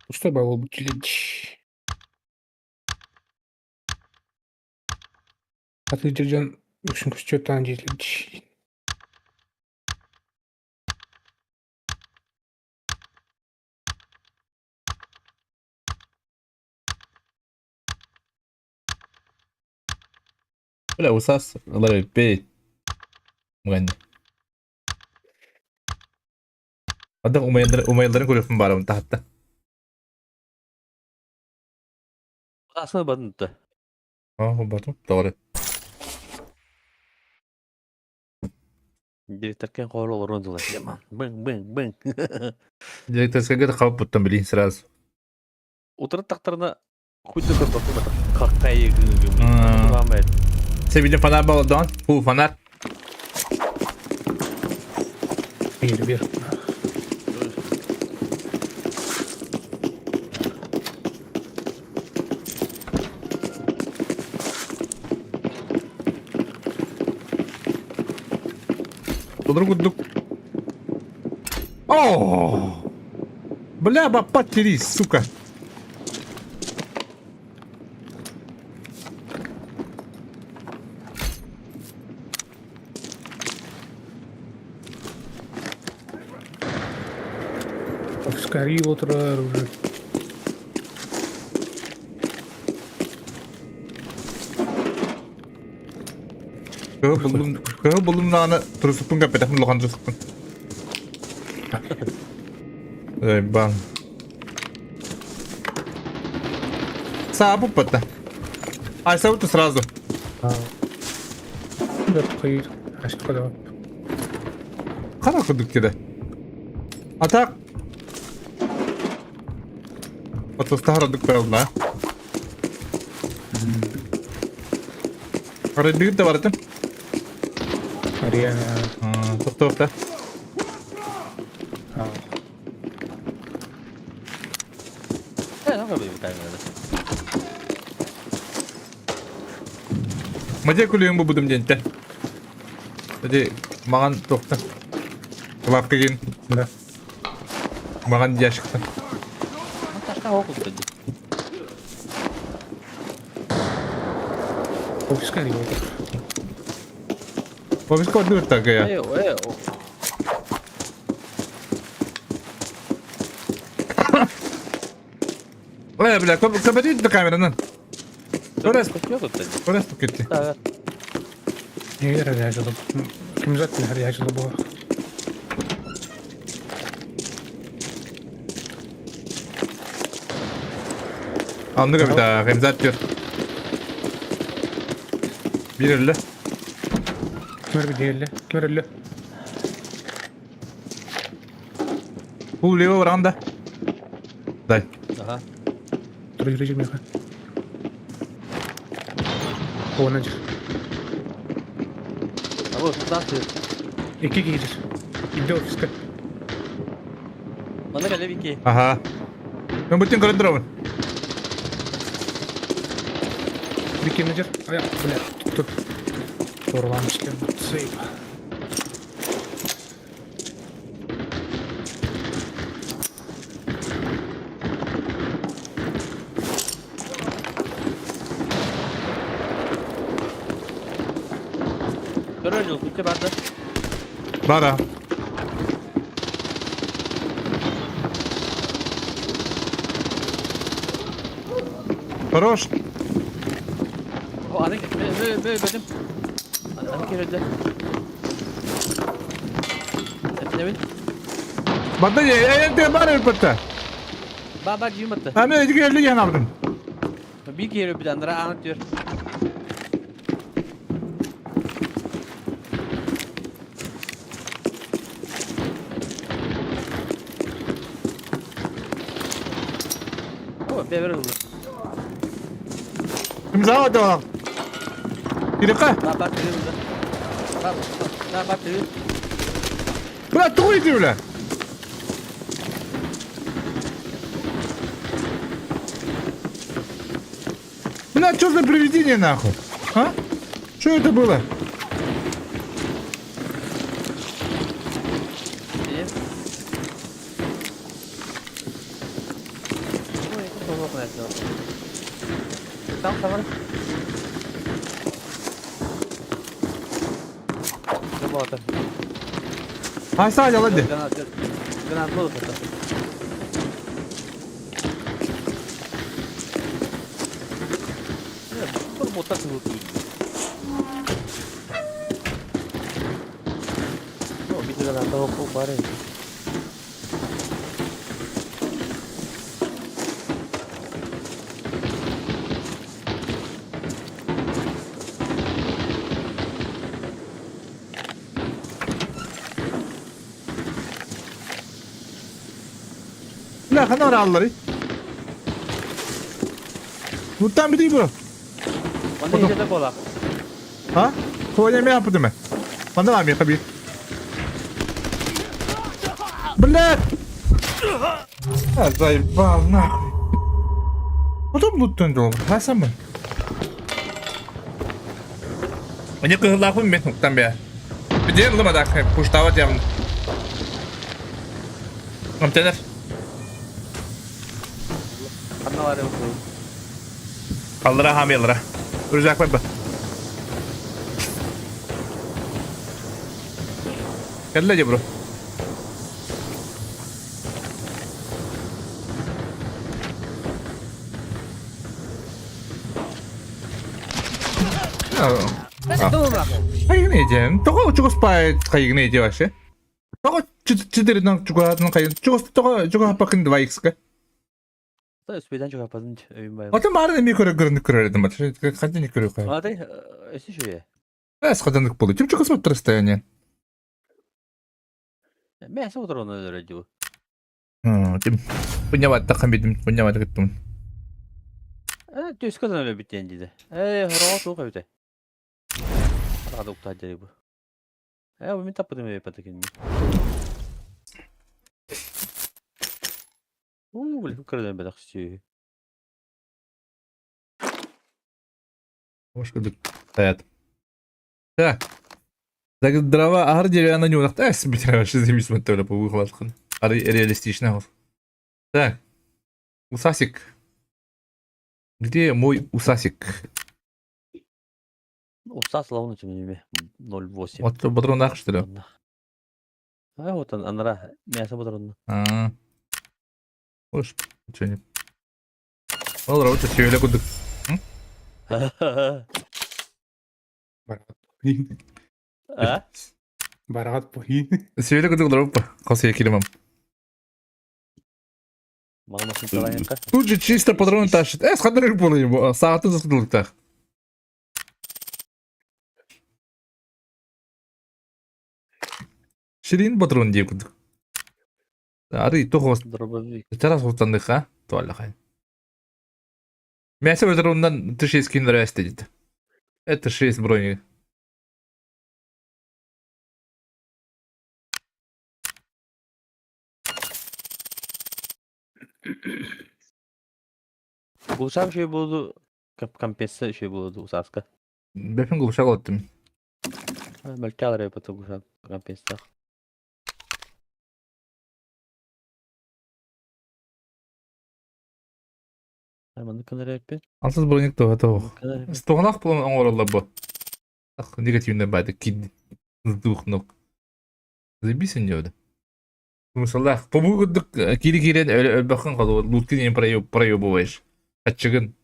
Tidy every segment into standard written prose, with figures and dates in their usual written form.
Пустой буолбут килич. Атыыдьыр дьон үксүн көстүөттаан диэтилэр. Бля, усас ылар эппей. Мгэнни. Ада умайылларын көрүөхпүн баарабын таһатта. Асын бадынта. Аа, батым. Doğru. Директоркен хоол олорон дылар. Бың, бың, бың. Директорскайга да хабып буттан билин сразу. Утырып тақтарына хуйды көрбөккө бата. Каккайы гын. Себилин фонарь болдон. Фу, фонарь. Бир, бир. Толору курдук. О! Бля, баппат тирис, сука. Скорее отырар уже. Кыһыл буллум, кыһыл буллум даҕаны турусукпун кэппэтэхпин улахан турусукпун. Эй, бан. Саабыппата. Ай, сабыты сразу. Хара курдук кире. А так... Отостаһар правда. Арай да барытым. Ария. Тоқтоқта. Мадя күлүөҥ бу будум диэнтэ. Ити маҕан туохтан лавка гин. Да. Маҕан ящиктан. Офиска не Офиска одну такая. Ой, бля, копати до камеры, Көрөс кетти. Анныга бит Ремзат диyor. Bir elle. Бу лево баранда. Дай. Ага. А вот туда ты. Манна кэлэ Вики. Ага. Мен бүтүн көрөн турабын. Көрөр жыл күтте барды. Бара. Хорош. О, аны бө бө бөдүм. Аны келді. Эпнебин. Бата э бар элбетте. Баба жиматты. А мен эдиге элли ян алдым. Bir kere bir andara anı diyor. О, бебер oldu. Имза да. Кирика. Баба тiri oldu. Баба тiri. Бля, тугуй ди бля. Бля, что за привидение нахуй? А? Что это было? Работа. Хайса дьала ди. Гранат был это. Бля, ханна бараалларый? Нуттан бүтүй бу. Манна иһитэ буолаах. А? Тоня мен аппытым э. Манна баар миэхэ биир. Блядь! А, заебал нахуй. Потом луттан дол. Хасамын. Мне кыһыллаахпын мен уктан бэйэ. Бидиэн ылым адаах пуштаабат явно. Амтенер. Ханна баар эбит Аллара хаамыйаллара. Рюкзак бар ба. Кэллэ дии бро. Хайгын эден. Тоҕо чугаспай хайгын эди вообще? Тоҕо чидеринэн чугаһатын хайын чугас тоҕо чугаһаппакын 2x-ка? Успейдан чугаһаппатын өйүм байым. Отон баарын эмиэ көрө көрүнүк көрөр этим. Ханна не көрө кой. Аты өссө үчүгэй. Эс хаданнык болу. Тим чугас вот расстояние. Мэ соторону өлөрө дуу. Тим пуньяваттахам бидим пуньяват кыттым. Э түскө өлө бүттен диде. Э хороҕо туох эбите. Аҕада уктаа дьэ бу. Э бу мин таппытым эбиппатыкин. Уу, били көрдөн бэтэх сү. Может, стоят. Так. Так дрова ар деревянно не унах. Э, себе вообще заебись смотрели по выхлопку. Ар реалистично. Так. Усасик. Где мой усасик? Усас лавны тем 0,8. Вот патронах, что ли? А вот он, анара, мясо патронна. А. Уж, что не. Ол работа сүйеле кудук. Бараат А? Бараат похин. Сүйеле кудук дроппа. Қос екилимам. Тут же чисто патроны тащит. Э, схадырыр болы, сааты засудылыктах. Ширин патрон диye кудук. Ары тоғыз Дробовик. Тарас хустандыха туаллахай. Мясо патрондан Т6 киндер дейді. Это 6 брони. Глушам еще буду компенсация еще буду усаска. Бэфин глушак оттым. Мөлтялар потом глушам компенсация. Ансыз броник тоға тоқ. Стоғанақ бұлын оңоралла бұ. Ах, негативный байды кид. Сдух ног. Заебись он делает. Мысаллах, побугудук кири кирен өлбөхін қалу, луткин ен проебываешь. Атчыгын.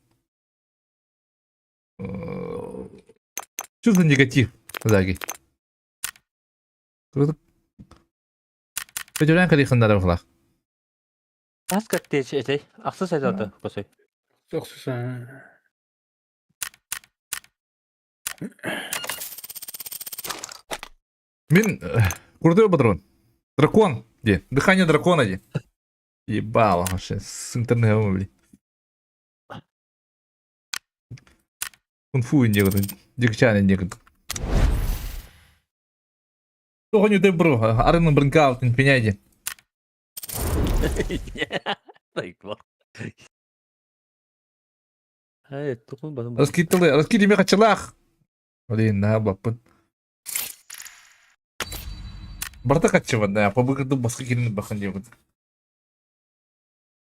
Что за негатив, Заги? Көтөрөн калихыннары бахлах. Ас катте этэй. Ахсы сайдады косой. Сохсусан. Мин крутой патрон. Дракон, где? Дыхание дракона, где? Ебало вообще, с интернетом, блин. Кунг-фу индегут, дикчан индегут. Тоҕо не бро, арыны брынка алтын пеняйди. Раскитылы, раскиты хачылах. Блин, на баппын. Барта хачыва, да, по выходу баска кирин бахан дебут.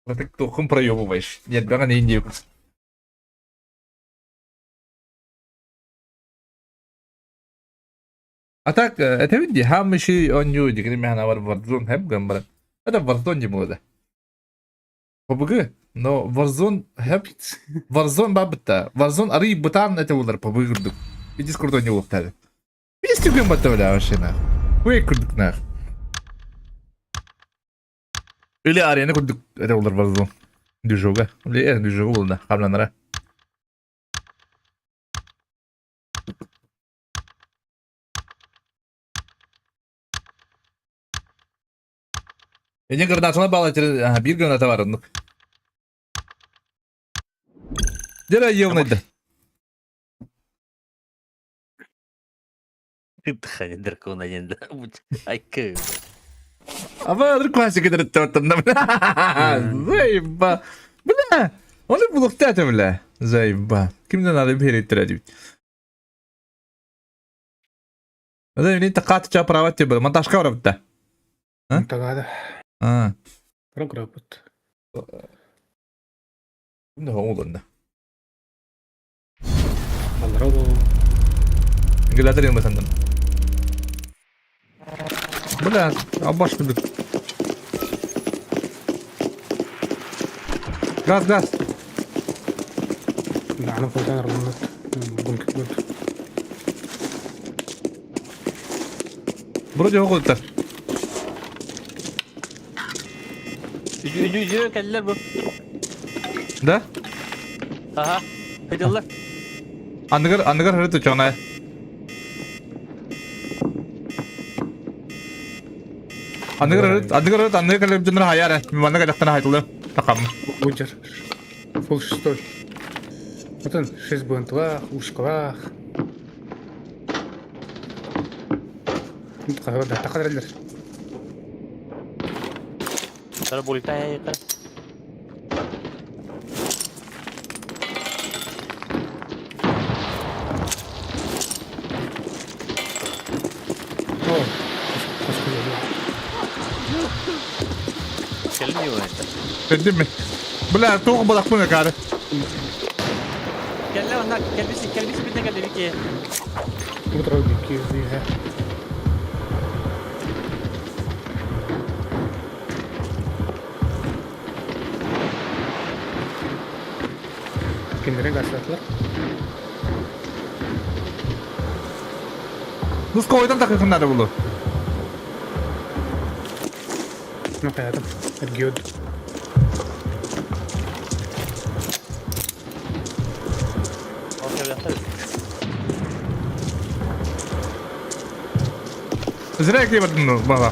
Ты тохом проебываешь. Нет, бага не индию. А так, этэбин дии, хааммыши оонньуу дигини мэхэнэ Warzone хэп гынан баран. Это Warzone дии буолла. PUBG, но Warzone хэп Warzone бабытта. Warzone арый бытаан это булар PUBG курдук. Видишь курдук не улуктады. Видишь түгэн батта бля вообще нах. Хуй курдук нах. Или арена курдук это булар Warzone. Движуга. Или движуга булда. Хамланара. Эне гранатына бала биир граната бар оннук. Дера елнайды. Дыхание дракона не да. Айкы. А вы классика Заеба. Бля, он и булуктата, бля. Заеба. Кимден надо берет Ода мин тақаат ча права тебе монтажка барабыта. Монтагада. А. Програбыт. Кимде оңолунда. Алрабо. Гладер басандым. Бля, абаш курдук. Газ, газ. Аны фотон арылынат. Бункер. Вроде оҕолтар. Үдү үдү кэллэр бу. Да? Аха. Хайдаллар. Аныгар аныгар хыры тучона. Аныгар аныгар аныгар кэлэм дьоннор хайара. Манна кэлэхтэн хайтылы. Такам. Буджер. Фул шестой. Вот он, шесть бантылах, ушкалах. Тақаралар. Тара болитай кара. О, Кэлин Кэлдим. Бля, тоҕо балакпын акары. Кэллэ онна кэлбиси кэлбиси битэ кэлли бики. Киндерин гасатлар. Нуска ойдан такыхыннары булу. Ну, хаятым. Эргиод. Ол кэлбэхтэр. Зря киебатын баға.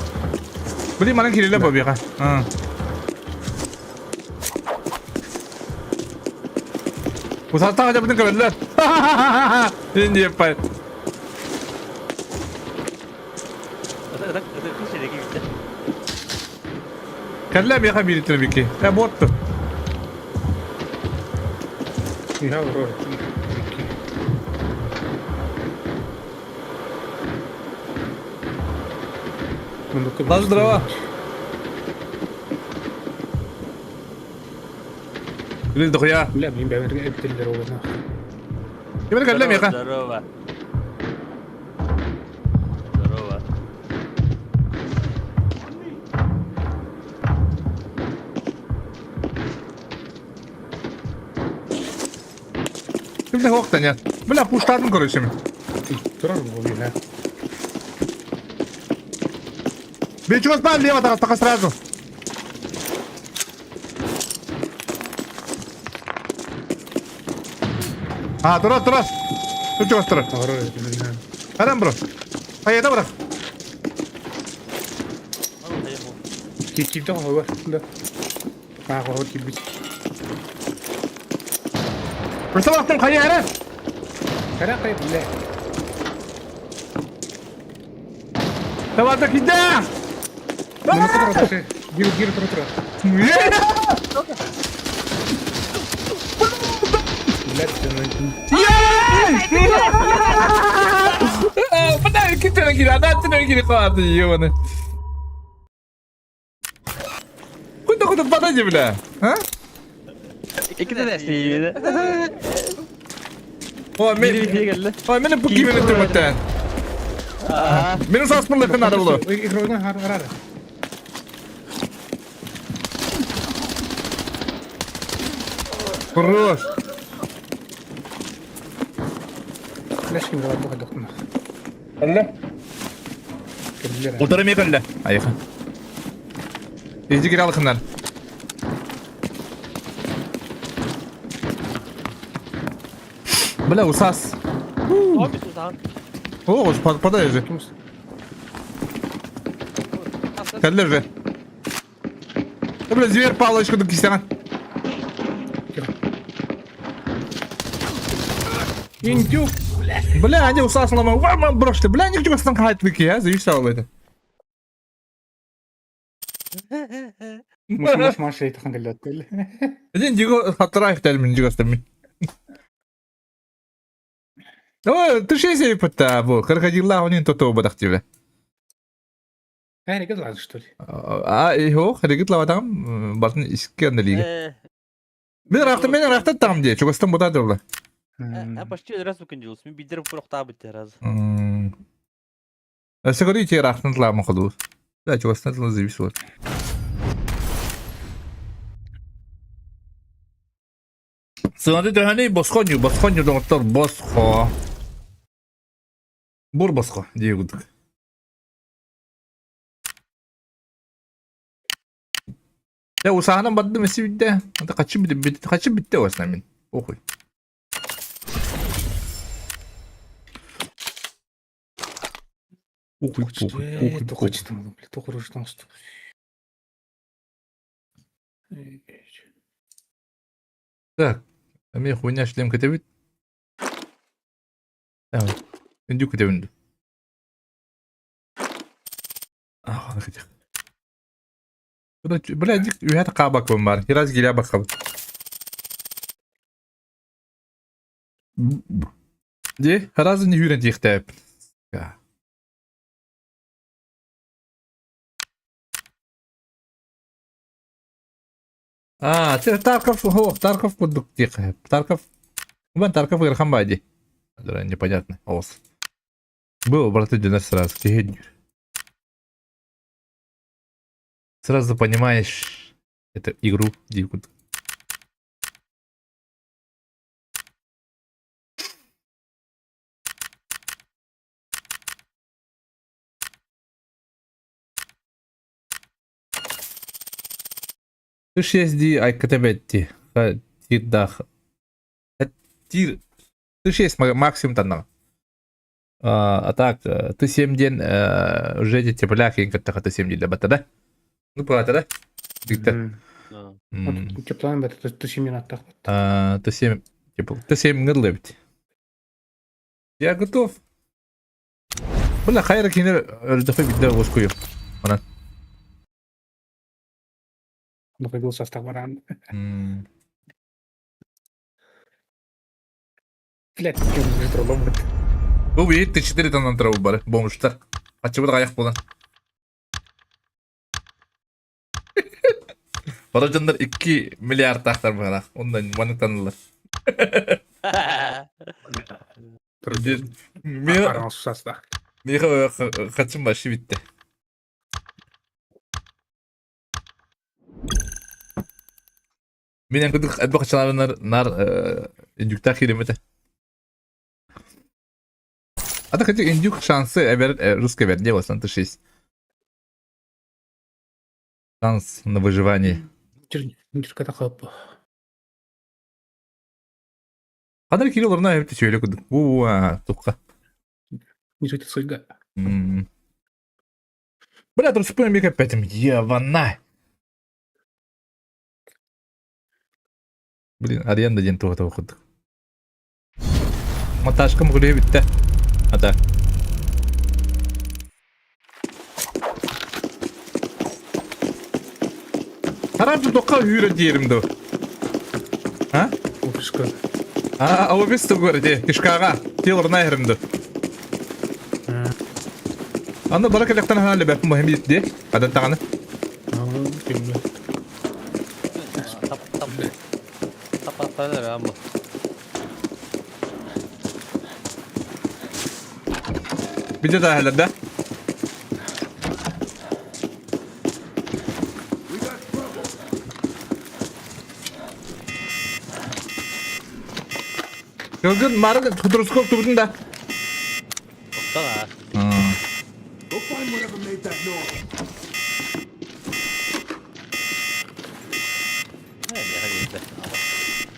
Блин, манан кириле бабиға. Усаттаға жабытын көрөллөр. Инди еппай. Ытык ытык кишереги битте. Кэллэ меха бириттер бики. Э ботту. Я вроде. Лаз здорово. Или дохуя. Бля, блин, бля, эптеллер олуна. Кимер кэллэ меха. Здорово. Здорово. Кимде хоқтан я. Бля, пуштадым короче. Турар бу бля. Бечу спал лево так так сразу. А, тура, тура. Тут тура. Адам бро. Хайда бро. Кикиде бар. Да. А, гор кибит. Просто хайара. Кара кай бля. Давай так иди. Ну, тура, гир, гир, тура, тура. Блядь, Бля, китер кири, ана тенер кири калады, ёбаный. Куда куда падайте, бля? А? Икки да эстиибит. О, мен Бири кэллэ. О, мен бу кимени түмөттен. Мин сааспын лыхын наада буолуо. Игровой харара. Хорош. Флешки было бу Кэллэ. Утары эмиэ кэллэ. Айыха. Иди кире алыхыннар. Бля, усас. О, подай же. Кэллэ же. Бля, зверь палочку кистэҕин. Индюк! Бля, они усас ломал. Ваман брошьте. Бля, они чугастан хайт а? Зависал это. Муш муш маш ейтхан гэллэттэл. Дин диго хатраих тэлмин дигостан мин. Ой, ты шесть пытта бу. Крокодилла онин тото бадах тебе. Ää, лаз, что ли? А, иһо, харигит лаватам, бартын иске андалига. Мен рахта, мен рахта там де, чугастан бута дылла. А почти раз выкинулся. Мен бидер прохтабыт раз. Сыгыры те рахтан тлама ходу. Да, чугастан тла зависит. Сынады төһәни босхо ню, босхо ню доктор босхо. Бур босхо, диегудук. Я усаһынан бардым эси бүтте. Ата качы бит качы битте осна мин. Охуй. Охуй, охуй, охуй. Тухачтым, блин, тухуруждан Так, эми хуйня шлем кетебит. Давай. Үндү кетебин. Ах, хотя. Бля, үһәт кабак бар. Раз гиля бакабыт. Ди, раз не хүрен дихтәп. А, Тарков, о, Тарков кудук тихо. Тарков. Бан Тарков Ирхан Бади. Непонятно. Ос. Был, брат, один сразу. Сразу понимаешь эту игру дикую. Ты 6D айкатабетти. Тирдах. Тир. Ты 6 максимум там. А так, ты 7 день уже дети бляхи, как ты 7 день да, да? Ну, правда, да? Виктор. Теплан бет, ты 7 день аттах. Ты 7, типа, ты 7 гырлыбит. Я готов. Бля, хайра кинер өлдөфө бидде оскую. Онан. Нукайгыл состав баран. Блядь, кем же Бу бит 4 тоннан траву бар, бомжтар. Ачыбыт аяк болан. Баражандар 2 миллиард тахтар бара. Ондан маны танылар. Мен Миха хачым башы битти. Мен кудук адба хачалар нар индюкта хиремете. А так хотя индюк шансы эвер русский вер не вот 6. Шанс на выживание. Қадар кило ларна эбит сөйле кудук. Уа, тухка. Бля, тут спым мика пятим. Евана. Блин, аренда ден туға кудук. Монтажкам гуле битте. Ата. Харам тоққа үйрі диерім ду. А? Офиска. А, офис тугар де, кишкаға, тилор найхерімді. Аны бара келектен халі бәпім мөхім де, адан тағаны. Тап тап. Тап тап амма. Bize dahiller да? Кылгын марын худрусков тубутун да. Оттон аа. Go find whatever made that noise.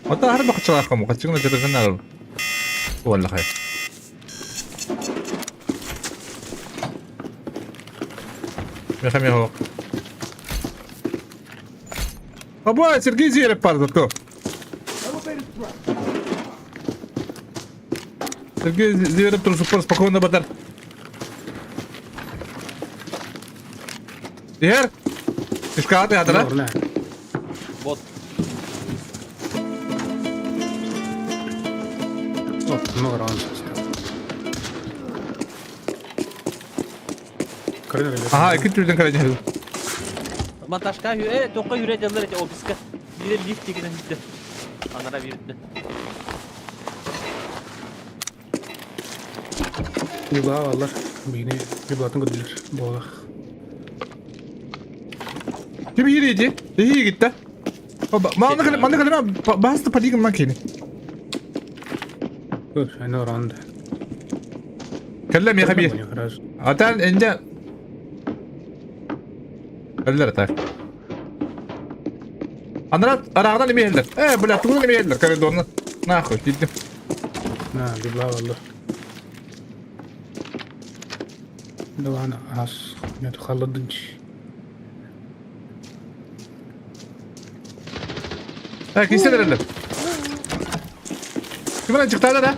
Оттон аһар бахчалааххым, хаччыгын ачырыгын аарыл. Уоллахай. Меха меха. Абай, Сергей Зверев пар зато. Сергей Зверев трусупор спокойно батар. Иһэр. Искааты хатара. Вот. Аха, икки түрден кэлэн Монтажка тоққа юре дьаллар эти офиска. Бире лифт дегенен бүттэ. Анара бирде. Юга алар. Бигини югатын көрдүлөр. Буолах. Ким иһириити? Иһии гитта. Манна кэлэмэ баһаста падигым ман кини. Көр, аны оронда. Кэллэ миэхэ биир. Атан энде Кэллэр так. Анара арааҕынан эмиэ иһэллэр. Э, бля, тугунан эмиэ иһэллэр коридорна. Нахуй, киирдим. На, библа алла. Давана ас, нет холодынч. Э, кисен эрэллэр. Кимэн чыктаада да?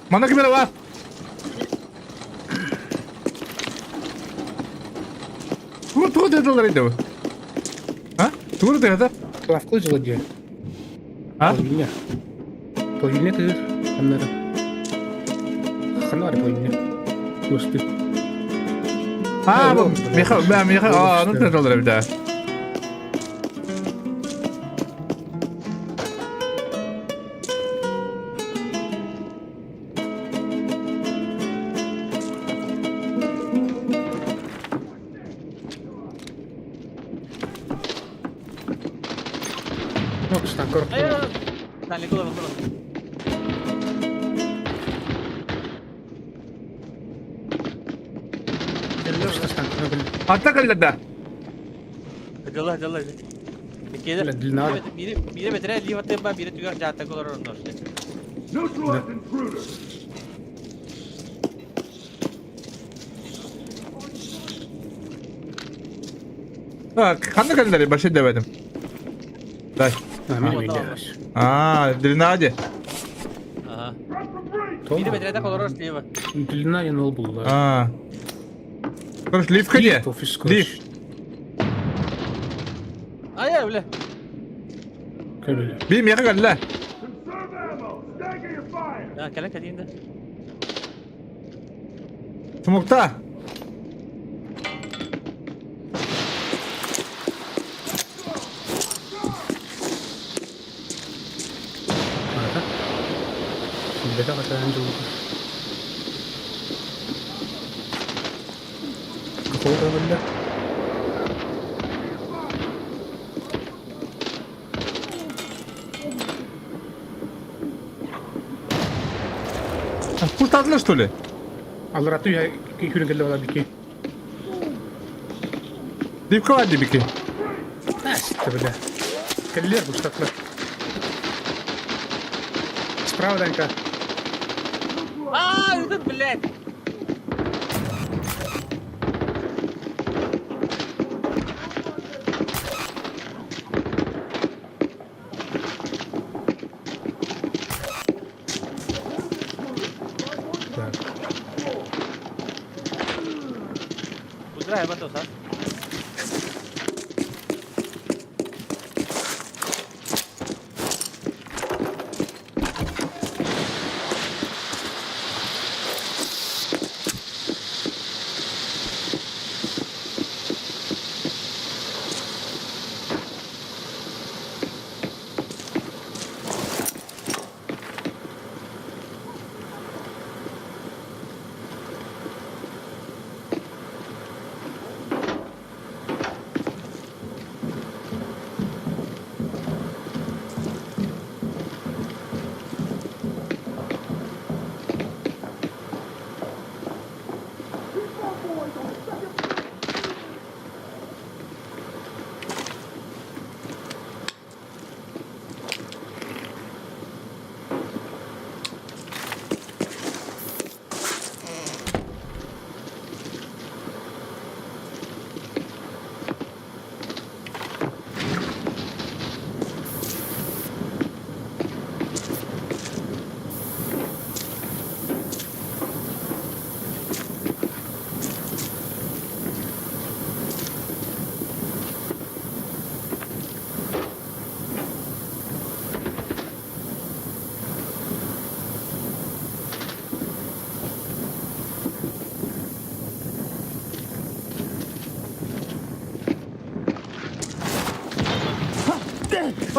Манна ким эрэ баар? Тугу тугу тыаталлар идэб? А? Тугу тыата? Лавка дьыла дии. А? Половине. Половине тыыр. Ханнары. Ханна бар половине. Кусты. А, бу Миха, бә, Миха, а, ну тыаталлар эбит аа. Атта кэллэр да? Дьалла, дьалла. Иккиэдэр. Биири биири бэтэрээ илии баттыам баа, биири түгэх дьааттака олорор онно. Ханна кэллэр баши дэбэтим. Дай. Аа, длина Ага. Биири бэтэрээ олорор слева. Длина я нол булла. Аа. Короче, лифт где? Лифт. Ай, бля. Би миэхэ кэллэ. Кэлэн кэлиин да. Смукта. Куртадылар что ли? Аллараты күнүн келе бала бики. Дипка бар дибики. Бля. Кэллер бу штатлар. Справа, Данька. А, этот, блядь. Так. Кудра, я сас.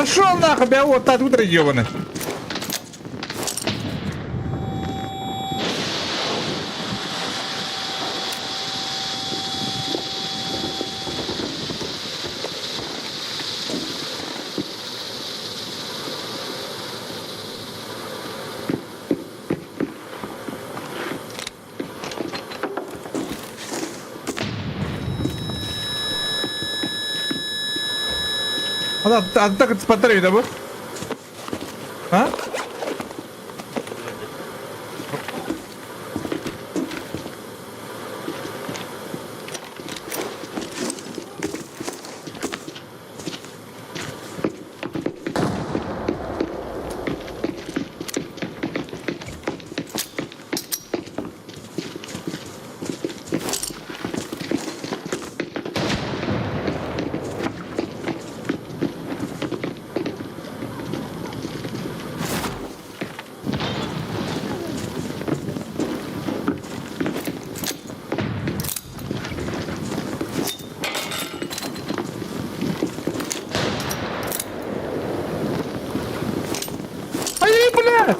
Пошел нахуй, бля, вот так утро ебаный. Ата спаттар эбитэ бу. А? Ай, бля!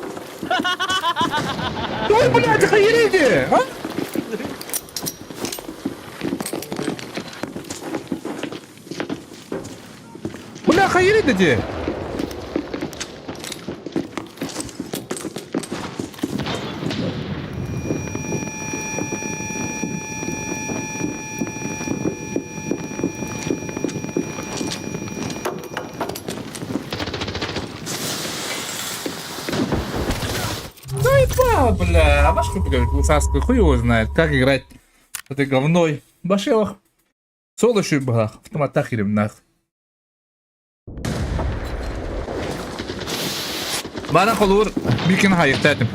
Ой, блядь, охуели, а? Бля, охуели дии? Заебал, бля. А башку Саску хуй его знает, как играть с этой говной. Башилах. Соло еще бах. Автоматах или нах. Бана холур бикин хайыктатым.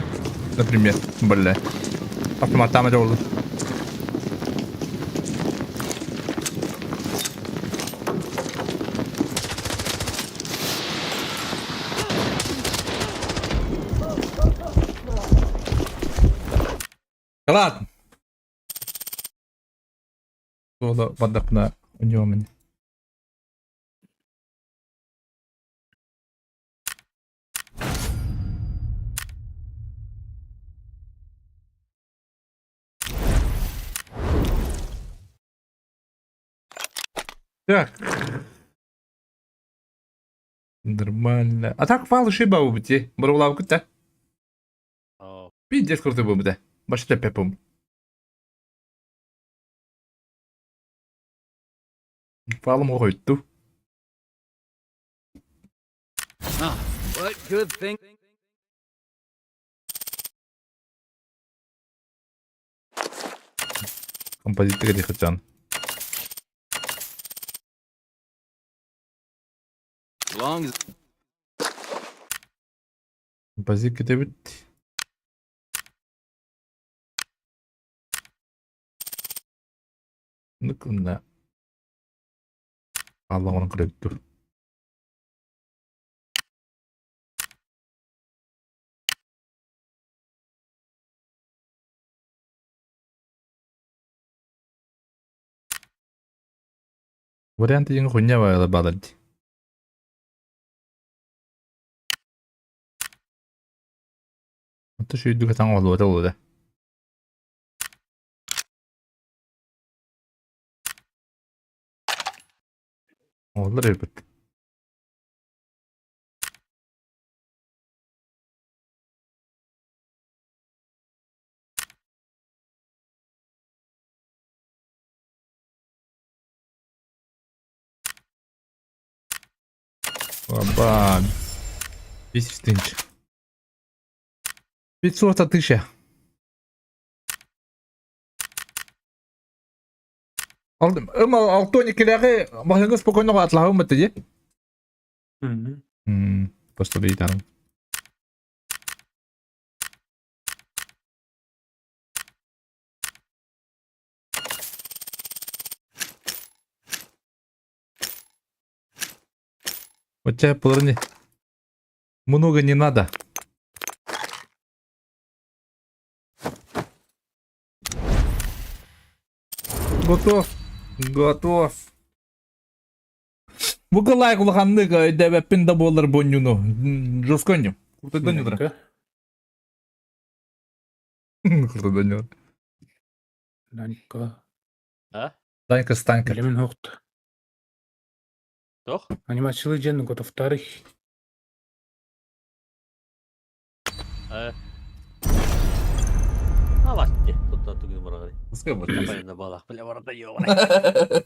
Например, бля. Автоматтама жолу. Ладно. Суола бардахпына уньуом ини. Так. Нормально. А так файл шиба убити. Барулавку та. Пиздец крутой был бы, да. Башта пепом. Файлым оҕойту. What good thing? Композитор хотян. Long as Композит кэтэбит. Нукунна. Алла оҥорон көрөбүт дуу. Варианты диэн хуйня баалар дии. Оттон сүүрдүгэ таҥ оҕолуота буолуо Оҕолор эбит. Оба. 10 тысяч. 500 тысяч. Алтони кэлэҕи маһыҥҥа спокойно атлаһым этэ дии. Просто бейтарым. Вот тебя парни много не надо. Готов. Готов. Бу кылаай улаханнык өйдөөбөппүн да буоллар бонньуну. Жестко онньум. Куртайдан ньудра. Куртайдан ньудра. Данька. А? Данька Станька. Билимин хохт. Тох? Анимациялы дьэн готовтарых. Алатти. Тут тугун барагы. Балах бля барда ёбана.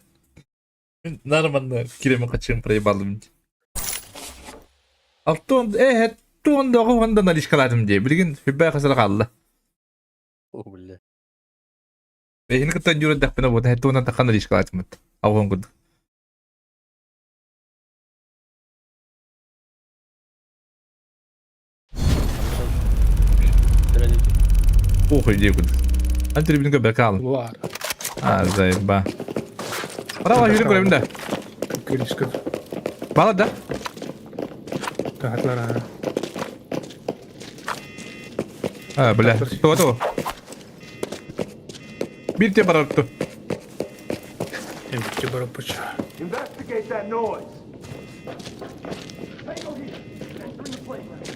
Нормально киреме качым проебалым. Алтон э туон доҕу хонда наличкалаатым дии. Билигин хүббэ хасара хаалла. О бля. Эһини кытта дьүрүрдэхпинэ буота туонан тахан наличкалаатымыт. Аухан курдук. Похуй дии курдук. Ан трибүнү көрбөккө хаалым. Луар. А, заеба. Право жүрүн көрөбүн да. Көрүскө. Бала да. Таһатлара. А, бля. Того того. Бир те барар ту. Эмчи бараппыч. Investigate that noise. Tango here. Entering the playground.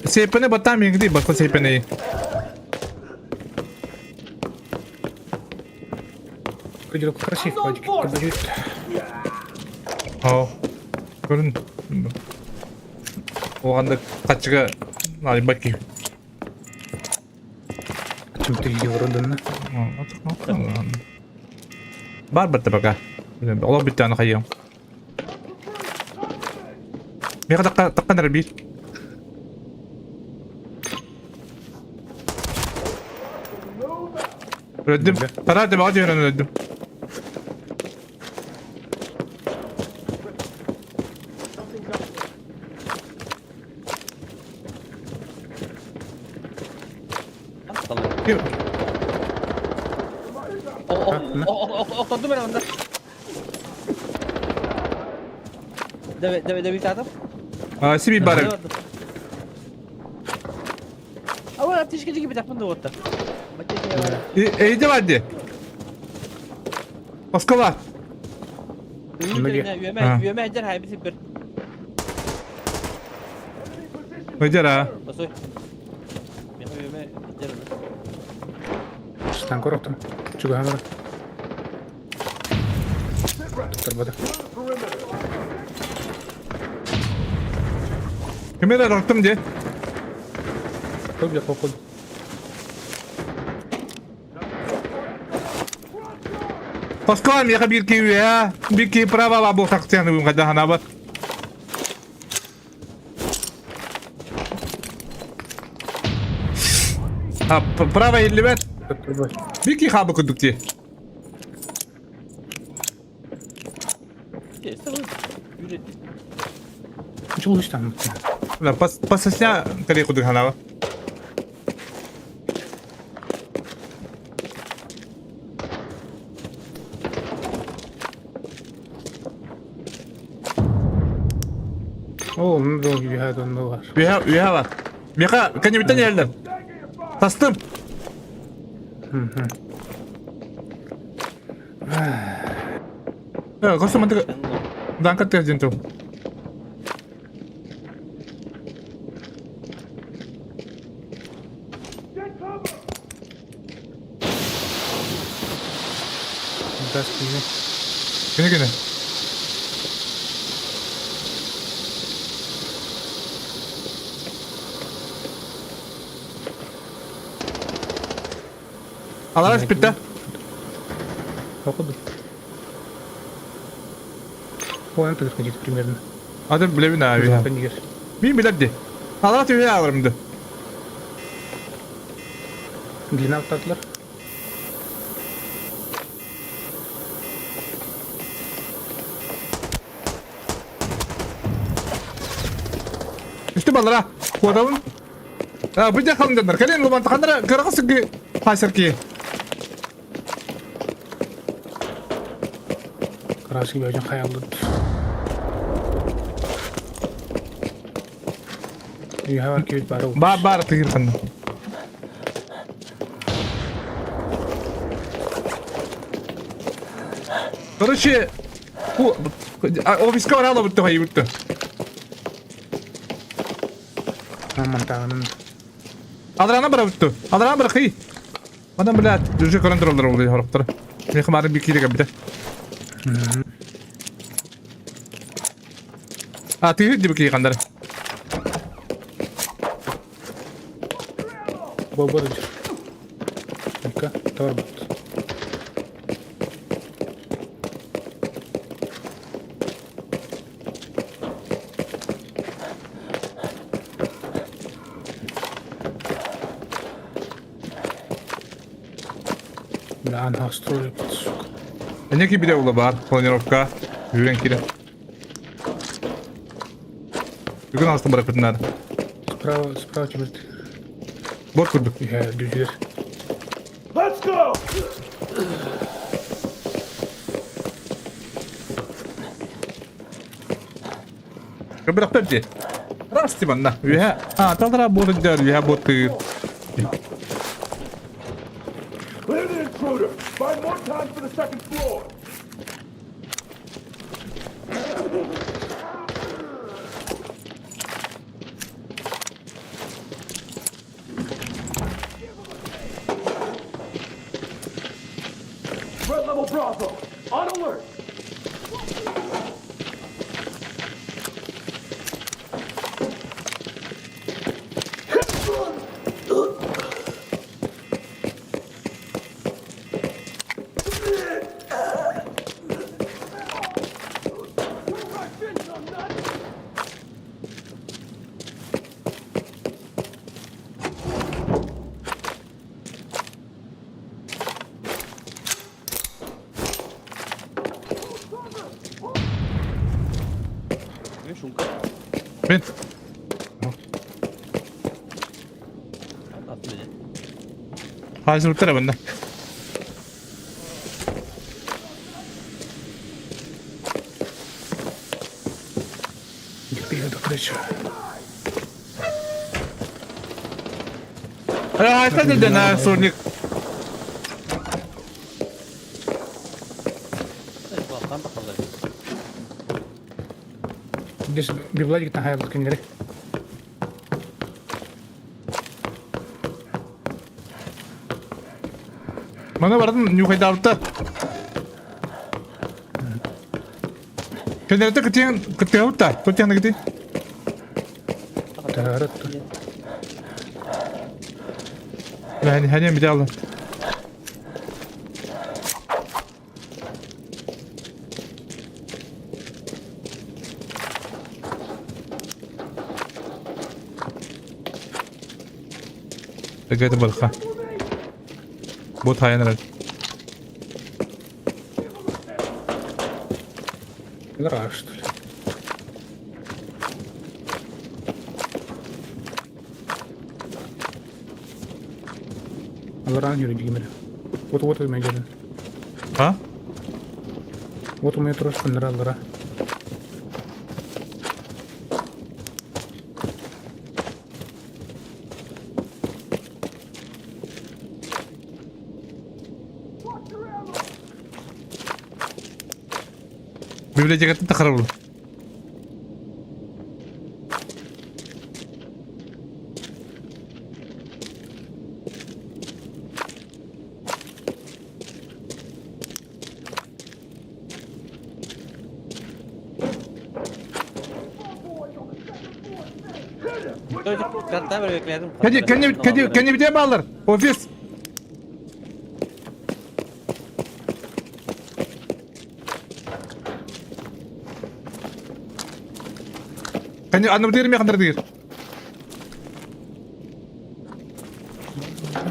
Сейпене баттаан миҥди басқа сейпене. Кыдьырык красив пачки кабажит. Оо. Көрүн. Оҕанда хаччыга наалыйбат киһи. Чем ты евро дана? Бар батта пока. Олох бүттэҕинэ хайыам. Миэхэ такка таккан эрэ биир. Өлдүм. Тараа төбөҕө түһэрэн өлдүм. Ким? Охтордум эрэ онно. Дэбитаатым. Сиби бар. Ауа аптечка жиги битаппын да уотта. Эйде бар ди. Оскола. Үөмэ эдэр хайбы сиппер. Өйдер а. Посой. Үөмэ эдэр. Стан короктум. Чугаһамара. Турбада. Кемера роктум ди. Көбү кокул. Оскола миэхэ биир киһи үөһэ, биир киһи право буолтахтыаны хайда санаабат. А, право иллибэт. Биир киһи хаалбыт курдук дии. Чулуштан. Да, пас пасасня кэлиэ курдук санаабат. Оо, ну үһэ донно бар. Үһэ, үһэ бар. Миэхэ кэннибиттэн иһэллэр. Тастым. Э, костум мантык Данка тыа тыл. Тас киһи. Күнү күнү. Аларас бүттэ. Походу. Понял, ты где примерно. Атын билэбин аа. Мин билэр ди. Алара түһэ аларым ды. Длина татлар. Үстү баллара. Куотабын. Бу дьэ халынданнар. Кэлин лумантаханнара кыраҕа сыгы хайсар киһи. Краски бөжін хаялды. Үйе бар кебет бары. Бар бар тыгыр ханна. Короче, офиска бараала бутта хайыбытта. Мантаанын. Адрана барабытты. Адрана барахи. Мадам, блядь, уже көрөн тураллар ол хорохтор. Меха марын бикире кабита. А, ты где бикире кандар? Бобор. Ника, торбот. Бля, ана строили, сука. Энеки биле ула бар, планировка. Жүрен кире. Бүгүн алыстан бараппытын надо. Справа, справа тебе. Бот курдук. Я дүйдер. Let's go! Бырахтар дии. Раз ти манна. Үһэ. А, талдара буоту дэр, үһэ буоту. Clear the intruder. Find more time for the second floor. Red level Bravo, on alert. Мин. Хаайсыбыттар эбэннэ. Хаайсан дэнэ сорник. Здесь библиотека тахайбыт кинилэри. Маны бардым нюхайдаабыттар. Көнөртө кытыан кытыабыттар. Тутяны кыты. Тарат. Хани хани бидалла. Легето барха. Бот хайан Гора, что ли? Аларан юридигмер. Вот вот у меня А? Вот у меня трошка нра лара. Библиотекаттан тахарабыл. Кәне кәне кәне кәне бите балар. Офис. Кәне аны битер ме кандыр дигер.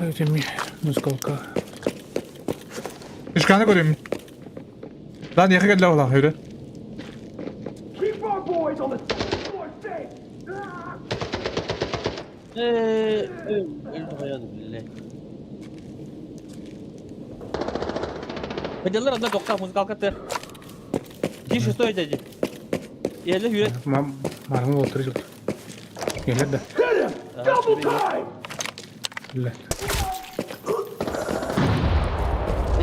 Этими мускалка. Ишканы көрөм. Lan яхы кэллэ ола хөрө. Keep our boys on the second floor safe. Ah! Хотеллар одна тоқта музыкалка ты. Тише стой, дяди. Еле yürek. Мармыл отырып. Келер да. Hit him! Double time! Билет.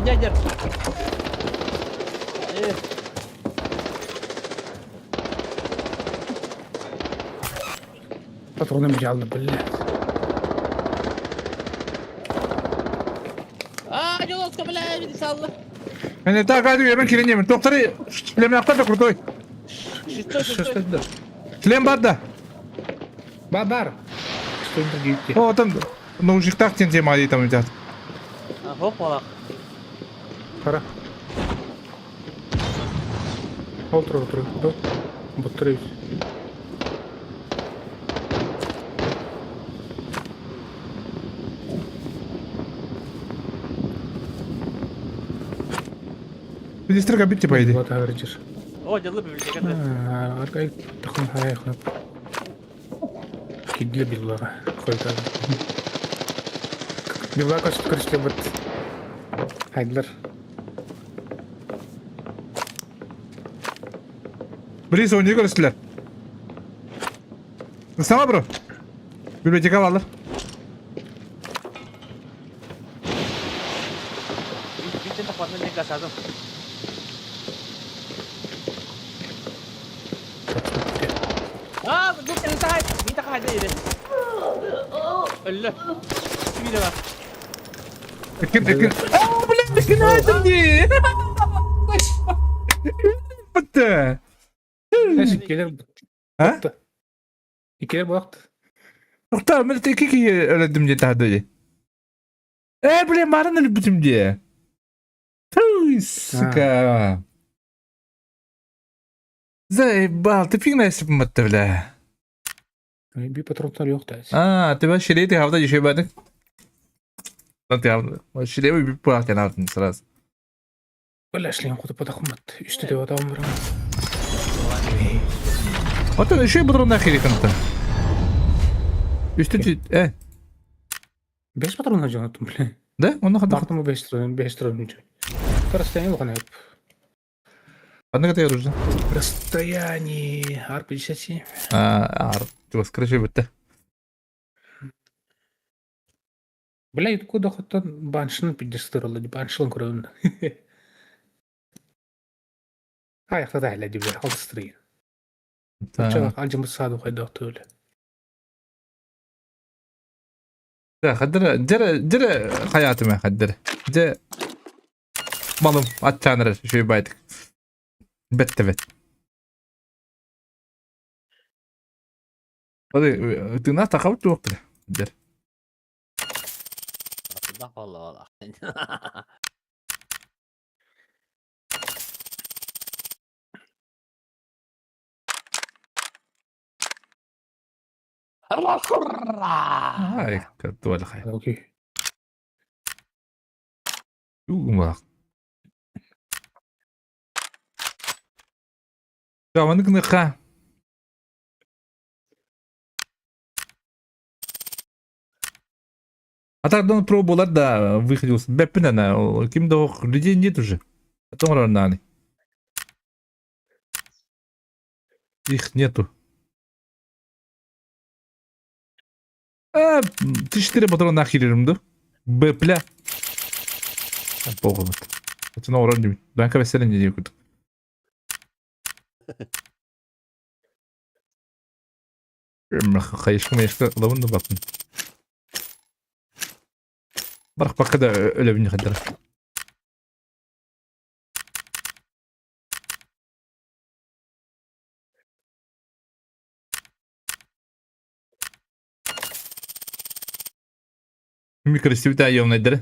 Дядя. Э. Патроным жалды, бля. Аа, жолоска, бля, види салла. Мен так hadi hemen kirin Doktoru шлем да крутой. Шестой, шестой. Что Шлем бар да. Бабар. Что другие? О, там наушниктах тен тема там идет. А, хоп, балак. Пора. Ол тұр, тұр. Бұттыр. Министр битте по идее. Вот говоришь. О, дялы библиотека. Аркай тахын хай хнап. Кидле биллага. Койта. Биллага көрсөткөрүштө бит. Хайдлар. Близ oyuncu görüştüler. Mustafa bro. Biblioteka alır. Биттен таппатын мен касадым. Аа, бұл сен тахай, мен тахай дейді. Өллө. Кимиде бар? Ekin ekin. Aa блин, ekin haydım diye. Bitti. Икелер Ha? Икелер булакты. Тоқта, мен iki kişi öledim diye tahdi. E блин, барын өліп бітім diye. Туй, сука. Заебал, ты фиг найсіп мытты, бля. Би патрондар yok да. А, ты вообще ты хавда еще бадың. Lan ты хавда. Шилеви bir пуах алдын сразу. Бля, шлем куда подахмат. Үстү деп атам бар. Вот это еще патрон нахер ханта. Үстү э, Беш патрон жонаттым, бля. да? Он хада. Бактым беш патрон, беш патрон. Расстояние лохана. Однако ты оружие. Расстояние R57. А, ар, ты скрыши бітті. Бля, куда хотон баншын пидестырылы, баншылын көрөм. Аяқта да әлі деп алдыстыры. Да, Алжымы саду қайда төлі. خدر جرى جرى حياتي ما خدر جا malım at çanırır şey baydık. Bitti bit. Hadi tığına takavut yoktur. Der. Валла, валла. Ay tuolla kai. Окей. Югма. Жаманы кыныка. А так он пробовал, да, выходил с Беппина, ким да людей нет уже. Потом рано. Их нету. А, 4 патрона нахерим, да? Б, бля. Похуй. Это на уровне. Данка веселее не делают. Хайышкы майышкы лавын да бапын. Бірақ баққа да өлебін қадыр. Микросивта йомнайдыр.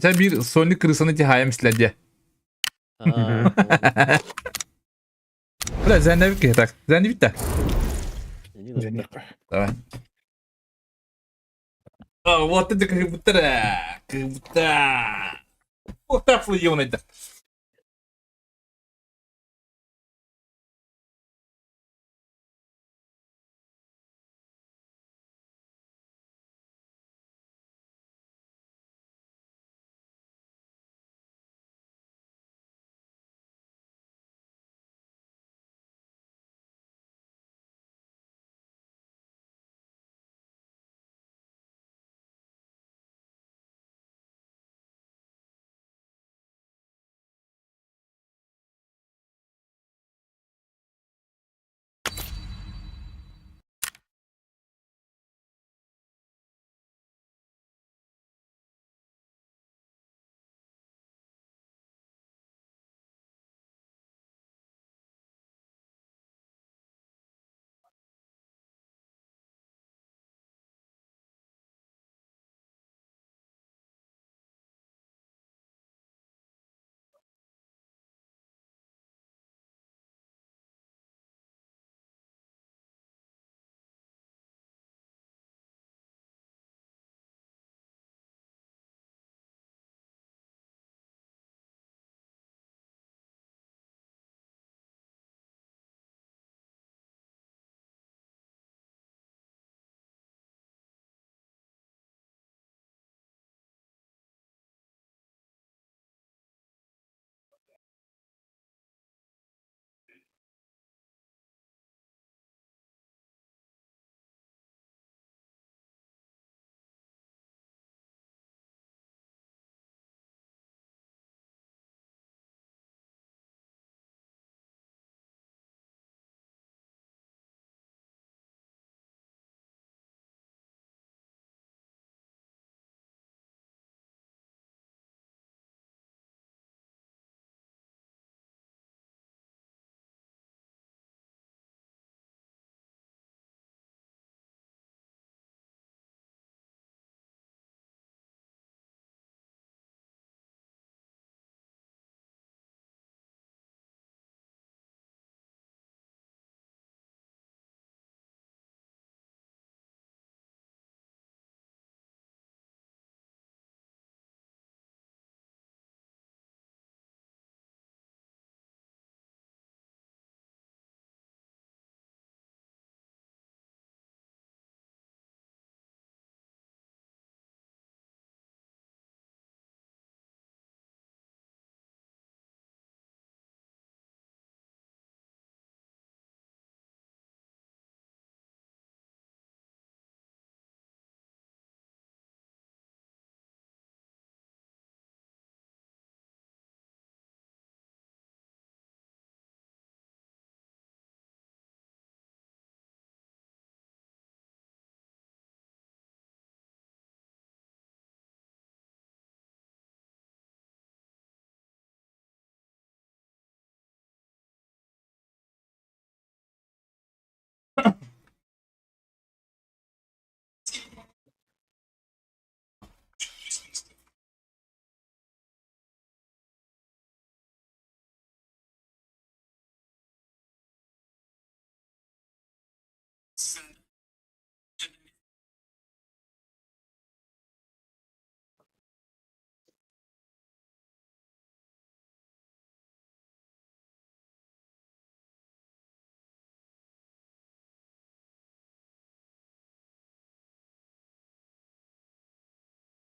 Sen bir Sonic kırısını ki hayam siledi. Бля, зәнәбик так. Зәнәбик та. Давай. А, вот это как будто, как будто. Вот так флоёнайда.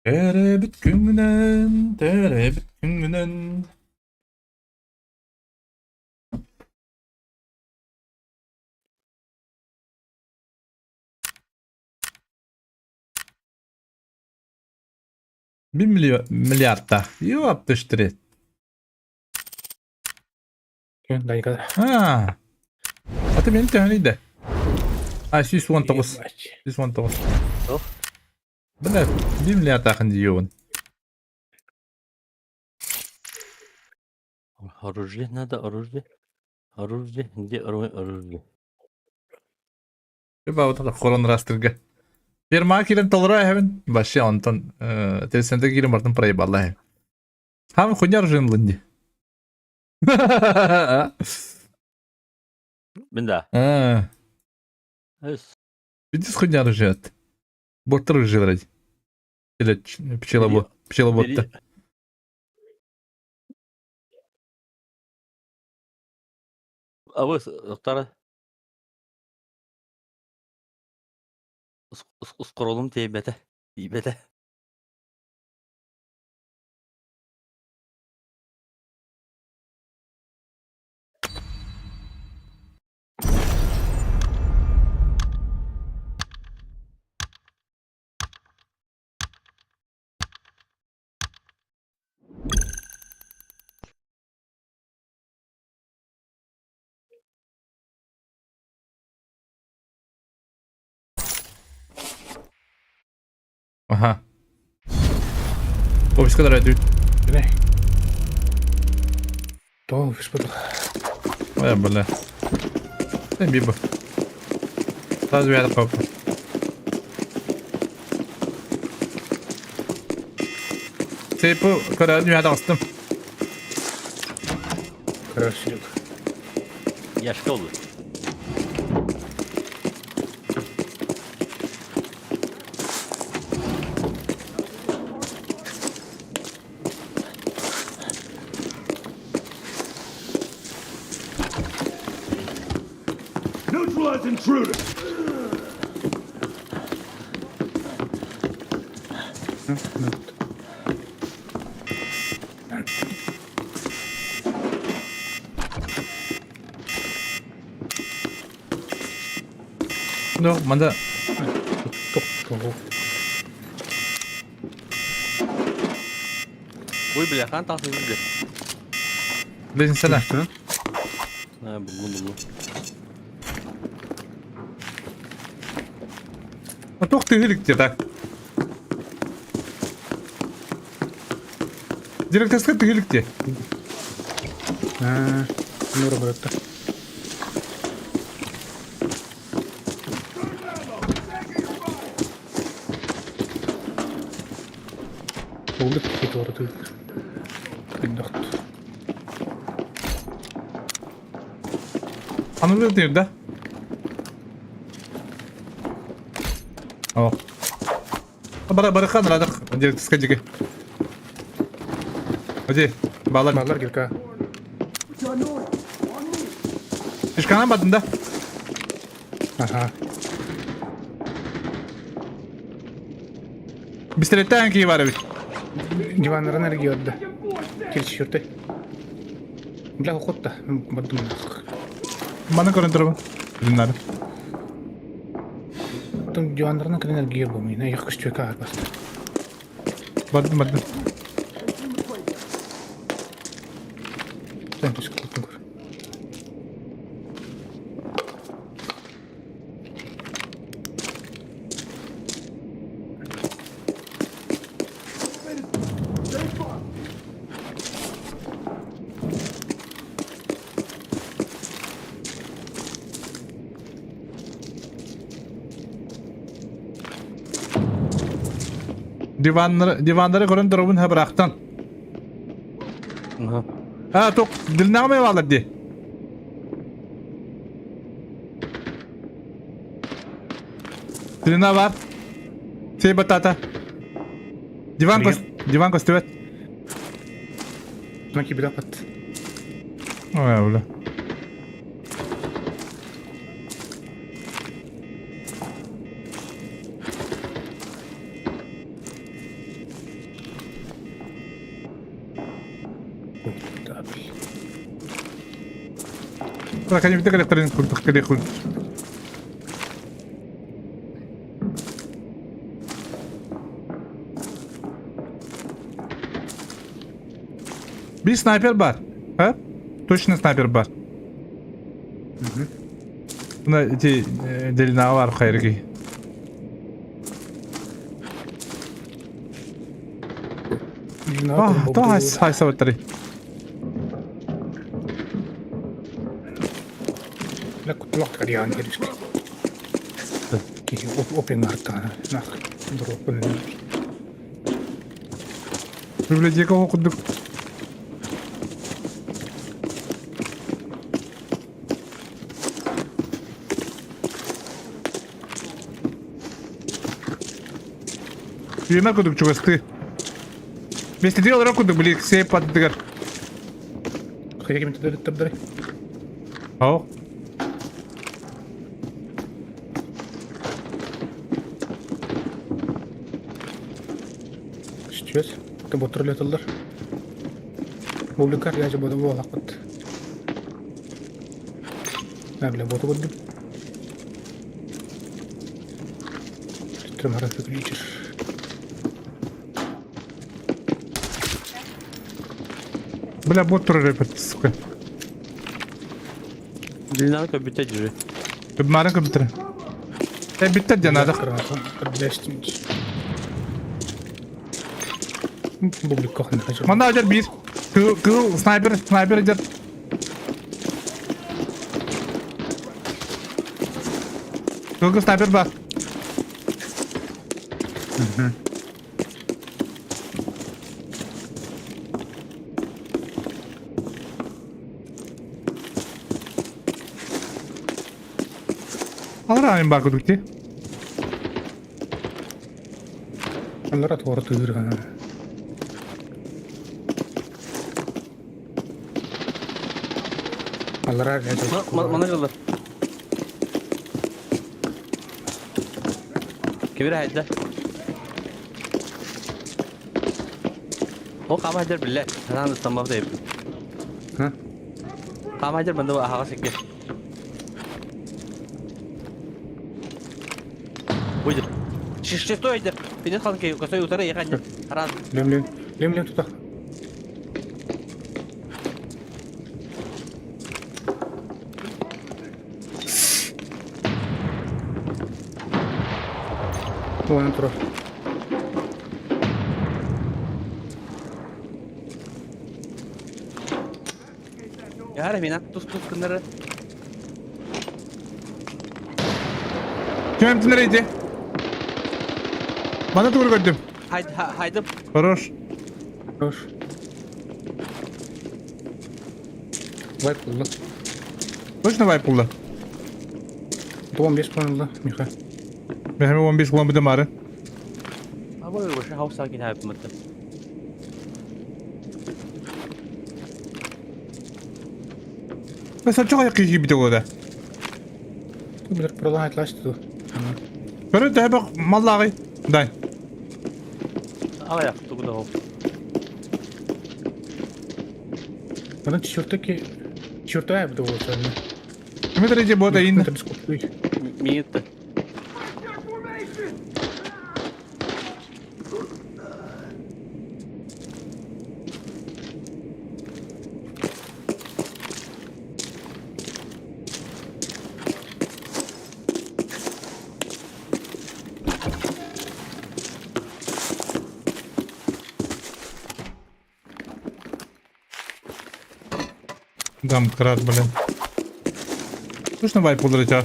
Төрөөбүт күҥҥүнэн, төрөөбүт күҥҥүнэн Bir milyarda. Ёптыштыры. А. Аты мени төһөнүй да? А, 119. 119. Бля, 1 миллиардтаахын диюбун. Оружие надо, оружие. Оружие, где оружие? Хорон растырга. Фирма киирэн толоро эһэбин. Вообще онтон телесенте киирэн бартын проебалла эһэм. Хам хуйня оружием лынди. Мин да. Видишь хуйня оружие. Боттар оружие Или пчеловод. Пчеловод-то. Абыс, доктора. Ускоролум тиийбэтэ. Тиийбэтэ. Аха. Офиска дарай Не. То офис буолла. Ой, бля. Sen bir bak. Сразу я папа. Сейпу көрөдүм я тастым. Красивый. Яшка oldu. Neutralize intruder! Ну, манда Уй бля, хаан тахсың бля. Билсene. Ha buldum buldum. Туох тыһыылык так. Директорска тыһыылык дии. Аа, нура баратта. Улык кити Тыгдахт. Аныгы тыыр да? О. Бара барыхан радах директорска диги. Оди, балар. Балар кирка. Тишканан бардым да? Аха. Бистереттен кии бар эбит. Диваннарын эргиөрдө. Кирчүртэ. Бля, охотта. Бардым. Маны көрөн турабын. Диннары. Потом диваннарын кэлэн эргиэр бу. Мин аяқ күстүөкэ арбаста. Бардым, бардым. Сен түс кылтын көр. Диваннары, диваннары көрөн турабын хабырахтан. Аха. А, тук, дилнагы балар ди. Длина бар. Сей батата. Диван кос... Диван көстүбэт. Наки бит Ой, бля. Кэлин кэлэхтэрин курдук кэлиэххин. Биир снайпер бар. А? Точно снайпер бар. Мына ити делинаҕа бар хайыргый. А, то хайсабыттары. Кутталах кириски. Киһи опин нах дроппун. Библиотека курдук. Үйемер курдук чугасты. Вместе олорор курдук били сейп аттыгар. Хайа ким тыдыры Ау. Сейчас. Это ботурлеталлар. Бубликар я же буду волакот. А, бля, боту көрдүм. Тремара выключишь. Бля, бот турар эпет, сука. Длина көбүтэ жи. Марын компьютер. Э, биттер дьэ надо. Бублик кохны хочу. Манна адер биир. Кыл, кыл, снайпер, снайпер идет. Кылгы снайпер бар. Алар айын бар кудук ти. Аллара туары тыгырган. Аллара Мана жылдар. Кибир хайда. О кама хайдар билле. Санаан ыстамбап дейп. Ха? Кама хайдар банда ахага секке. Выйдет. Шестой идет. Пинет ханки, косой утары ехать. Ран. Лем лем. Лем лем туда. Вон тура. Яра мина тус тус кыннары. Кем тинер иди? Мана тугур көрдүм. Хайд хайдып. Хорош. Хорош. Вайп булды. Точно вайп булды. 15 puanlı Миха. Мен 15 булан бидем ары. Абы вообще хауса кин хайп мытты. Мен сачок аяк кийи бите года. Билер пролан айтлашты. Көрө тэбэ маллагы. Дай. Ала як тугуда хоп. Аны чертаки чертая буду вот аны. Дмитрий иди бота ин. Минутта. Дам крат, блин. Точно вайп булды а?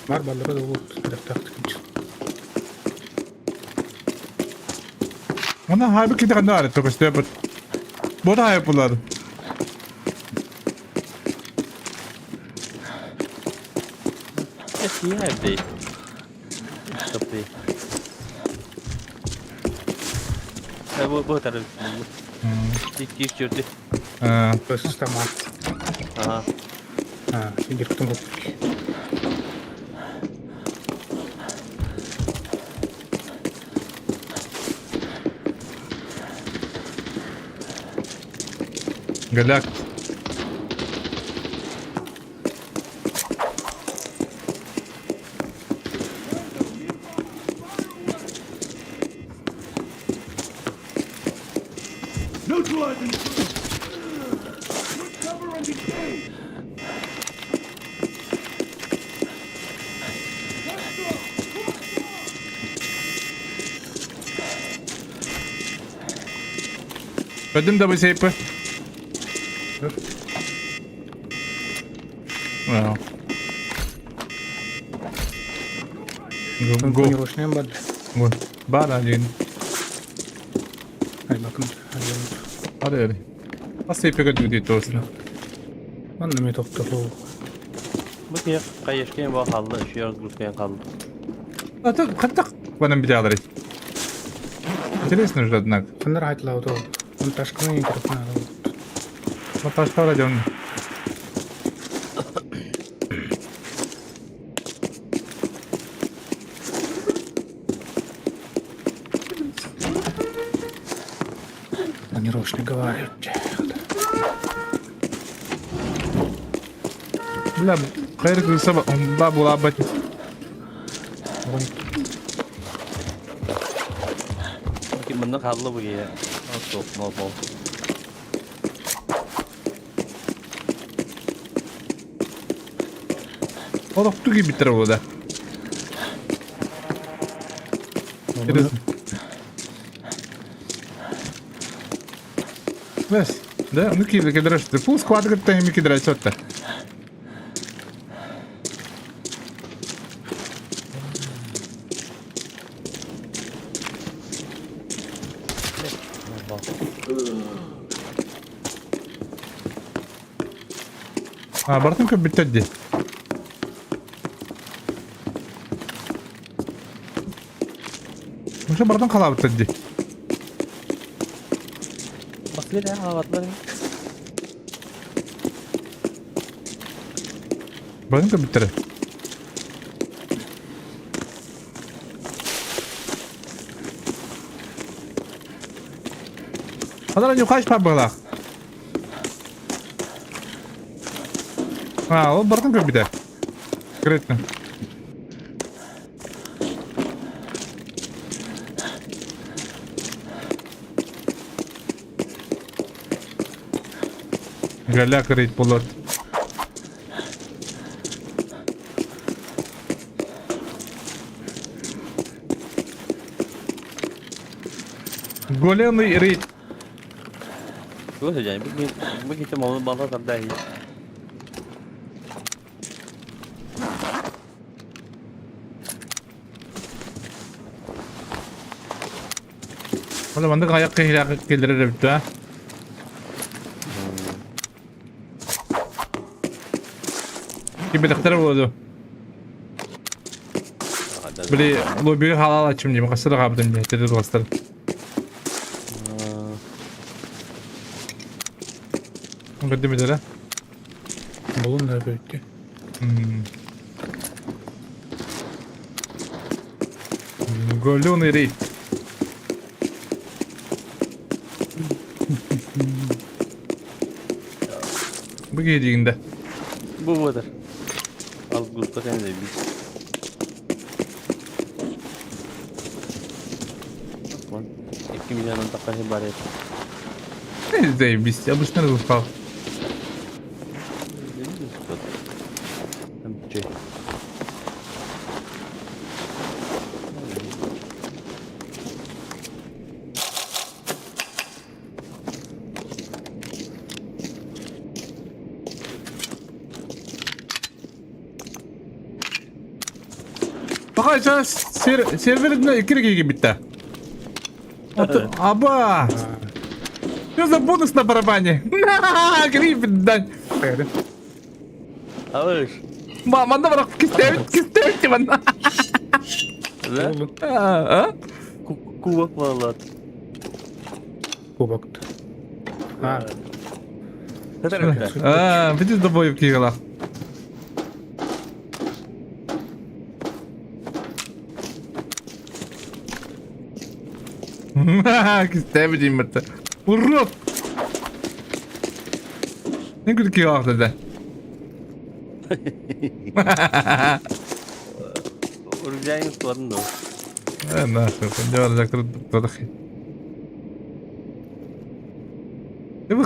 Бар баллары да вот тактик. Она хайбы киде канда ары только степет. Bota yapılar. Тиийэ эбдей. Топты. Бу бу тары. Тииш жүрдү. Система. Ага. А, директор. Голяк. Neutralizing. Take cover and engage. Көрдүм да бу сейпы. Go. Go. Go. Бар один. Hadi hadi. Хас сейпе көрдүк тоосна. Манна ми топтолу. Бу киһи хайышкин бу халлы, үчү разгрузкаyan халлы. А то хаттак банан бидалары. Интересно же, однако. Ханнар хайтлау то. Монтажканы интернет. Монтажка дьон. Планировочный говорит. Бля, хайр күлсә ба була бат. Мында халлы бу киһи. Стоп, мол, мол. Олох туги биттер буда. Интересно. Бес. Да, ну киде кедереш. Фул склад гытта хими кедереш отта. А, бартым көп биттер Уже бартын қала бітті. Басылыр я, алатлар. Бартын көп биттер. Адар не қаш бар А, ол бартын көп бітті. Конкретно. Голяк рейд болот. Голеный рейд. Бу сөжән, бу бу ките мол бала тарда. Ола мандык аяк келдирер бит, Кибетактар болду. Били лобби халал ачым дейм, касыр кабдым дейм, теде достар. Көрдүм да? Булун да бүттү. Голеный рейд. Бу дегенде. Бу будар. Алып густа кәнде бит. 2 миллионнан такка бар edi. Заебись, обычно разыскал. Там че? Пока сейчас сервер икки битте. Аба. Что за бонус на барабане? Гриффин, да. Алыш. Манна барах кистээбит, кистээбит манна. Да? А? Кубок буоллат. Кубок. А. А, видишь, добоев киила. Кистээбит иммэтэ. Урут! Не күл киһи да. Уржайын туарын да. Э, нахуй, жактыр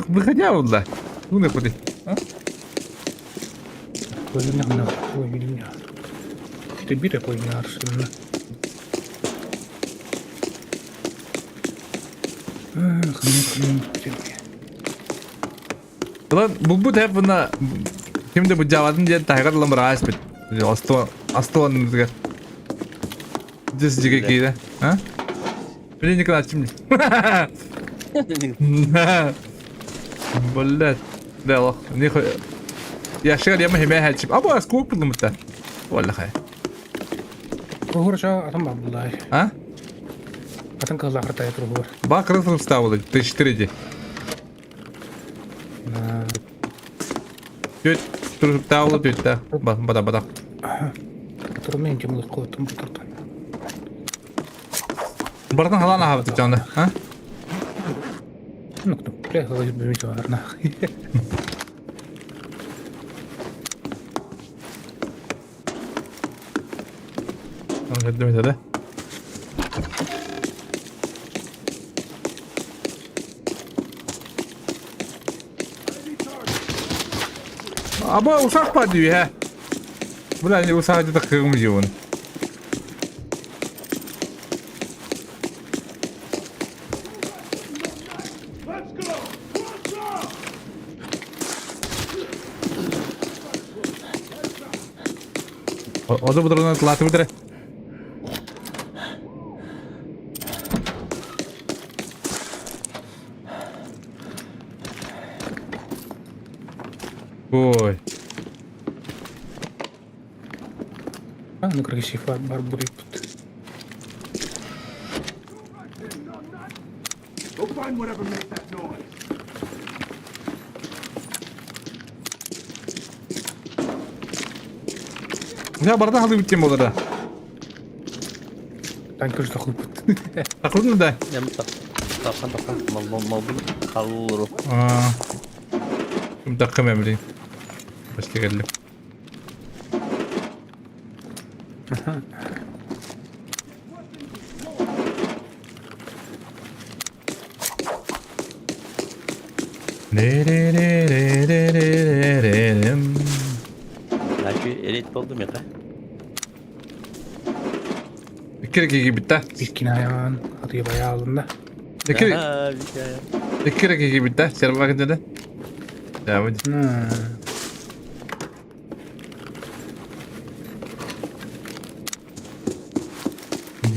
Выходя вот да. Ну, не ходи. Ылан булбут эп мына ким да бу жаватын диэн таһыгар ылан бырааас бит. Остуол остуол анныгар. Дис жиге киирэ. А? Блин, Николаевич. Блядь. Да, лох. Не Я шигар яма химэ хачип. Або скоп булмута. Валла хай. Куһур атын бабыллай. А? Атын кыллахыртай туругур. Ба красным ставил, 1004 ди. Түт, туруп таулы түттэ. Бада бада. Турмен кемлык коотум бутуртан. Бартан халан ахабыт жаны, а? Ну, бля, бімит бар нах. Да? Аба ушах падью, ha. Бля, не ушах где-то кырым жевун. Ода бұдырынан латы бұдыры. Ой. А, ну красиво, барбурит. Go find whatever made that noise. Я барда халы биткен болар. Танкер что хлопот. Такрудно да. Нем так. Тақан тақан мал мал мал халлыру. А. Ким такым блин. Почти келди. Значит, элит болду мека. Икки битта. Биккин аты баялында. Икки икки битта. Сербак деди. Да, вот.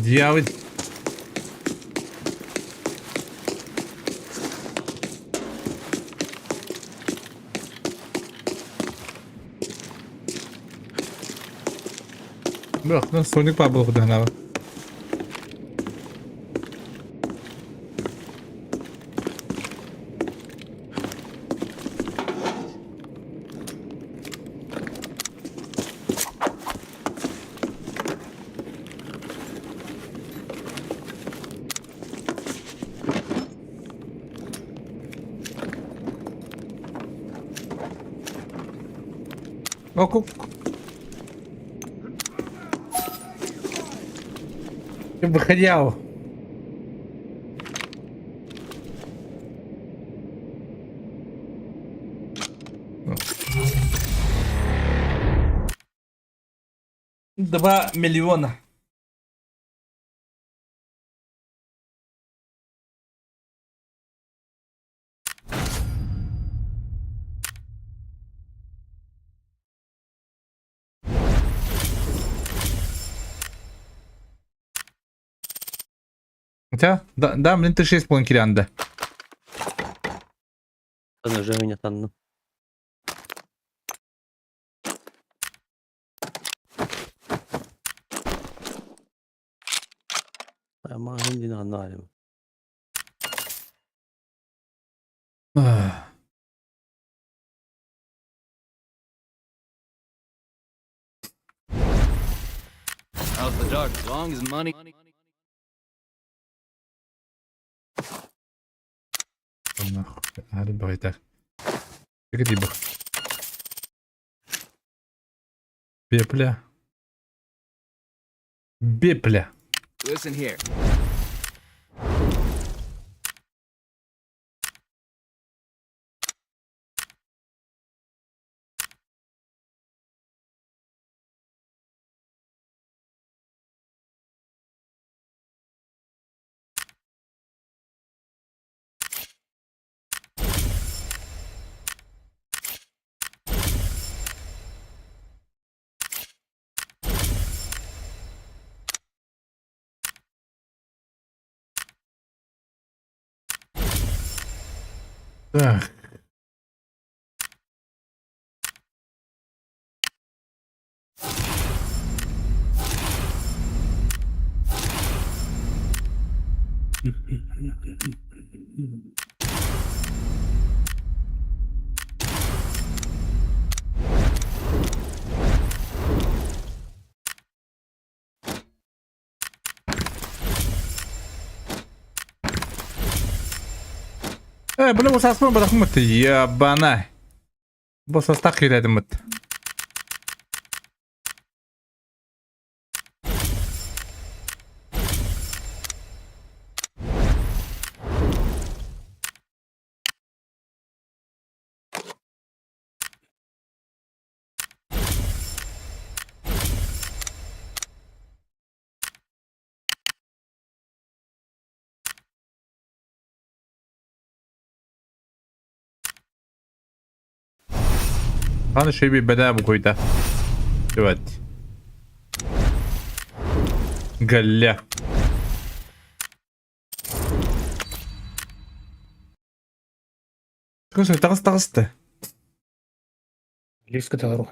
Дьявол. Бөх, ну Соник па был куда надо. О, Ты выходил. 2 миллиона. У тебя? Да, да, блин, ты 6 полон кирянда. Уже хынятанным. Маҕаһыын диэн ханна баарый? How's the dark? As long as money. Аары баҕайытар. Тиба. Бепля. Бепля. Listen here. Так. Э, бля, бу саспын бадахмыт. Ебана. Бу састах кирэдиммит. Аны шөйбей бәдә бу койда. Давайте. Галля. Слушай, тағыс тағысты. Лиска толору.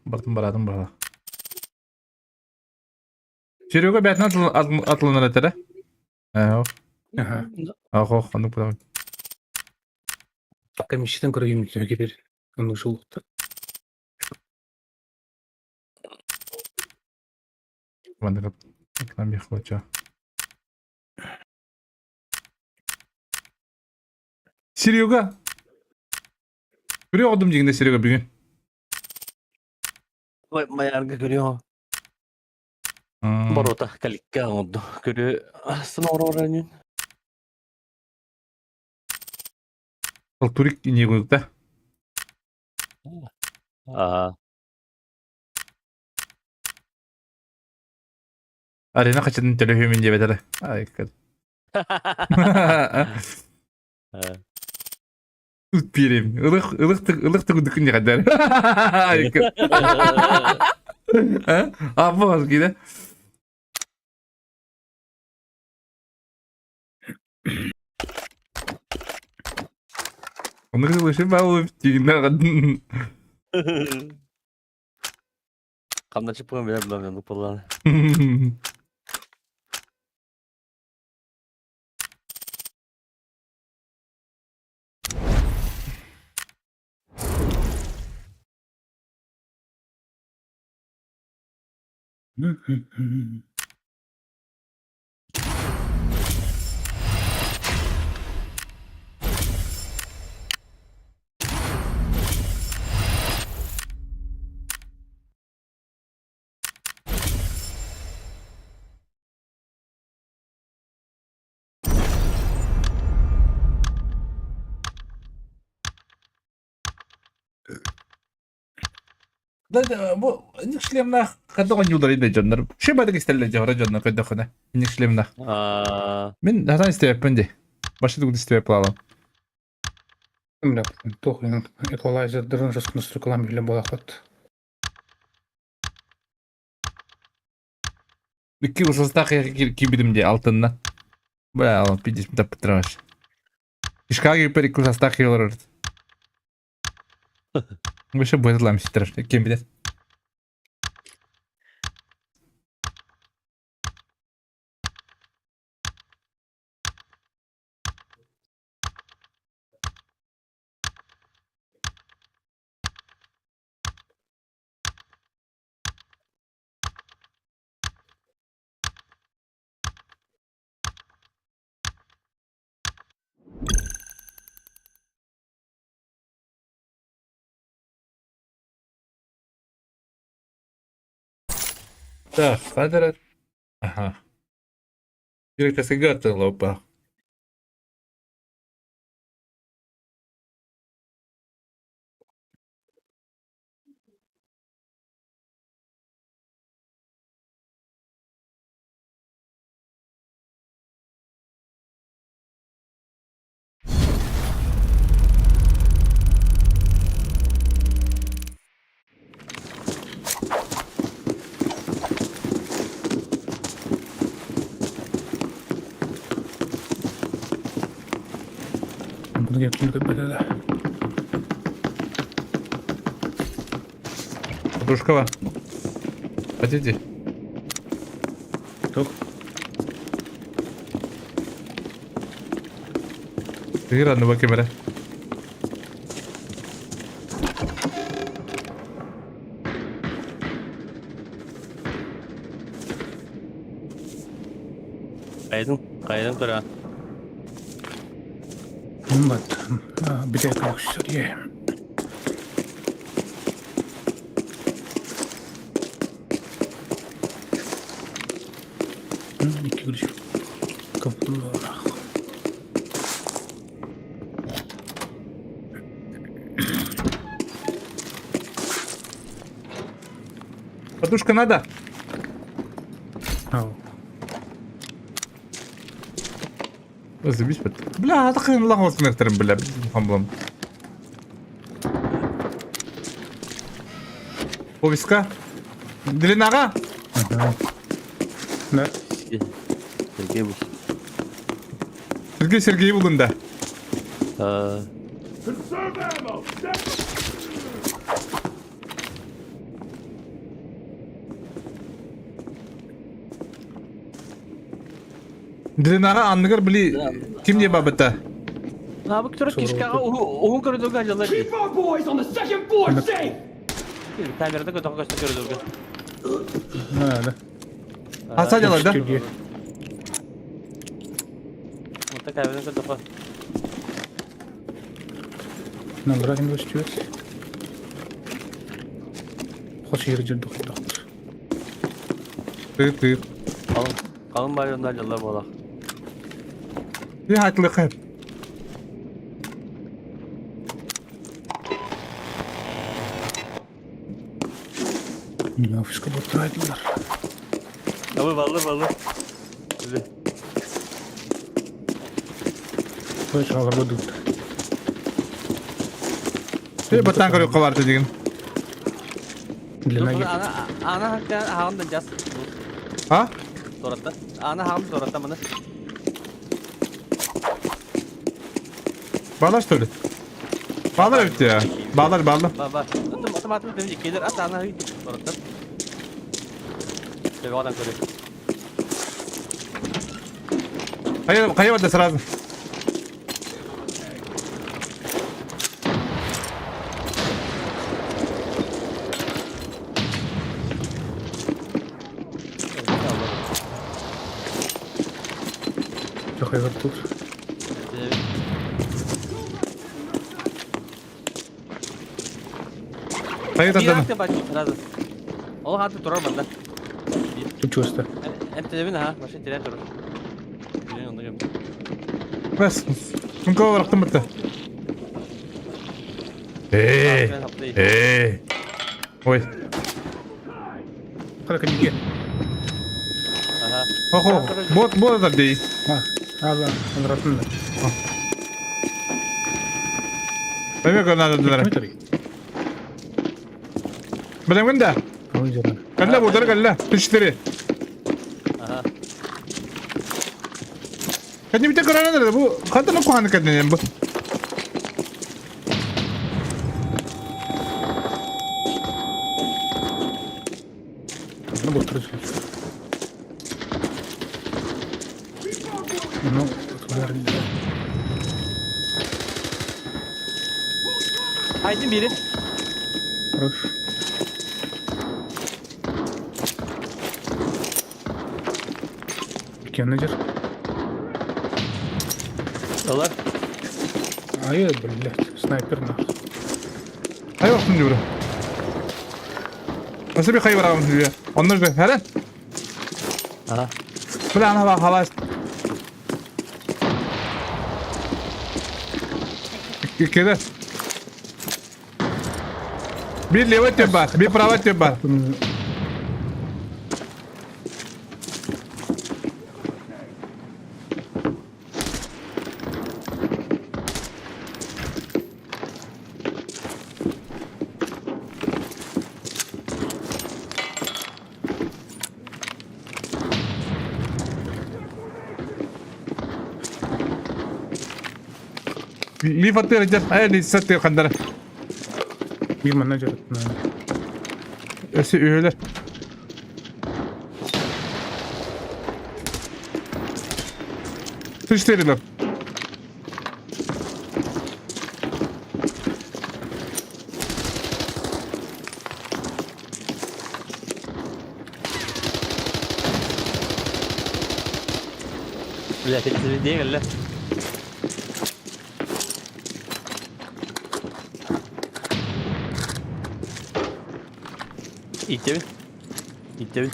Бартын баратын бала. Серега бәтін атылынар этэрэ. Ага. Ах, оннук буолар. Комиссиядан көрөйүм кирер. Оннук жолуктар. Маннык атлан бихлача. Серега! Көрө одум дегенде Серега бүгүн. Майарга көрүө. Борота каликка оҥордо. Көрүө астын оҥорор Ол турик не да? Аа. Арена хачатын төлөһүмүн диэбэтэрэ. Ай, кад. Тут пирим. Ылых ылых ылых тыгы не кадар. Ай, кад. А, вот, киде. Оны кызыл бау тигинде. Хамначы пуган билер булам мен буоллаҕына. Да, бу инник шлемнаах ханна оонньууллар инде дьоннор. Ши бадык истэллэр дьоһоро дьоннор көрдөххүнэ. Инник шлемнаах. Мин хатан истибэппин дии. Башы тугу истибэп буолалам. Бля, туох эквалайзердарын настройкалаан билэ буолаахпыт. Икки ушастаах киирбитим дии алтынна. Бля, пиздец, таппыттыраш. Ишкаға киирбэр икки ушастаах киһи олорор. Вообще быһытылаам ситтэр. Ким билэр. Так, хадара. Ага. Директор лопа. Буну ким көрбөтө да. Подружкова. Хотите? Туох? Тыгыр анныба кэмэрэ. Хайдын, хайдын көрө. Бат. Битэ көрсөр е. Икки күлүш. Каптуллаах. Подушка надо? Ау. Заебись бит. Бля, такын лах смерттерин бля. Хамблам. Повестка. Длинага? Ага. Да. Сергей бу. Сергей Сергей булгун да. Conserve ammo! That's Длинага анныгар били ким не бабыта? А бу турар кишкаҕа уһун көрүдүргэ дьаллар дии. Keep our boys on the second floor safe! Камерада көтөҕө көстө көрүдүргэ. Да, да. Аса дьалар да? Онто камерада көтөҕө. Нам ким көстүбэт. Хос иһирдьэ дохтох. Тыыр тыыр. Қалың, қалың байонда дьаллар буолах. Bir haklı. Офиска буттарайдылар. Абы баллы баллы. Үбі. Ой, чалар будут. Bir баттан көрүк кабарды деген. Длина Ана ана хакка хаҕын жас. А? Торатта. Ана хаҕын торатта маны. Bağlar что ли? Bağlar bitti ya. Bağlar bağlar. Ба ба. Атым атым атым демей келер ат ана үй торатта. Деп одан көрө. Хайа хайа барды сразу. Хайа тут. Хайа тардан. Сразу. Ол хаты турар банда. Тут чувство. Эмтелебин ха, машина терен турар. Билен онда кем. Бес. Мынка барактым битти. Эй. Эй. Ой. Хара кэннигэ. Аха. Охо, бот бот атар дии. Ала, анратын да. Эме көрнадылар. Билэмгин да? Кэллэ буутары кэллэ. Түчтери. Аха. Кэннибитэ көрөнөн бу хантан куһаны кэннинен бу. Ну, бу турус. Ну, Haydi biri. Хорош. Кеннедер. Ылар. Ай, блядь, снайпер нахуй. Хайа охтун дьура. Nasıl bir kayı var abi diyor. Onlar da hele. Aha. Бля, ана бak халас. Кеде. Bir левый тебе бар, bir правый тебе бар. Лиф аттыр дер, ай ли саттыр хандара. Bir менеджер. Өсө үһөлөр. Түштерилер. Бля, değil lan. Иттебин. Иттебин.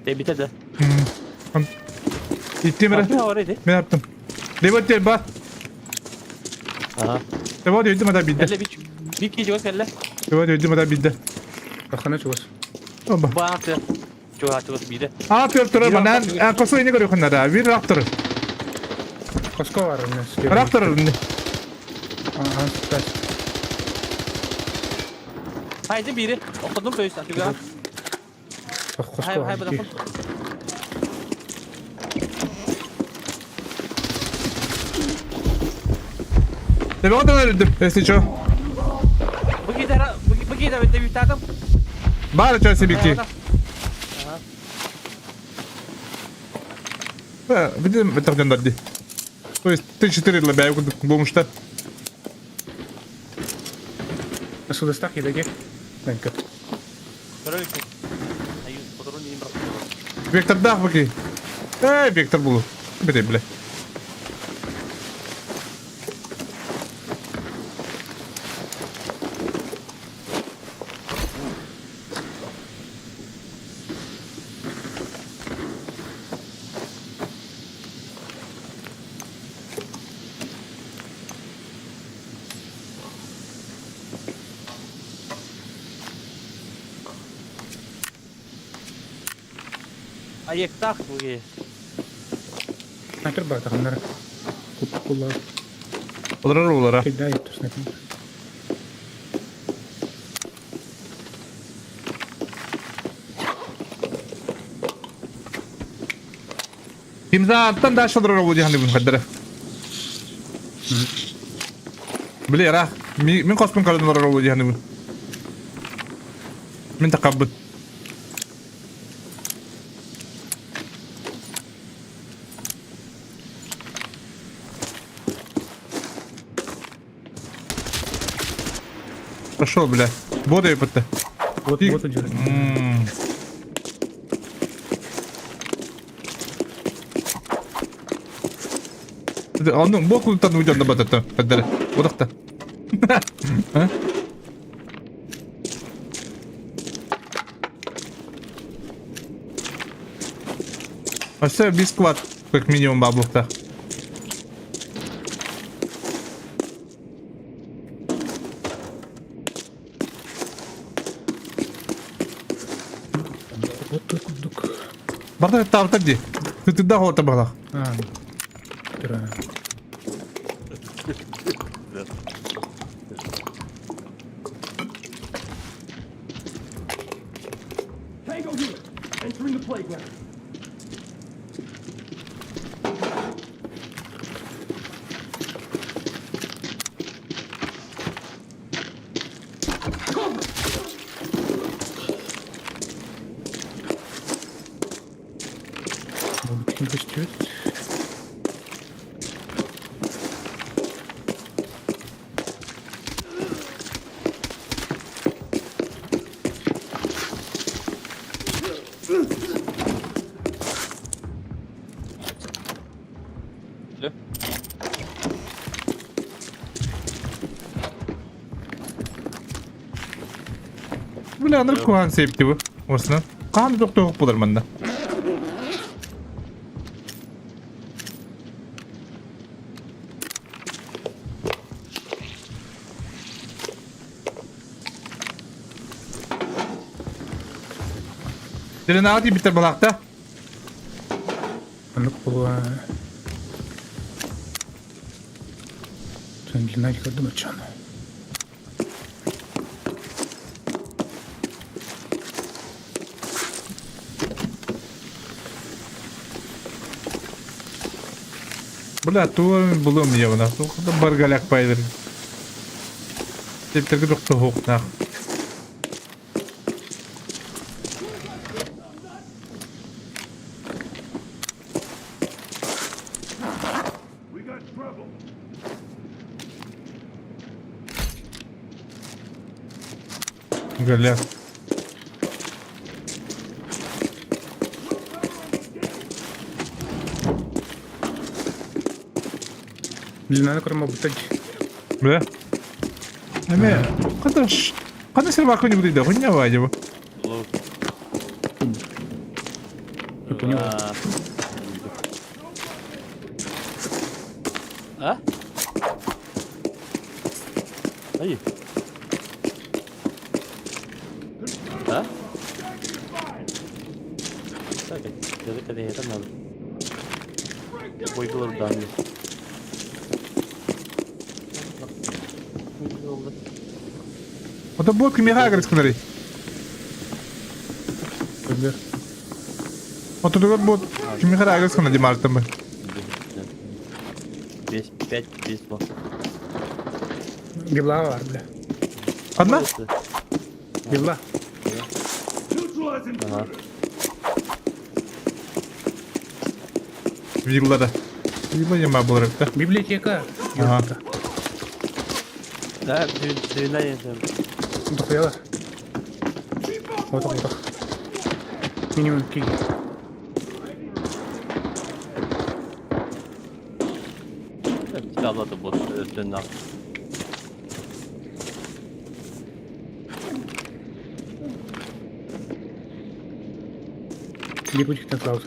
De biter de. Иттим эрэ. Ne var idi? Мен аттым. Левый тебе бар. Aha. Левый өйдүм ата бидде. Kelle bir bir kişi var kelle. Левый өйдүм ата бидде. Хана чугас. Оба. Бааты. Чуга чуга биде. А төр турар манан косо ине көрү ханара. Бир рактор. Коско бар эмес. Рактор. Ага, так. Haydi biri. Okudum söğüs. Чуга. Коско Hay hay бар. bırakın. Левый өйдүм. Если чё. Bu gider bu gider bir takım. Бар чё себеки. Видим, это где То есть ты 4 для бя бомжта. Судастах едаге. Данька. Вектор дах баки. Эй, Вектор был. Бери, бля. Ayıktah bu gi. Снайпер бар таханнар. Кула. Олар олар. Кидает снайпер. Имзааттан да шалар олар дигән бу хәддәре. Биле ра, мин коспын калын олар олар дигән бу. Мин такаббыт. Пошел, бля. Воду епта. Вот, вот идет. Онну бу култан уйдан да батата. Паддара. Удахта. А? Өссө бискват как минимум баблыктах. Вот курдук. Барда таабыта дии. Тытыдах ота баҕалах. А, тура. Tango here. Entering the playground. Ким көстүбүт? Бля, аныр куһаан сиэпти бу. Осынан. Хаан тохтоох буолар манна. Дирин аҕа тиийбиттэр балаахта. Оннук буолуо. Длина көрдүм оччону. Бля, туга булуом диэбина. Баргаляк пайдыр. Тептерге тохтоһуохтаах. We got trouble. Голяк. Длинаны көрмө бутаж. Бля. Эме, кадаш. Кана серваку не буду хуйня вадиба. Не понял. А? Ай. А? Так, это надо. Бойгылар данный. Ото бот кимиэхэ агресканарый? Көрдөр. Отутугар бот кимиэхэ агрескана димартан бы. 5, 5, 5, Била бар, бля. Одна? Била. Neutralize intruder. Виллада. Вилла нема был да? Библиотека. Ага. Да, двенадцать. Дохуяла. Вот он, вот. Минимум киги. Silahla bot ötlen Липучка сразу.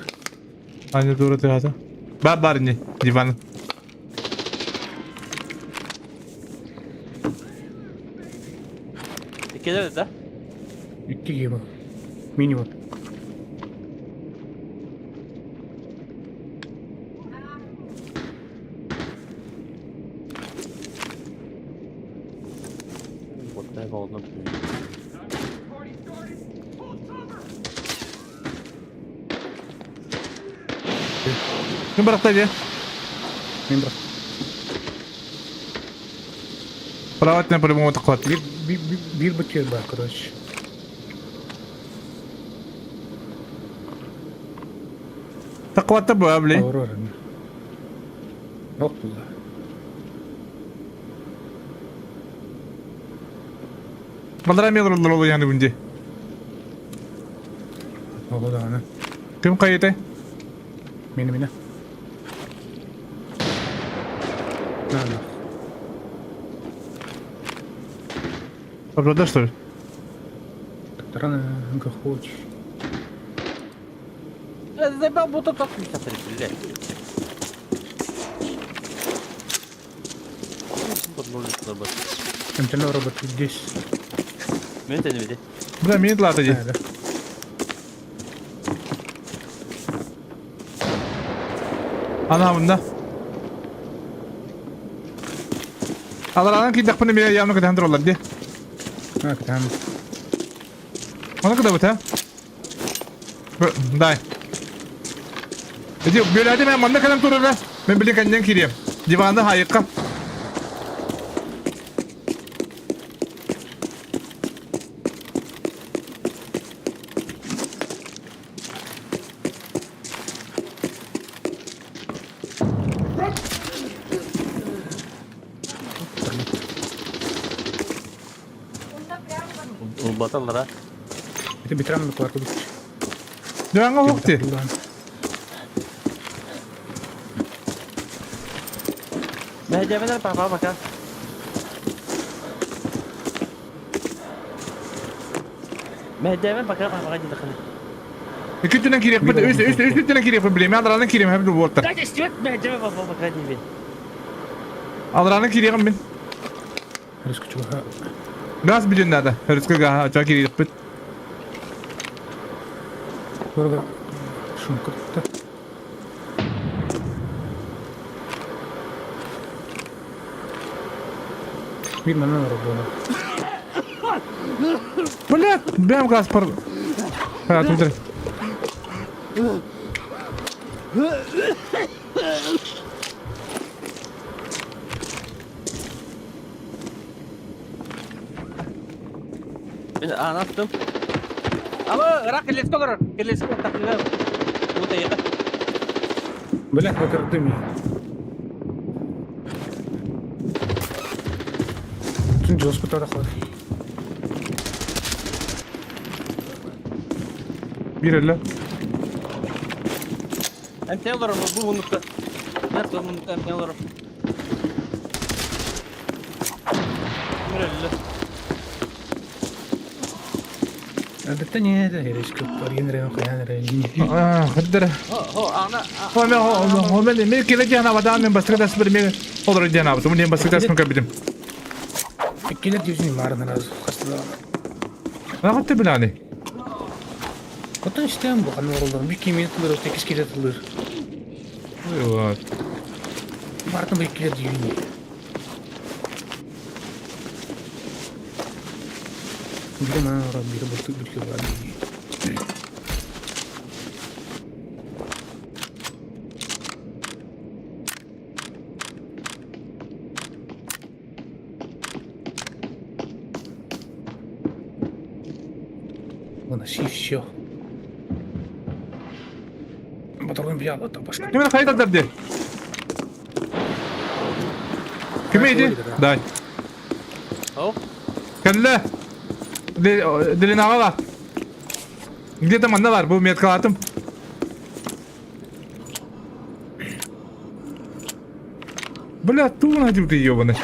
Аня дура ты ата. Ба барни, диван. Келер да? Киги был. Минимум. Боттай болдым. Party started. Hold cover. Ким барахта де? Мен бірақ. Правательно по-любому такой. Бир, бир, бир бутер бар, короче. Таквата ба, блин. Аурора. Ох, була. Балара эмиэ олороллор ол ыйааныбын дии. Оҕо даҕаны. Ким хайытай? Мини мини. На, на. Обладаешь, что ли? Рано хочешь. Заебал будто так не блядь. Антенна робот здесь. Мен сeni бidi. Бля, мин лата дии. Да, да. Ана мында. Аларанан киирдэхпинэ эмиэ явно кэтэһэн тураллар дии. А, там. Ону кытабыт, а? Дай. Иди, бүләде мен манна кэлэн турара. Мен билин кэннен кириэм. Диванды хайыкка. Баталлара. Это битран квартал. Диванга хук ти. Мэхэдэмэлэр папа пока. Мэхэдэмэл пока папа диэн ханы. Икки түнэн кириэхпит, үс үс үс түнэн кириэхпит билим. Аларанан кириэм хэбил буолтар. Дайте стюарт мэхэдэмэл папа пока диэн. Аларанан кириэҕим мин. Рискучуга. Газ билин надо. Рискы гаха, ча кириэхпит. Көргө шумкутта. Бир манан работа. Бля, бэм газ пар. А, тут. Мен анаттым. Ама рак келеске олорор. Келеске тахлыга. Бу тайга. Бля, көтөрдүм. Түн жоспу тада хор. Бир эле. Эмтен олорор бу муннукта. Мен бу муннукта эмтен олорор. Мөрөллө. Әдеттә не әдә риск барган район каян район. А, хаддара. Хо, хо, ана. Хо, мен, хо, хо, мен, мен келе жана вадан мен басқа дас бір мен олар жана бу мен басқа дас мен кабидим. Килер дүйүн марын раз хастада. А хатты билани. Котон истем бу кан оролдор. Бир киймен тылыр, текис келе тылыр. Ой, Бартын бир килер дүйүн. Бир мана ора бир бу бир килер бар. Выноси все. Патрон взял это пошли. Ким хайда дерди? Ким иди? Дай. Хо. Кэллэ. Длинага бар. Где-то манна бар, бу меткалатым. Бля, ту надел ты ебаный.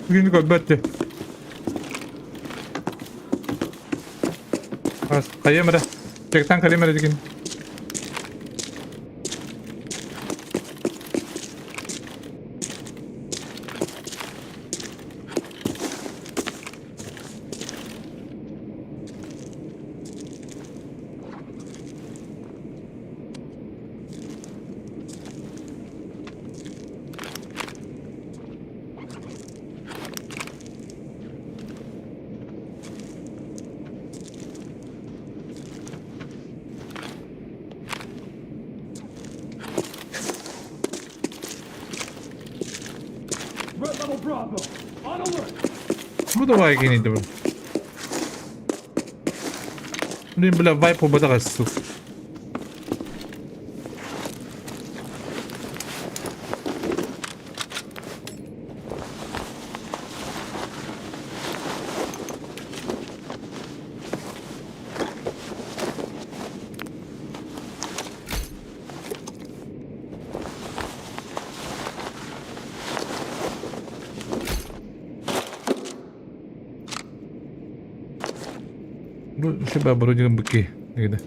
Бүгүн көрбөттү. Хайым эрэ. Чектан калим эрэ дигин. Red level Bravo. On alert. Бу давай кините бу. Блин, бля, вайп убатаҕас сук. Бу себя вроде быки. Где?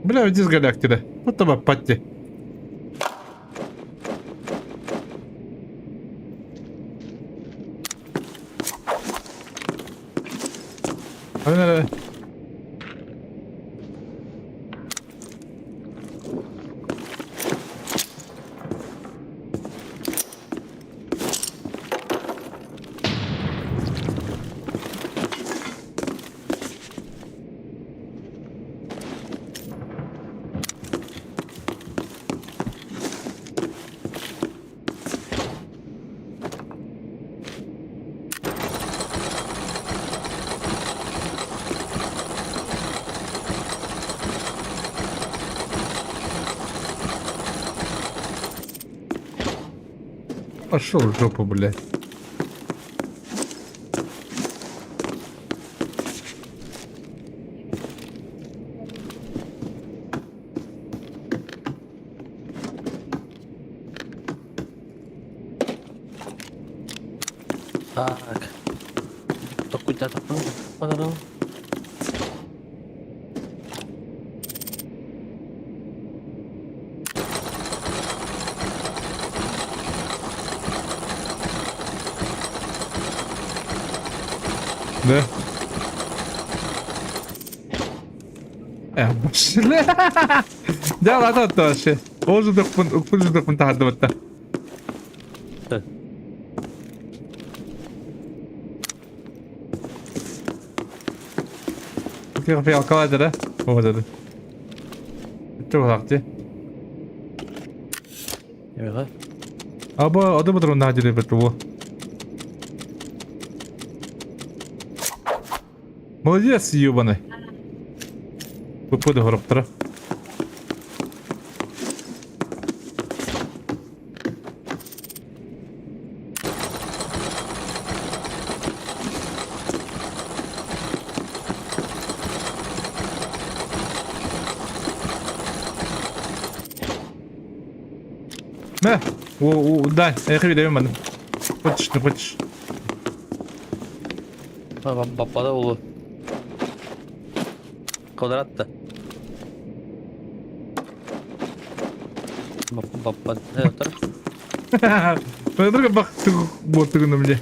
Бля, иди с галактика. Вот там патти. Hadi Пошел в жопу, блядь. Так. Такой-то. Да. Э, Да, ладно, вообще. Ожидықпын, тахардыбытта. Фиалкалады да? Вот это. Чугулакты. Аба, ады бұдыр онда адиле бітті о. Молодец, ебаный. Выпады ғырып. Мә, о, о, дай, я хабида мен. Хочешь, не хочешь. Баппада улу. Квадратта. Баппа. Подруга бак вот на мне.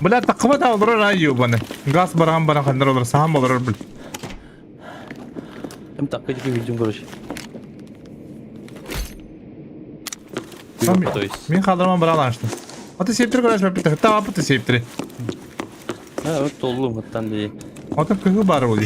Бля, такма да олорор ай ебаный. Газ баран баран хандар олор, сам олорор, бля. Ким такка дики видим, короче. То есть. Мин халдарман баран ашты. Аты септир көрәш бәпті. Та апты септир. Ha, evet doldu hatta diye. Аты кыгы бар ол.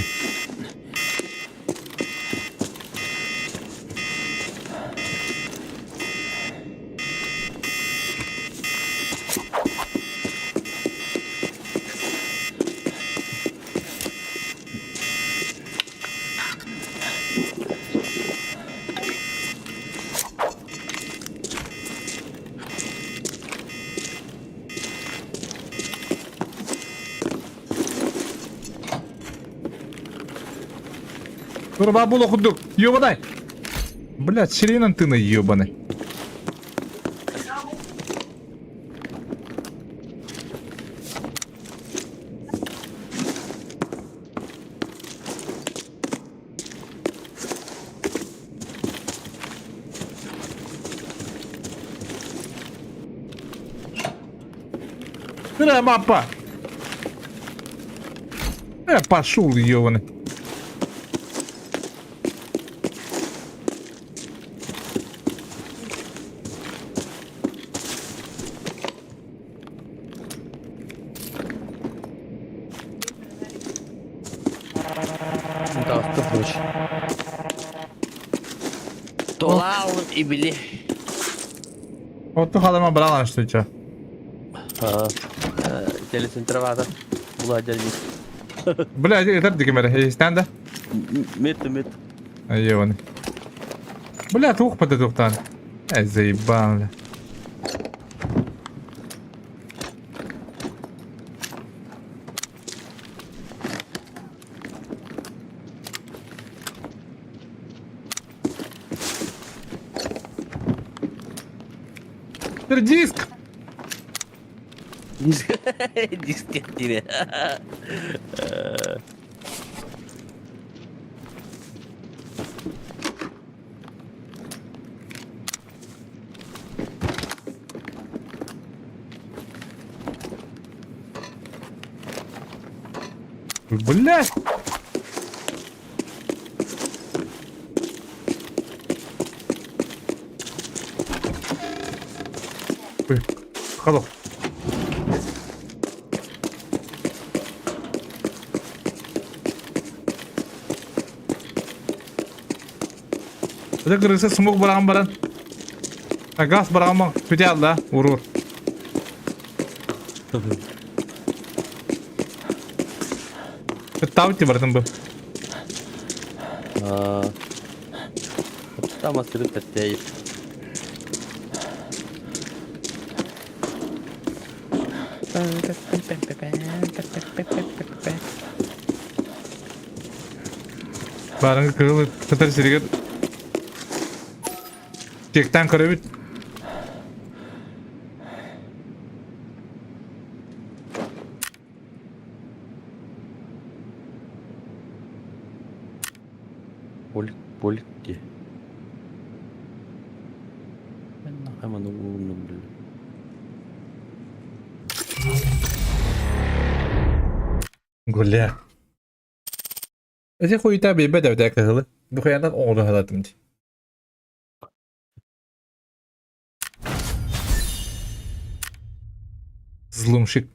Турба було худук. Ёбаный. Блядь, сирена ты на ёбаный. Бля, мапа! Пошел, ёбаный. Таҕыстым короче. Тула ибили. Отту халама брала что чё? Телецентр баата. Була дьэрги. Бля, этэр дикимere. Истэн да? Мет мет. Ёбаный. Бля, тух пата тухтан. Эй, заебал, бля. Диск! Диск. Диск дире. Блядь! Ой, Халок. Это крыса смог баран баран. Газ баран Күтэ алла, урур. Таути бардым бу. Там астырып тәттәйіп. Барыңы кырыл татар сиригер. Тектан көрөбүт. Болик, болик де. Мен нахайман уурнум билем. Гуля. Эти хуйта бейбе дәвдә кыһылы. Бу хуяндан оҕолу халатым ди. Злумшик.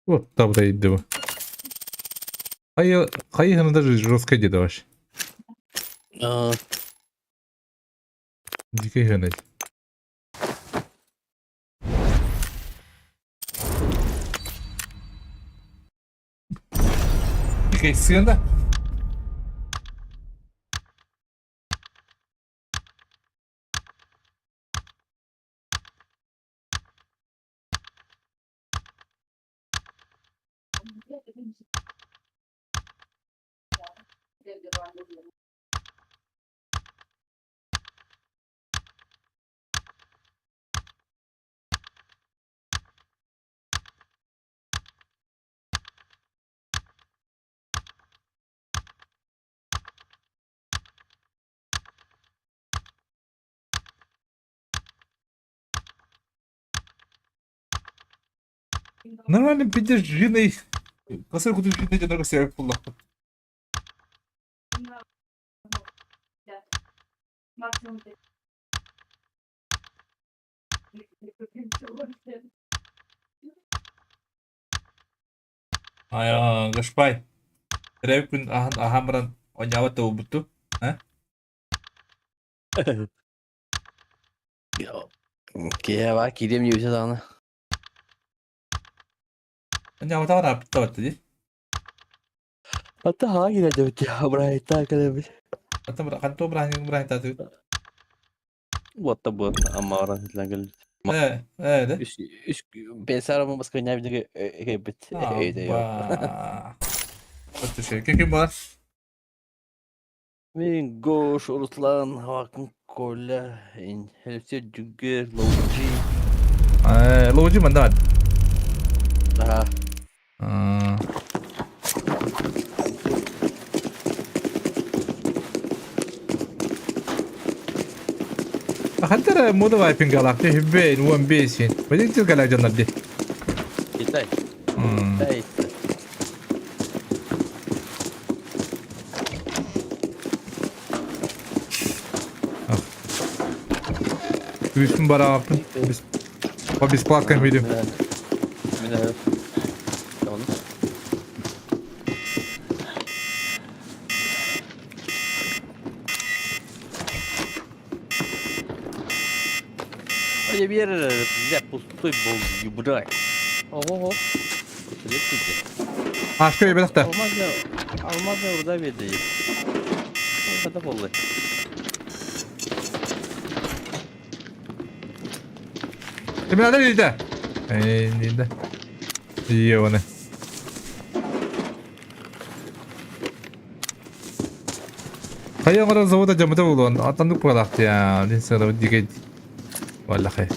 Вот там да иди. Хайы хайы даже жестко деда вообще. Дикий генель. Дикий сына. Нормально пиздец жиной. Косой куду жиной дедого себе пулла. Ая, гашпай. Терәп күн ахан ахамран онява тоубуту. Киһи баа киириэм диэбитэ даҕаны. Ньаҕытаҕар ааппыттабатта дии. Ата хаҕа киирэрдэбит бырааһыттаа кэлэбит. Ата ханту бырааһынньык бырааһыттаатыбыт. Уотта буот аммаҕаран ситилэн кэлбит. Э, э, да? Үс үс бесарама баскынябитигэ кэлбит. Абба. Өттүшэ. Ким бар? Мин Гош, Руслан, Хакын, Коля, Хельсе, Жүгер, Лоуджи. Э, Лоуджи мандат. Аха. Хантара мода вайпингалах те хиббейн уон бейсин. Бадин тилгалак дьоннор ди. Китай. Китай. Үстүн барааппын. По бесплаткам видим. Ой, биэр бля, пустой был, брать. Ого-го. Ашка ебедахта. Алмазны, алмазны урда берди. Када болду. Кимнадыр илдэ? Э, илдэ. Ионы. Хайа оҥорор завода дьамыта буолуон, атаннык буолаахтыйа, дин сыалабыт дикэй Валлахай.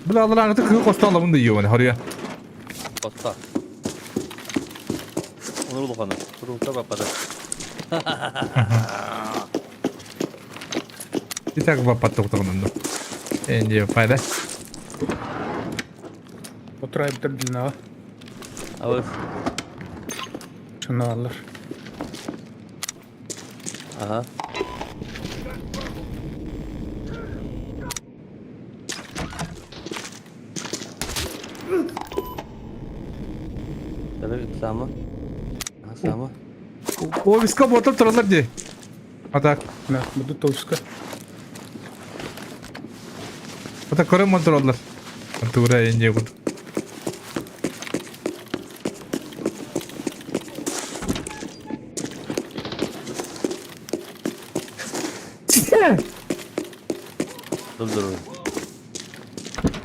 Бля, алларааҥыты кыһыл хосто алабын да ионы, хоруйа. Хосто. Онур улаханы. Туруукка баппата. И так баппатта утаҕынанну. Энди пайда. Отурайбыттар длинаҕа. Абыс. Шыналар. Ага. Сама. Сама. Офиска ботом тураллар дии. А так. Да, буду офиска. А так көрөн монтороллар. Антура энje курдук. Dur dur.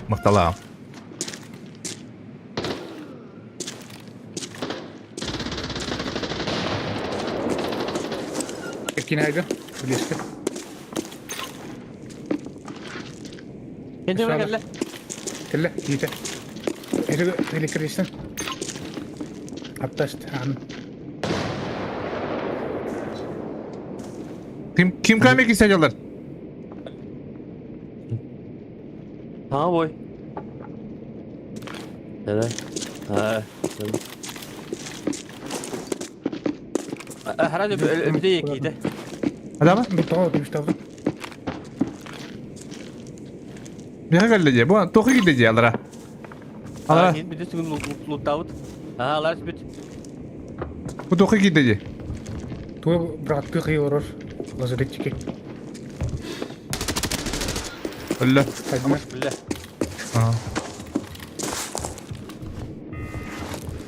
Махталаам. Кинайга, близко. Кенде кэллэ. Кэллэ, киитэ. Электричествен. Аттаст, ан. Ким ким каме кисәҗалар? Ха бой. Эре. Ha. Herhalde bir de yekiydi. Adama? Бутаҕа түбүстэҕин. Миэхэ кэллэ дии. Бу туохха киирдэ дии алара? Алара. Бүтүн сүгүн луттаабыт. Аа, алар бүт. Бу туохха киирдэ дии? Туга бырааттыы кый олорор лазаретчики. Өллө. Хайдана. Биллэ. Аа.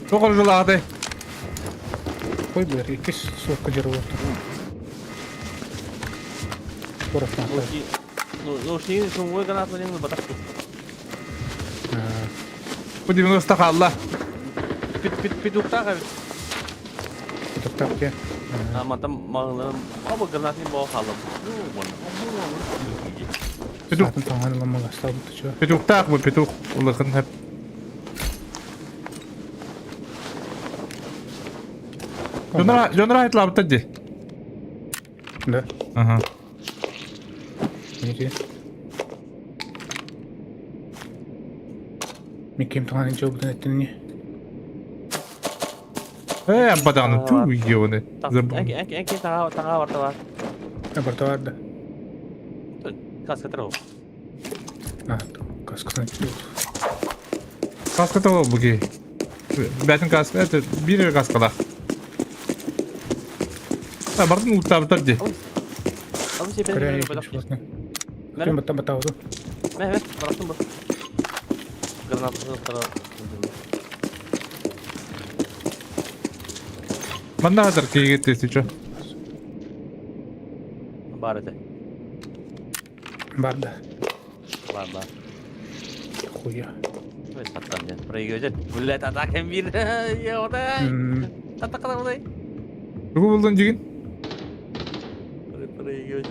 Туох оржулааты? Ой, бэр, иккис суокка дьарыллар. Наушнигин шумовой гранату батах. Бу 90 хаалла. Пит пит питуктаах эбит. Питуктаах дии. А мантан маҕыларын аба гранатын боо хаалла. Петух. Саатын таҥан ылан маластаабыт чуо. Петухтаах бу петух улахан хэп. Дьоннор дьоннор айтлаабыттар дии. Да. Ага. Неге? Мен кем таҥан инче эттин Э, абадааны туу ионы. Эки таҥа таҥа барта бар. Барта бар да. Каска тырау. А, касканы Каска того буги. Бәтин каска, это бир каскалах. А, бардын уттабытар ди. Абы Көрө Мэрэ. Баттан баттаабытым. Мэ, мэ, барахтым бу. Гранатаны Манна хатар киһигэ тесичо. Баар этэ. Бар да. Бар бар. Хуя. Саттан диэн. Проигрывать. Блять, атака мир. Я Атака одай. Тугу булдун дигин? Проигрывать.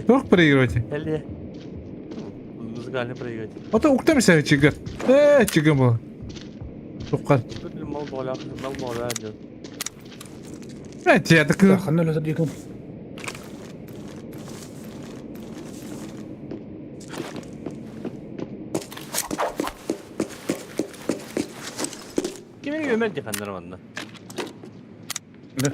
Туох проигрывать? Эле. Музыкально проигрывать. Ото укта мисэ чигер. Э, чигер бу. Туккар. Мал боля, мал боля диэн. Э, театр. Ханна өлөтөр диэкин. Кими өмөр диханнар манна. Да.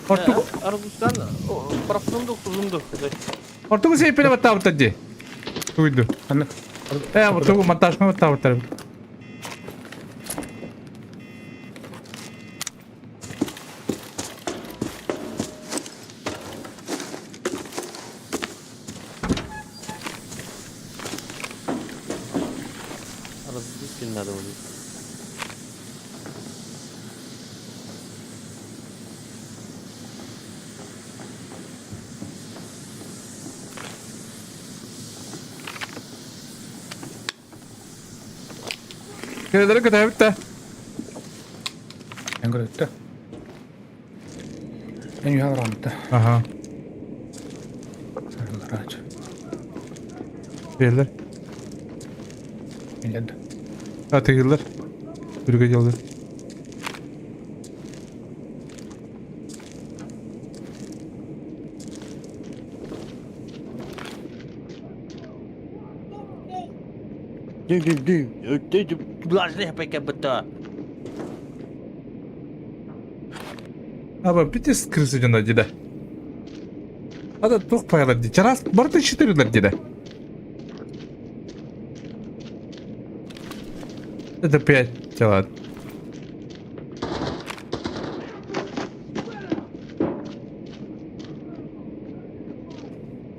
Ортук Аргустан бырахтым тузунду. Ортугу сейпене баттаабыттар дии. Тугуйду. Ханна. Э, ортугу монтажка баттаабыттар. Аргус надо будет. Кэлэлэрэ көтөбүт да. Эн көрөттө. Эн үһэ барамта. Аха. Сарыларач. Кэлэлэр. Билед. Атыгылар. Бүргө дьаллар. Аба битес крысы дьоно дии Ада туох пайалар дии. Чараас барыта четырылар дии Это пять тела.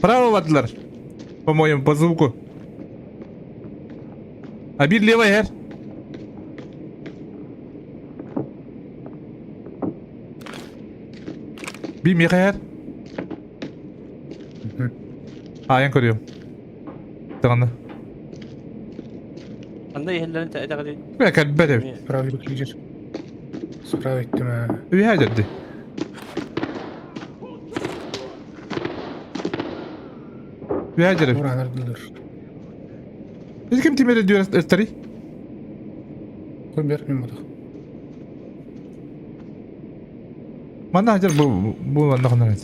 Право бардылар. По-моему, по звуку. А бир левый эр. Би миэхэ эр. Аайан көрүөм. Даҕаны. Анда иһэллэрин этэҕи Бля, кэлбэт эбит. Справа киирэр. Справа иттим ээ. Үһэ дьэрди. Үһэ дьэрди. Ураанардылар. Ити ким тимири дүөр эстери? Кой бер мен бодох. Манна хадьар бу бу манна хонор эт.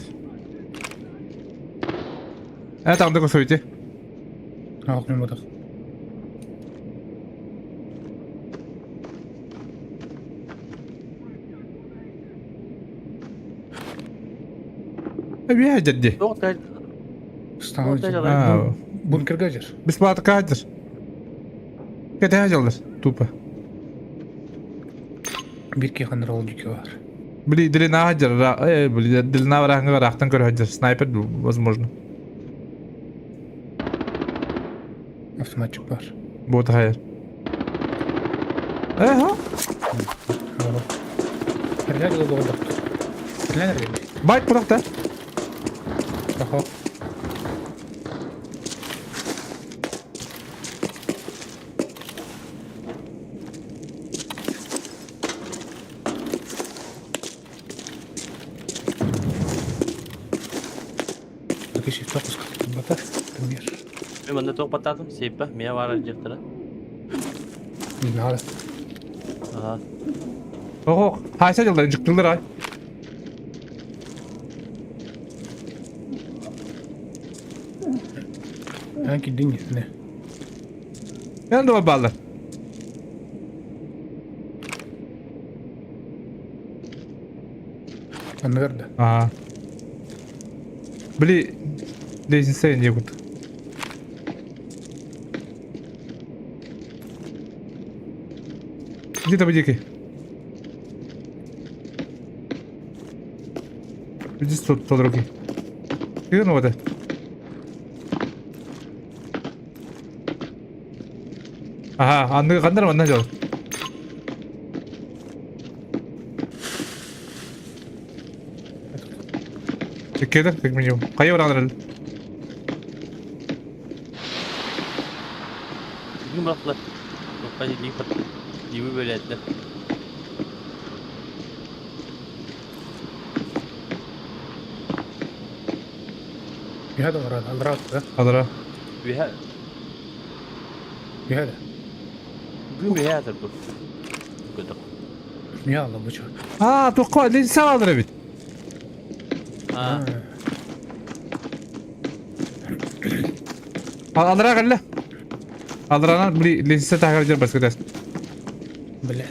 Э тагды көсөйти. Аах мен бодох. Э үһэ дьэрди. Туох да Стану. Аа, Бункерга жер. бесплатно хадьар. Кэтэһэ дьаллар тупо. Бир киһи ол дьүкө бар. Били длина хадьар, э били длина барахыңа барахтан көрө хадьар. Снайпер возможно. Автоматчик бар. Вот хайр. Э, ха? Херлер да доҕордохтор. Херлер эрэ. Байт бурахта. Аха. Киши тоқус батар. Премьер. Мен манна туох баттаатым сейппэ мия баар дьиэттэрэ. Не надо. Аха. Ого, хайса дьаллар, жыктылар ай. Анки динь не. Мен да баллар. Анныгар да. Аа. Били лестница не кут. Где там дикий? Иди тут, по дороге. Где ну вода? Ага, анны ханнар манна дьол. Кедер, как минимум. Хайа баран Бүгүн бырахтылар. Туохха илии Диби бөлээтилэр. Үһэ да олорор, аллараа да. Аллараа. Үһэ. Үһэ да. Бүгүн үһэ атыр бу. Көтөх. Үһэ алла бу чё. Аа, туохха линса алар эбит. Аа. Аллараа кэллэ. Аллараанан били линса таһыгар дьэр баскытас. Бля.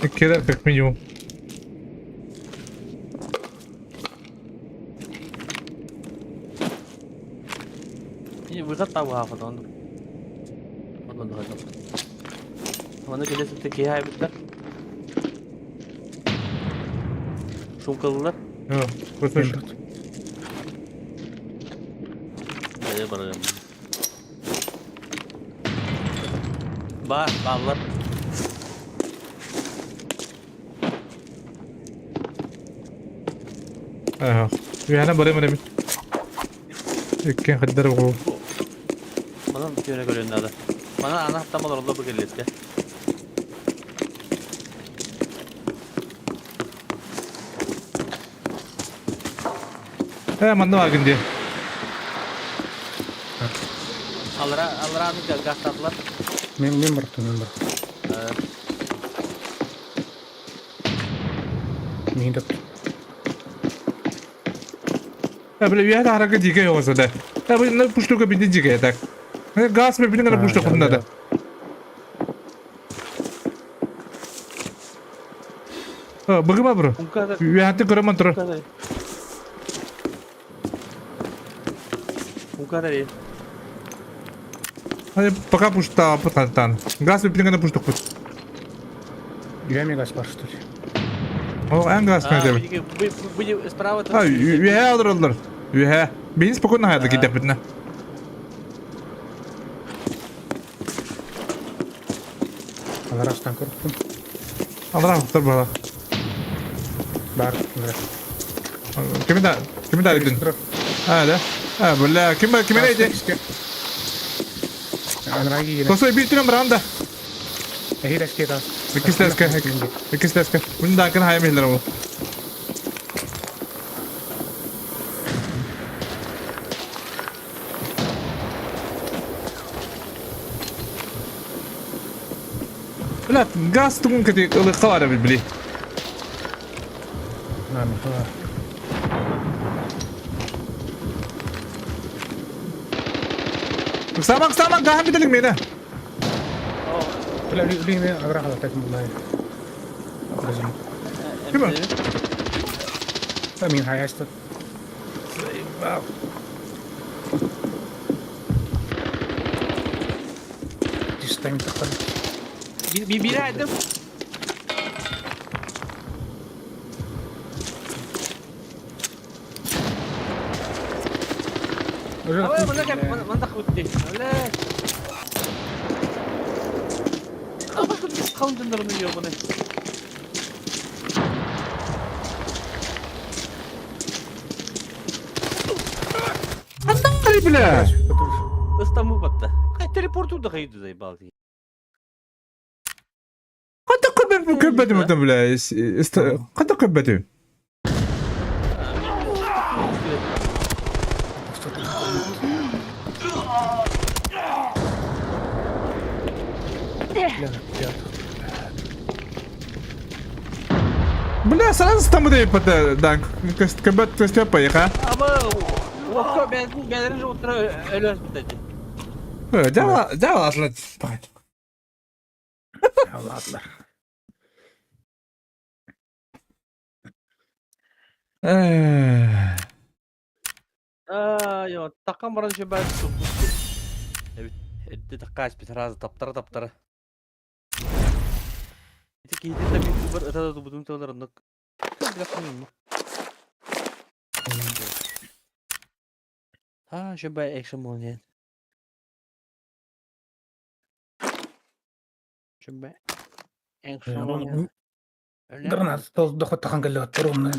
Киһи Кедер как минимум. Выход табыһаахыт оннук. Онон Манна кэлэ сытта киһи айбыттар. Шумкалылар. Слышь. Бэйэ барыам. Бар, бааллар. Ага. Үһэнэ барым эрэбит. Иккиэн хаддар буолу. Манан күөнэ көрүөн наада. Манан ана хаттам олороллор бу кэллиэскэ. Э, манна бааргын дии. Аллара, алларааны гаастаатылар. Мен мен барыптым, мен барыптым. Миин таптым. Э, бля, үһэ таһарга дикэй оҕосо да. Э, бу на пуштука бинди дикэй так. Газ мен бинди гана пуштук надо. Быгыма бро. Үһәтте көрөмөн турар. Пока пушта пытантан. Газ биппин гана пуштукпут. Үһэ газ бар что ли? О, эн газ кэнэтэбит. А, үһэ олороллор. Үһэ. Биһин спокойно хайда кидэхпитинэ. Аларастан көрүптүм. Алара хуктар бала. Бар, бар. Кими да, кими да идин? А, да. А, бля, ким ким эйди? Тосой бир түнөн баран да. Иккис лэска, иккис лэска. Мин даакын хайам иһиллэр ол. Бля, газ тугун кэти ылыкка бара били. Самак, самак, гаһан битэлик миэнэ. Бля, үли агра халатак булай. Ким? Мин хайаста. Дистан тахтар. Биир айдым. Манна хутти. Бля. Қалыңдырны ёбаны. Ай, бля! Ыстамы батта. Кай телепорту да кайды заебал. Қандай көбөт көбөтүм өтө бля. Қандай көбөтүм? Бля, сразу там да пата данк. Көбөт көстөп поеха. Аба, окко бәлер же утра өлөс битеди. Дьэ, атлар. Аллаатылар. Аа, йо, таккан баран еще баар Эбит, эрдэ такка испит сразу таптара-таптара. Ити киһитин да биир бар ыта да тубутун тылар оннук. Аа, еще бай экшен буолан. Еще бай экшен буолан. Гранат толдохоттахан кэллэҕиттэр онно.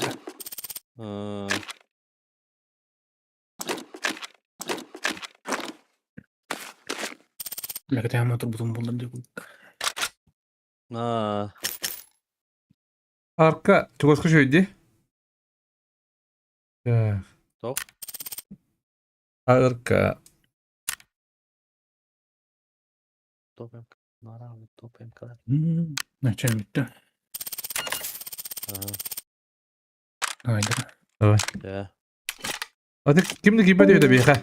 Лэкэтэһэн турбутум буоллар диэбит. Аа. Арка чугаска шөйди. Тоқ. Арка. Топ МК. Нара, топ МК. Начал бүттү. Давай, давай. Давай. Да. Аты кимди кимбе диэбитэ биһиэхэ?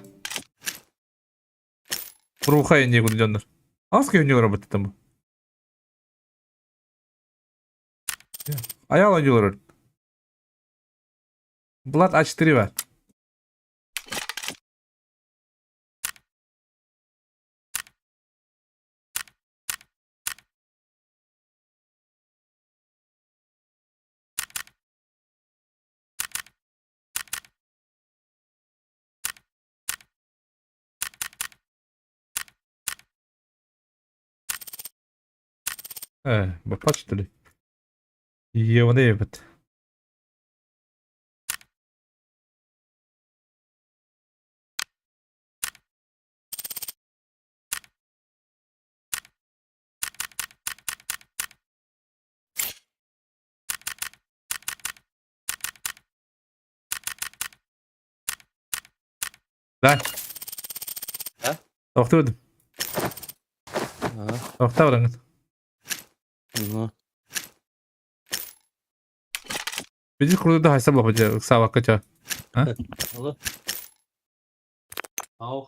Руха инде курдук дьоннор. Ас киһи работает бу. Аял ойнуулар. Влад А4 бар. Баппат что ли? Ебаный ебет. Да. А? Тохтур. Тохтаа. Ну. Бизи курду хайса бабы сава кача. А? Auch.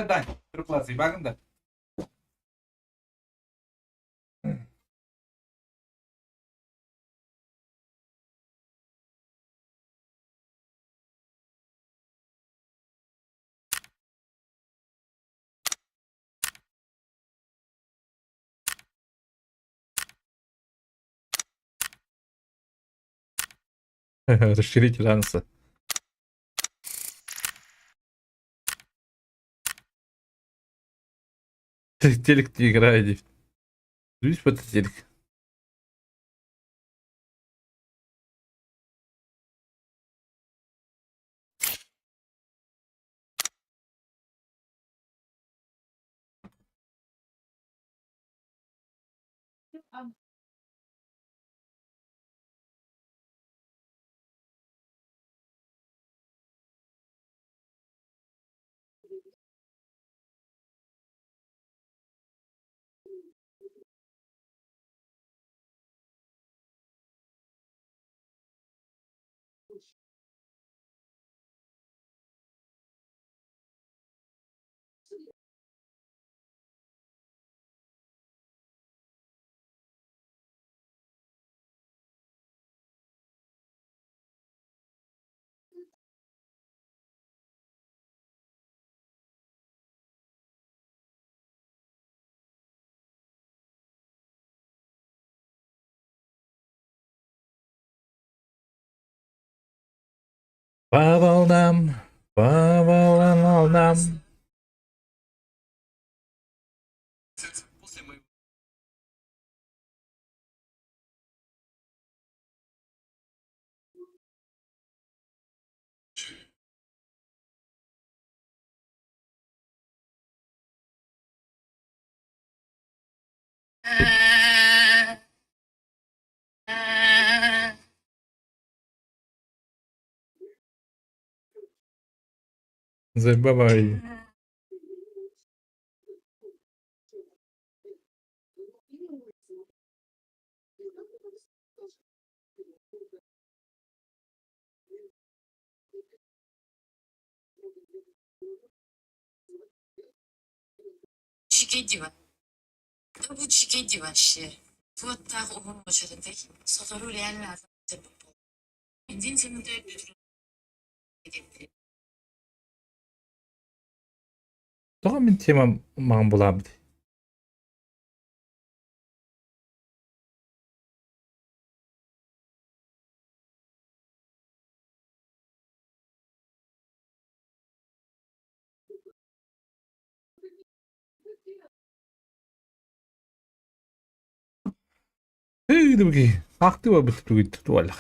Дай, трёхклассный, багын да. Расширитель ануса. Телек не играет. Видишь, вот телек. По волнам, по волнам. Забавай. Тоҕо мин темам маҥан булаабыт? Ахтыба бит туаллах.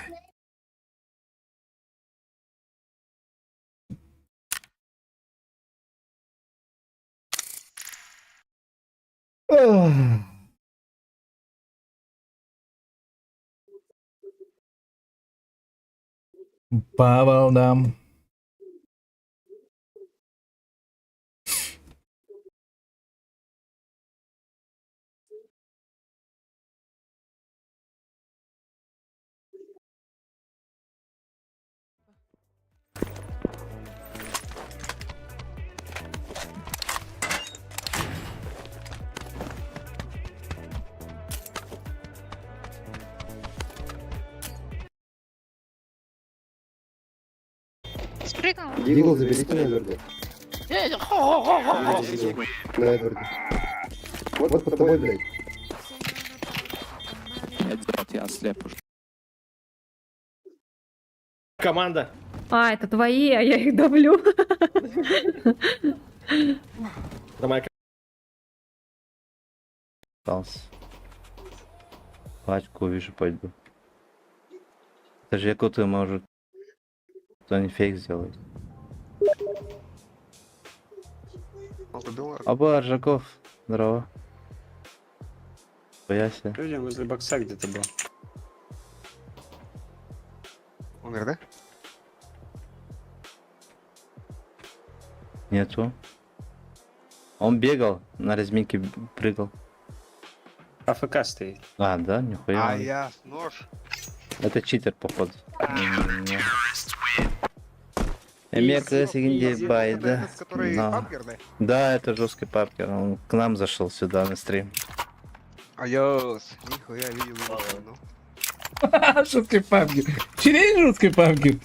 По волнам. Спрыгнул. Дигл заберите на верду. На верду. Вот, вот под тобой, блядь. Команда. А, это твои, а я их давлю. Давай. Остался. Пачку вижу, пойду. Это же якуты может. Кто не фейк сделает. Оба, Аржаков. Здорово. Бояся. Людям возле бокса где-то был. Умер, да? Нету. Он бегал, на разминке прыгал. AFK стоит. А, да, нихуя. А он. я с нож. Это читер, походу. Не. Эмиэ сигинди байды. Но... Да, это жесткий папкер. Он к нам зашел сюда на стрим. Айос, нихуя видел его ну. Жесткий папкер. Чирей жесткий папкер.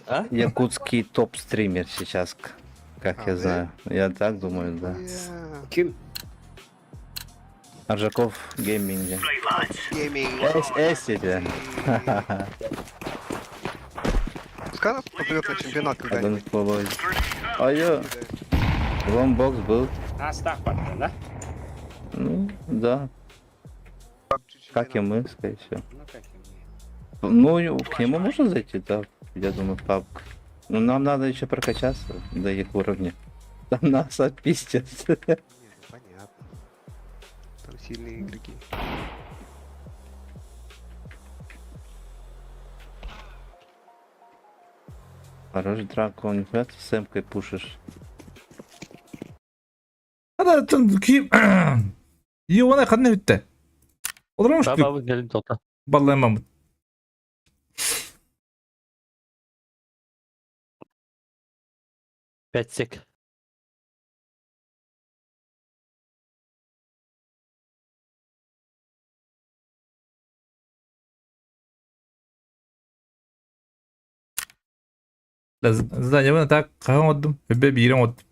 А? Якутский топ-стример сейчас, как А, я да? знаю. Я так думаю, да. Нихуя. Ким? Аржаков гейминге. Гейминг. Эс, эс тебе. Пускай нас попадет на чемпионат Один когда-нибудь. полой. Ой, ломбокс был. Астах партия, да? Ну, да. Как и мы, скорее всего. Ну как и мы. Ну, и к нему можно зайти, да? Я думаю, папка. Ну, нам надо еще прокачаться до их уровня. Там нас отпиздят. Не, ну понятно. Там сильные игроки. Хорош дракон, нихуя ты с эмкой пушишь. Ада тон ки Иона ханна бүтте. Олар Баба бу gelin tota. Балламам. Пять сек. Здание вона так кахан оддум. Өбө биирен оддум.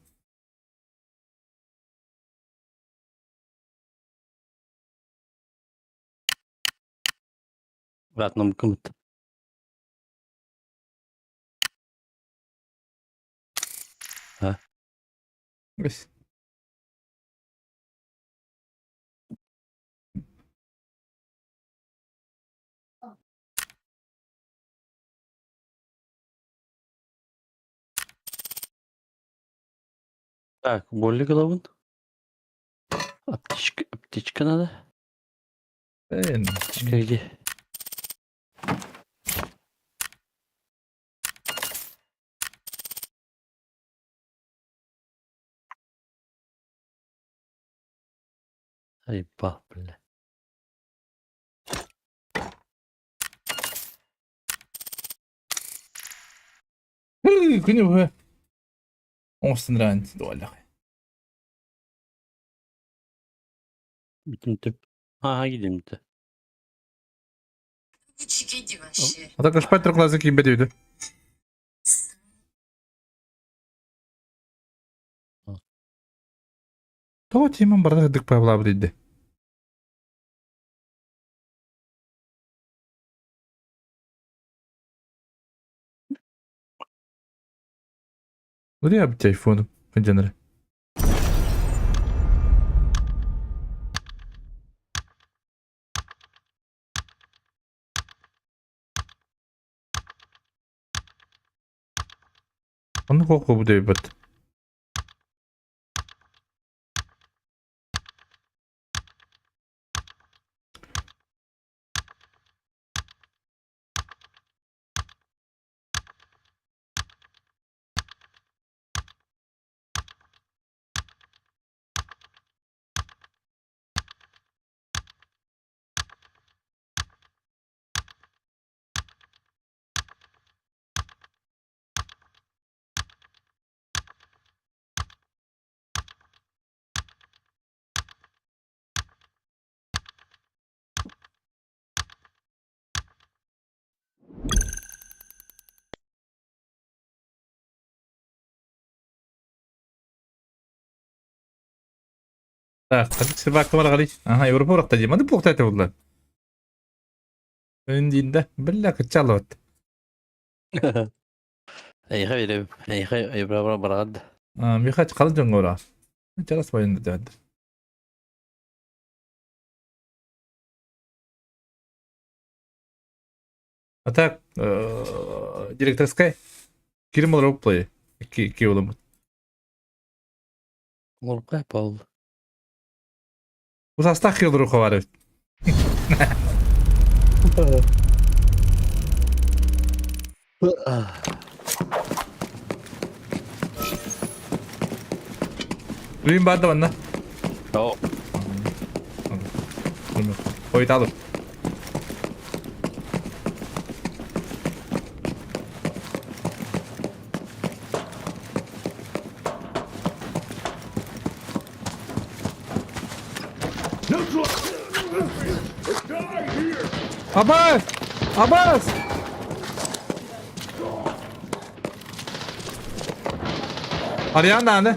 Ватном кымыт. Бес. Так, болли головын. Аптечка, аптечка надо. Эн. Аптечка где? Ай, ба, бля. Күнү бу. Оңстон ран дуалла. Бүтүн түп. Ага, gideyim de. Ата кашпай турклазы кийбе дейди. Того тиман барда дык павла дейди. Buraya bir телефону контейнер. Оны қоқы бұ деп бит. Так, хадик себак бар гали. Ага, Европа уракта дейм. Аны плохта айтып булар. Өндейінде білля кычалып. Эй, хайр, эй, хайр, эй, бра, бра, бра. Михач қалың жоңгора. Жарас байынды деді. А так, директорская кирим ол плей. Ки олым. Олып пол. Узастах килдыру хавары. Үйін барды ванна. О. Ой, талып. Абаас! Абаас! Арыйаан даҕаны.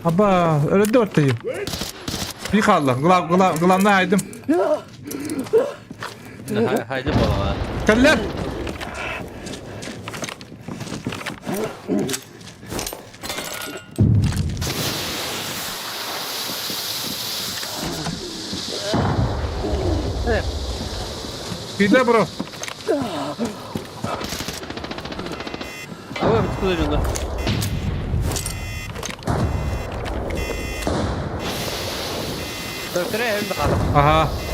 Аба, өлөрдө ортайым. Bir kaldı. Gılamda haydım. Хайды буолаҕа. Кэллэр! Киирдэ бро. Ава бит дьоно. Төкөрө эм хаалар. Аха.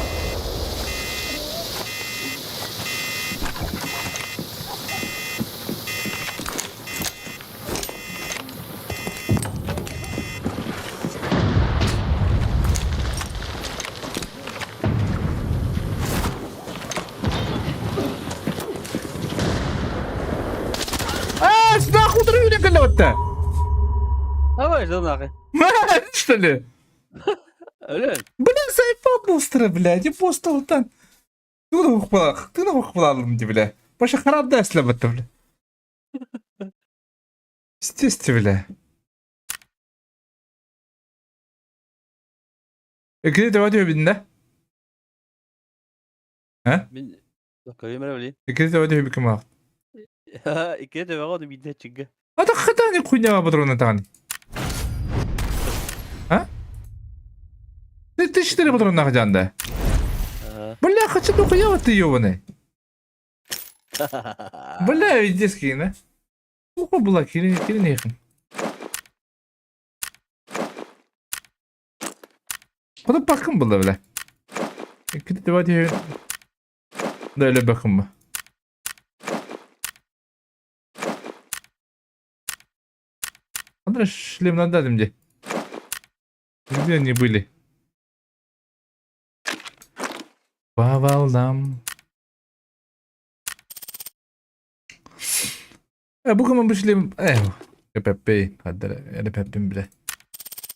Аа, сюда хутры или кэллэбэттэ? Ава ждал Что ли? Өлөн. Блин, заебал блядь, и постал там. Ты нахуй бля. Паша харап да слабо бля. Естественно, бля. Где ты водил, да? А? Где ты водил, бикамал? Икки төбөҕө биирдэ чиггэ. А так хатани хуйня патрона тани. А? Ты 4 патрона хадянда. Бля, хочу дохуя вот ты ёбаный. Бля, везде скин, Плохо была, кирин, кирин Куда бакын было, бля? Киди давайте. Да, или бакын ба. Андрей шлем надо где? Где они были? По волнам. Бу кыман бу шлем... Пеппей. Пеппин, бля.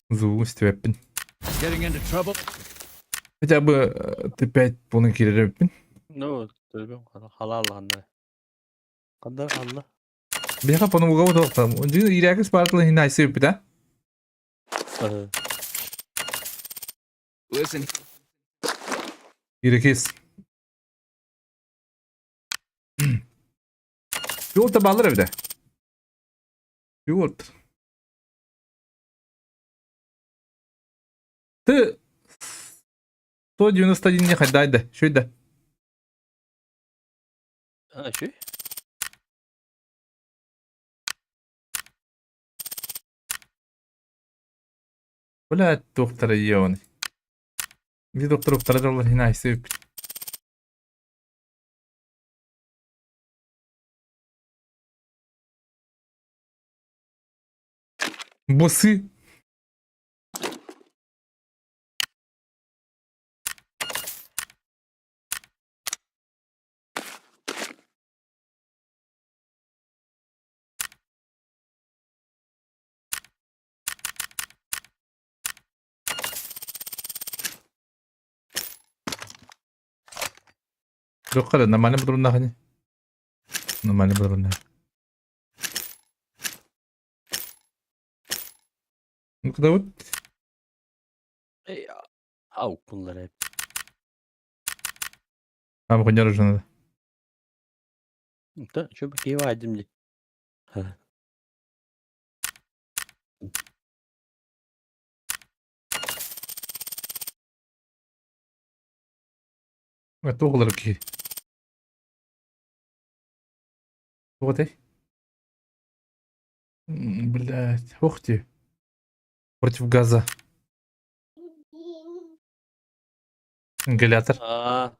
Звук степпин. Getting into trouble? Хотя бы Т5 полный киререппин. Ну, төлбөм халал хандар. Кандар халла. Бияка пону буга тоқтам. Ирәкис бартылы хин айсы өппі, да? Listen. Ирекис. Yoğurt da evde. Yoğurt. Ты 191 не хайдайды. Шөйді. А, şu? Бля, доктор ебаный. Где доктор доктор доллар хин айсы өппі. Боссы. Жоқ, нормально патроннахани. Нормально патроннах. Ну куда вот? Ey, au bunlar hep. А, хуйня уже надо. Да, şu bir keyif aldım di. Тоғылар ки. Вот эй. Блять, ух ты. Против газа. Ингалятор. Aa.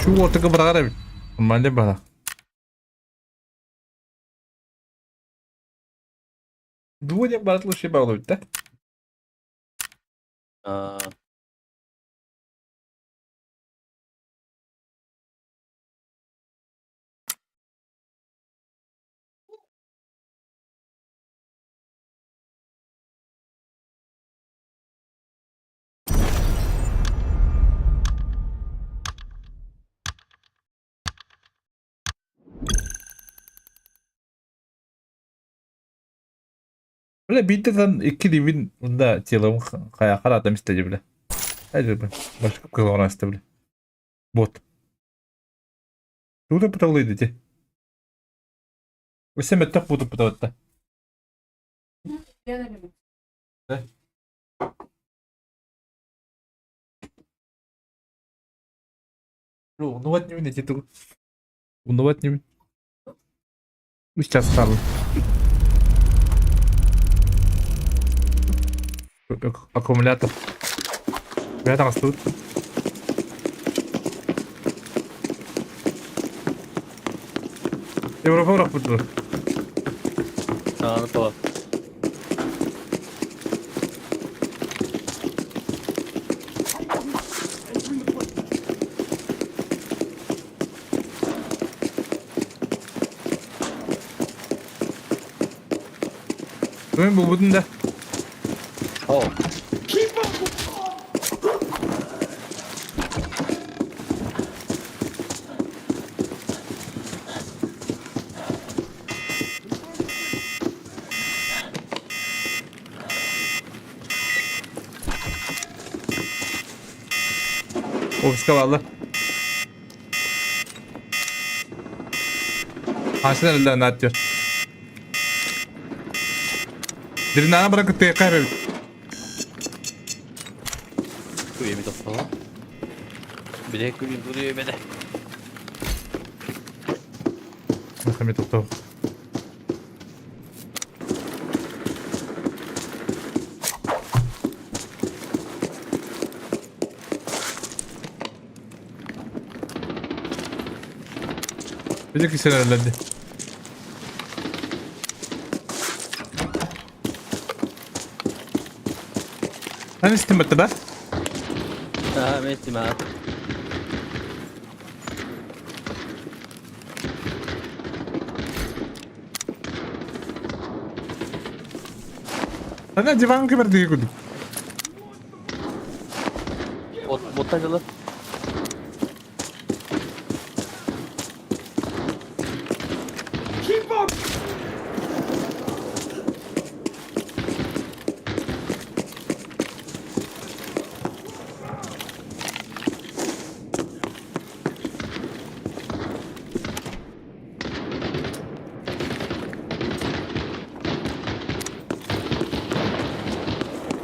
Şu ортаға барар Нормально бара. Двое барат лучше балуют, да? Аа. Бля, биирдэ там икки илиибин да телом хайаахар атам истэ бля. Айда башка кылган аста бля. Вот. Тугу пыталый дити. Өссө мөттөх бутуп пытабытта. Да. Ну, ну вот не видите, тут. Ну вот не. Сейчас стало. Аккумулятор. Бля, растут. Европа бырахпыт Аны тола. Мен булбутун да. О, Офиска бааллар. Хасын эрэллэр нааттыыр. Диринана баран кыттыахха эбит. Күөмү тохтоо. Биле күлүн күрүөмэдэ. Мехами тохтоо. Били кисен эрэллэрди. Эн истин бэтте ба? Аа, мен истим аа. Ана диван кибер диye кудук. Бот боттан жылы. Keep up!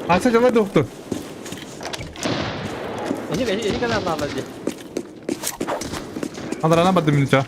Аса жала доктор. Эни эни канал наалар дии. Анарана бардым минутя.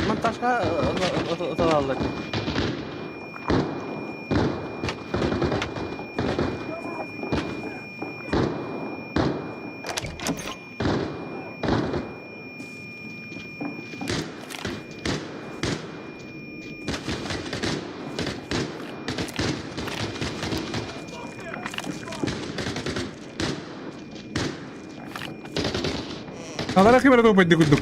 Монтажка ыталаллар. Алара кибер допайды кудук.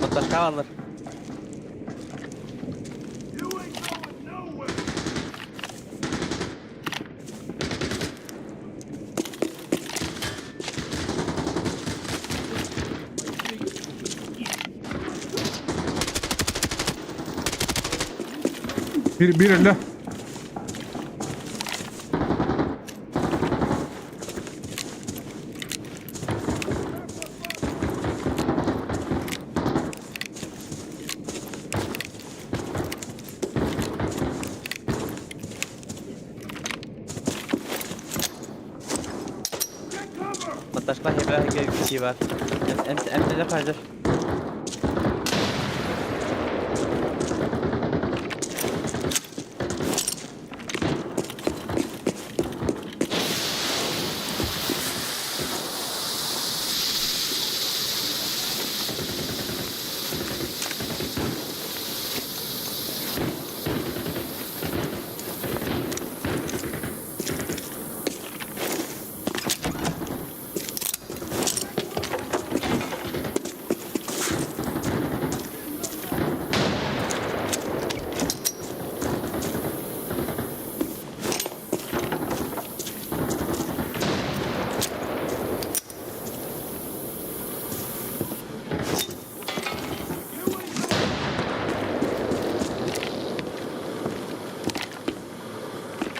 Монтажка бааллар. Bir bir elle. Алташка хебе киһи бар. Эмтэнэр хайдыр.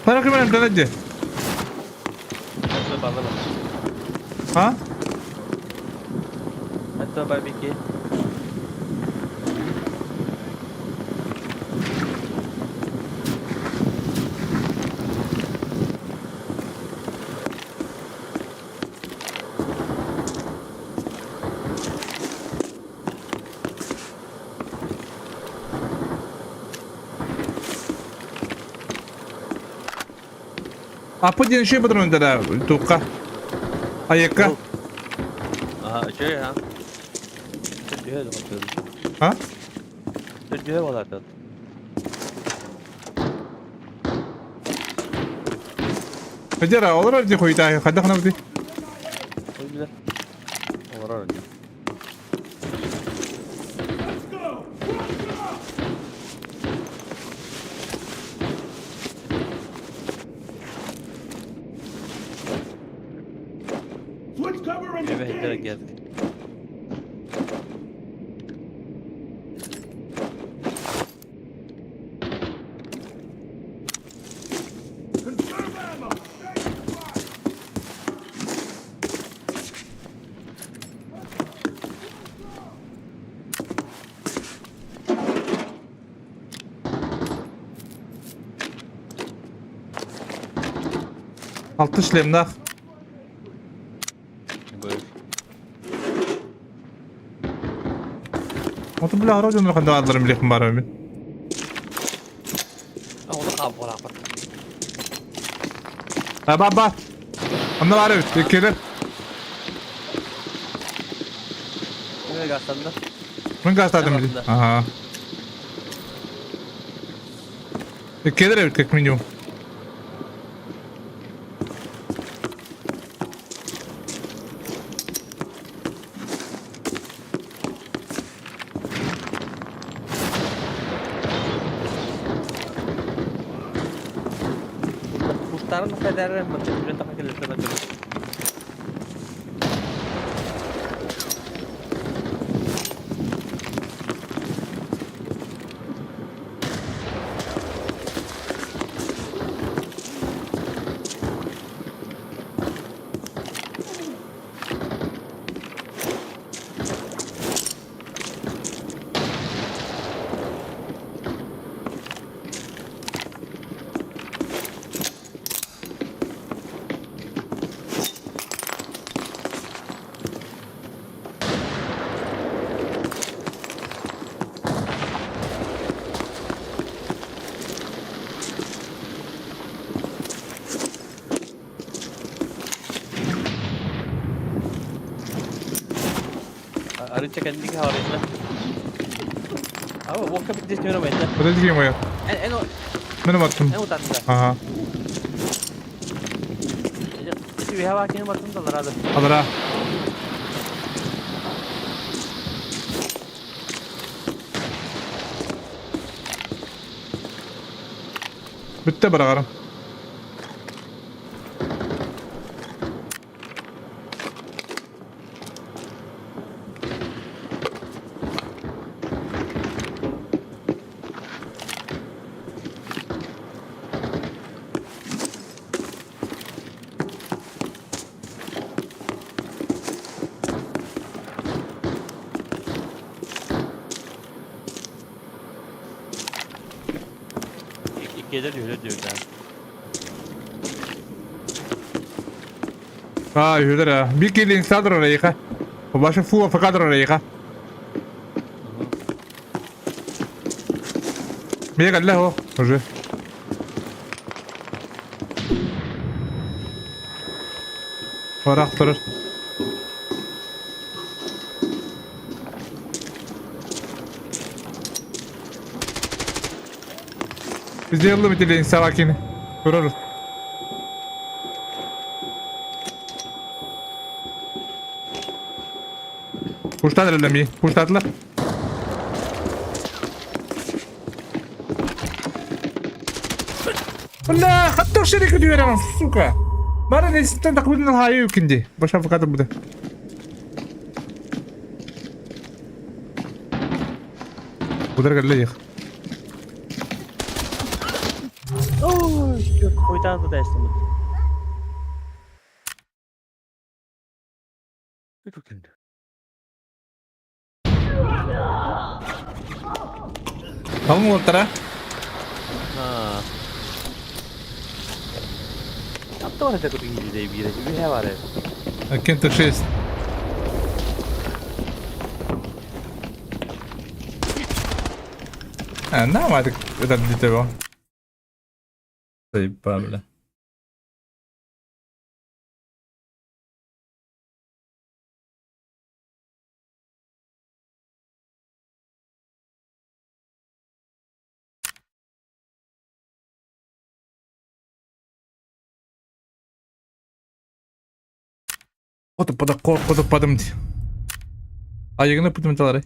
Para ким эмтэнэ дии? А? Это бабики. Аппы диэн үчүгэй патроннара туохха? Айакка? Аха, үчүгэй ha. Төрдүһэ доҕотторум. А? Төрдүһэ буолаатар. Эдэр олорор дии хуйтааһы хайдах гынабытый? Ол билэр. Олорор дии. Switch cover and Эбэһиттэр engage! geldik. Conserve ammo! Stay fire! Алты шлемнах. Оту бля хоро дьоннор ханна баалларын билиэхпин баарым мин. Ону хаалбалаахпат. А ба ба. Онно баар эбит. Кэлэр. Кими гастанна? Мин гаастаатым били. Аха. Кэлэр эбит как минимум. Кустарын кадары мөмкин тақа келесі. Арыча кэнники хаалла. Ава, уокка биттес нүрэ майда. Вот это моя. Эн эн Мен баттым. эн утарда. Ага. Ити биһа кини баттым даларады. Алара. Бүттэ барагарым. Иккиэдэр үһүлэр диэбит. А, үһүлэр а. Бир киһи инсталлер орайыха. Ваша фу афакадр орайыха. Мне кэллэ о, уже. Барах турар. Сделали бит Савакини. Турар. Пуштадыр элеми. Пуштадылар. Бля, хаттар шерик үдүөрэн, сука. Бары неситтен такыбын хайы үкинди. Баша факаты буде. Удар кэллэ их. Ой, хуйтан да эстим. Алың олтара. Аа. Таптар это кутун бире бире бар. Кента 6. А, на, мать, это для того. Заебал, бля. Qo'tib pada qo'rqitib padim. Ayağını putum talары.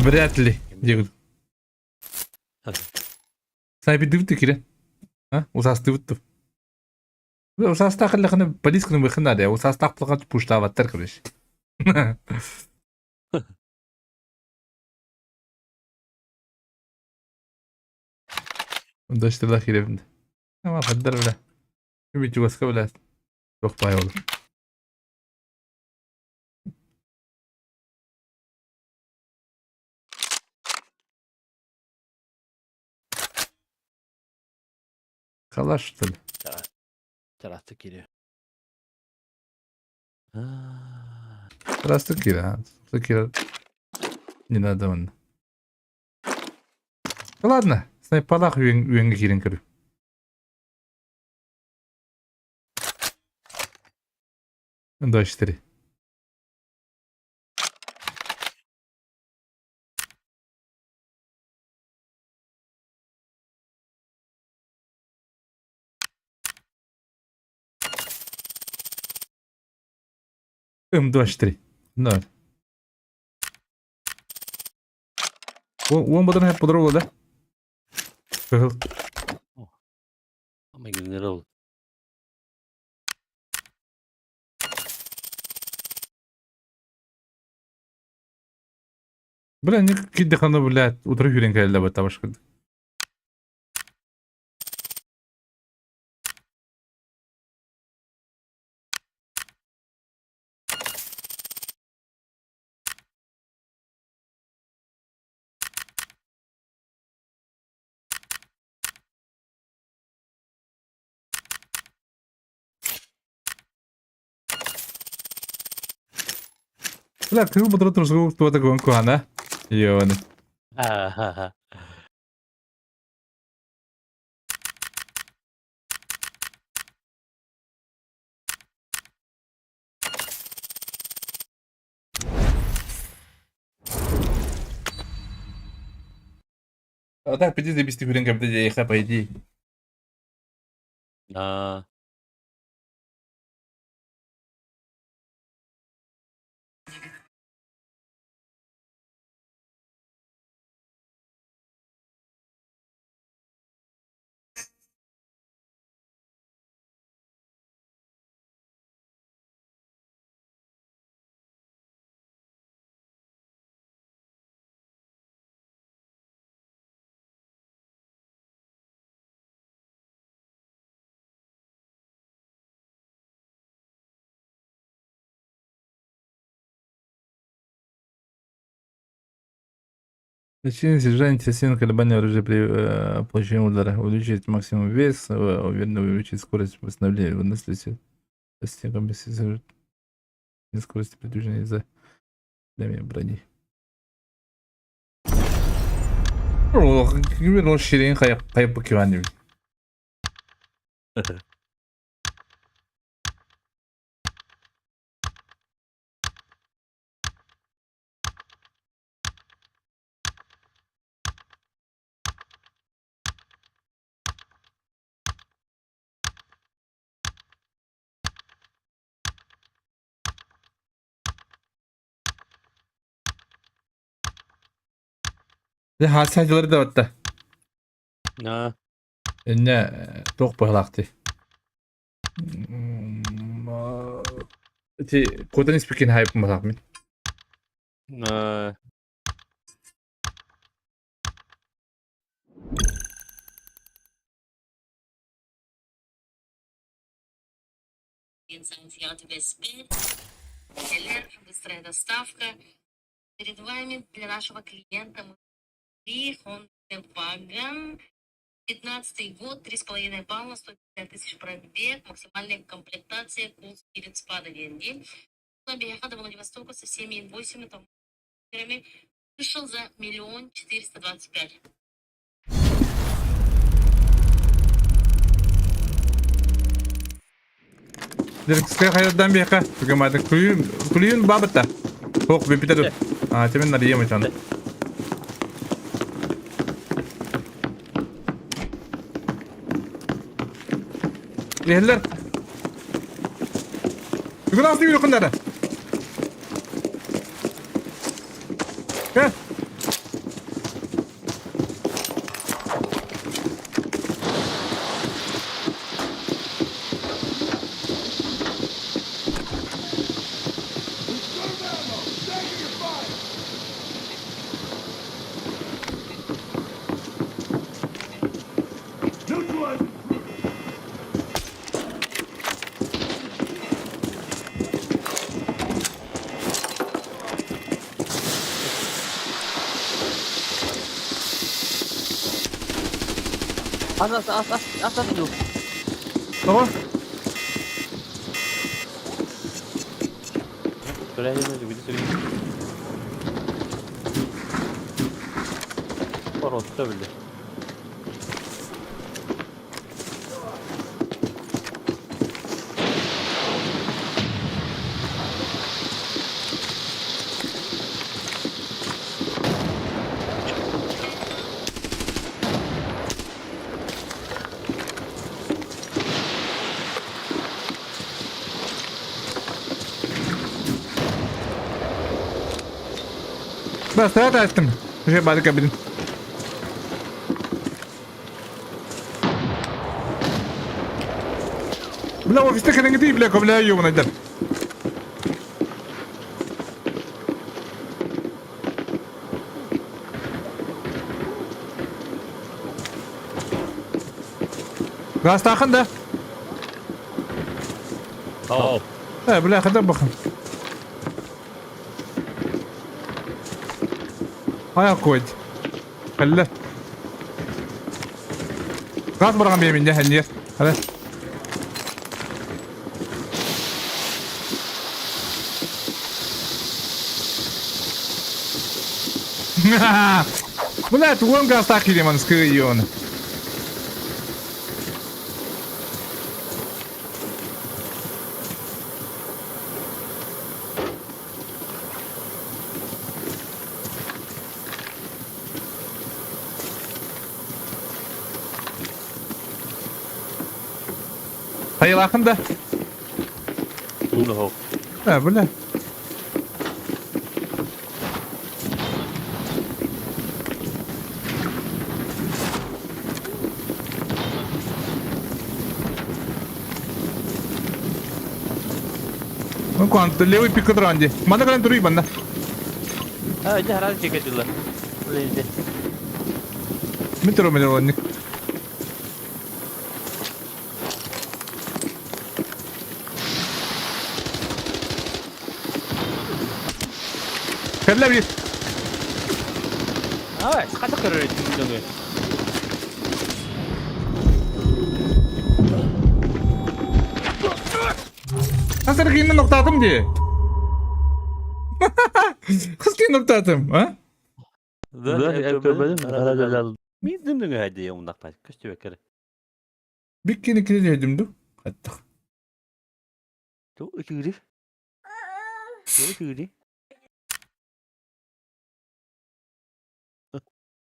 Вряд ли. Диэгут. Снайпер дыбыты кире. А? Усас дыбыты. Усаста хыллахны полисканы выхына да. Усаста плакат пуштаваттар короче. Дочтала хиребинде. Ама хаддар бля. Үмүт чугаска бля. Тох бай ол. Калаш, что ли? Тарасты кире. Здравствуй, Кира. Кира. Не надо он. Да ладно, снайпалах үйенге кирен көрү. Два, четыре. М24. Ноль. Он бұдан хәп бұдыр да? Кыһыл. Ама генерал. Бля, не кидде ханы, блядь, утырып жүрен кәлі бата башка. Бля, кыһыл бұдыр тұрсығы туата көн куана. Йоны. Ха-ха-ха. А так, пиздец, бисти хүрен кәбді де по идее. Аа. Причина снижения интенсивности колебания оружия при получении удара. Увеличить максимум вес, уверенно увеличить скорость восстановления выносливости. Достигнуть скорости передвижения за брони. Ол ширин хайып киван Дьэ хааччааччылары да батта. Аа. Иннэ туох быһалаахтый? Ити куотан испикин хайып мин. Аа. Дирекция хайдан биэхэ түгэмаата күлүүн күлүүн баабыта. Суох бүппүтэ ду. Аа тимин нарыйым ычан. Иһэллэр. Бүгүн аҕыс үөрөхүннэрэ. Кэ. Ас ас ас ас ас ас ду. Тоҕо? Оротто били. Бас айттым. Уже бары кабин. Бля, офиста кэлэҥҥитий, бля, бля, ёбаный. Гаастаахын да? Оо. Э, бля, хата бахан. Хайа койд. Кэллэ. Газ бараҕан биэмин дьэ, энниэр. Ары. Бля, тугун газтаах киириэм аныскы ион. Хайылаахын да? Суох. Э, бля. Ну, квант, левый пик ранди. Мана калан туруй банна. А, иди харан чекетилла. Иди. Метро миллионник. Кэллэ бир. Ай, хата көрөр дьону. Хас эргииннэн охтоотум дии. Хас киин охтоотум, а? Да, я көрбөдүм. Мин дымдың өһәдэ умнақпай. Көстүбэккер. Биккини кини дедим ду. Хаттах. Ту ытыыры. Ту ытыыры.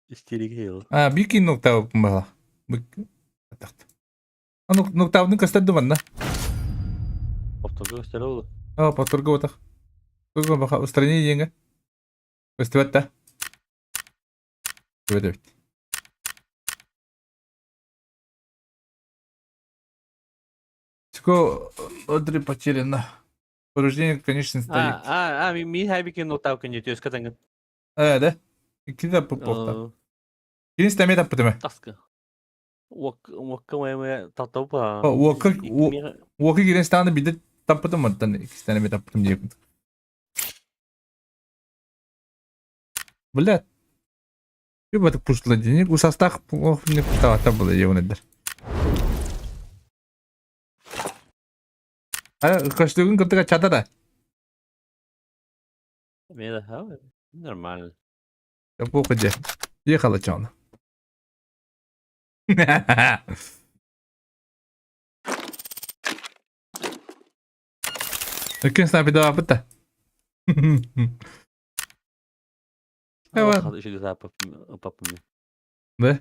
Истерика йыл. А, биккин ноктаабыппын баҕа. Хаттах. Ноктаабытын көстөрдү манна. Повторга көстөр ол. А, повторга отах. Көргө баха устранение диэҥҥэ. Көстүбэт да. Көстүбэт эбит. Чко Одри потеряно. Повреждение конечно стоит. А, а, а, ми хайбикен ноктаабыкын дии өскө таңын. Э, да? Икки да поппохта. Кини стамет аппытыма. Таска. Уокка моя татопа. Уокка уокка кирен станы биде таппытым маттан икки станы таппытым диэкин. Блядь. Юбатык пуштла денег усастах ох не пуштавата было ебаныдыр. А көстүгүн кыртыга чата да. Нормально. Похуй де. Ехала чона. Иккен снайпер бытта. Да?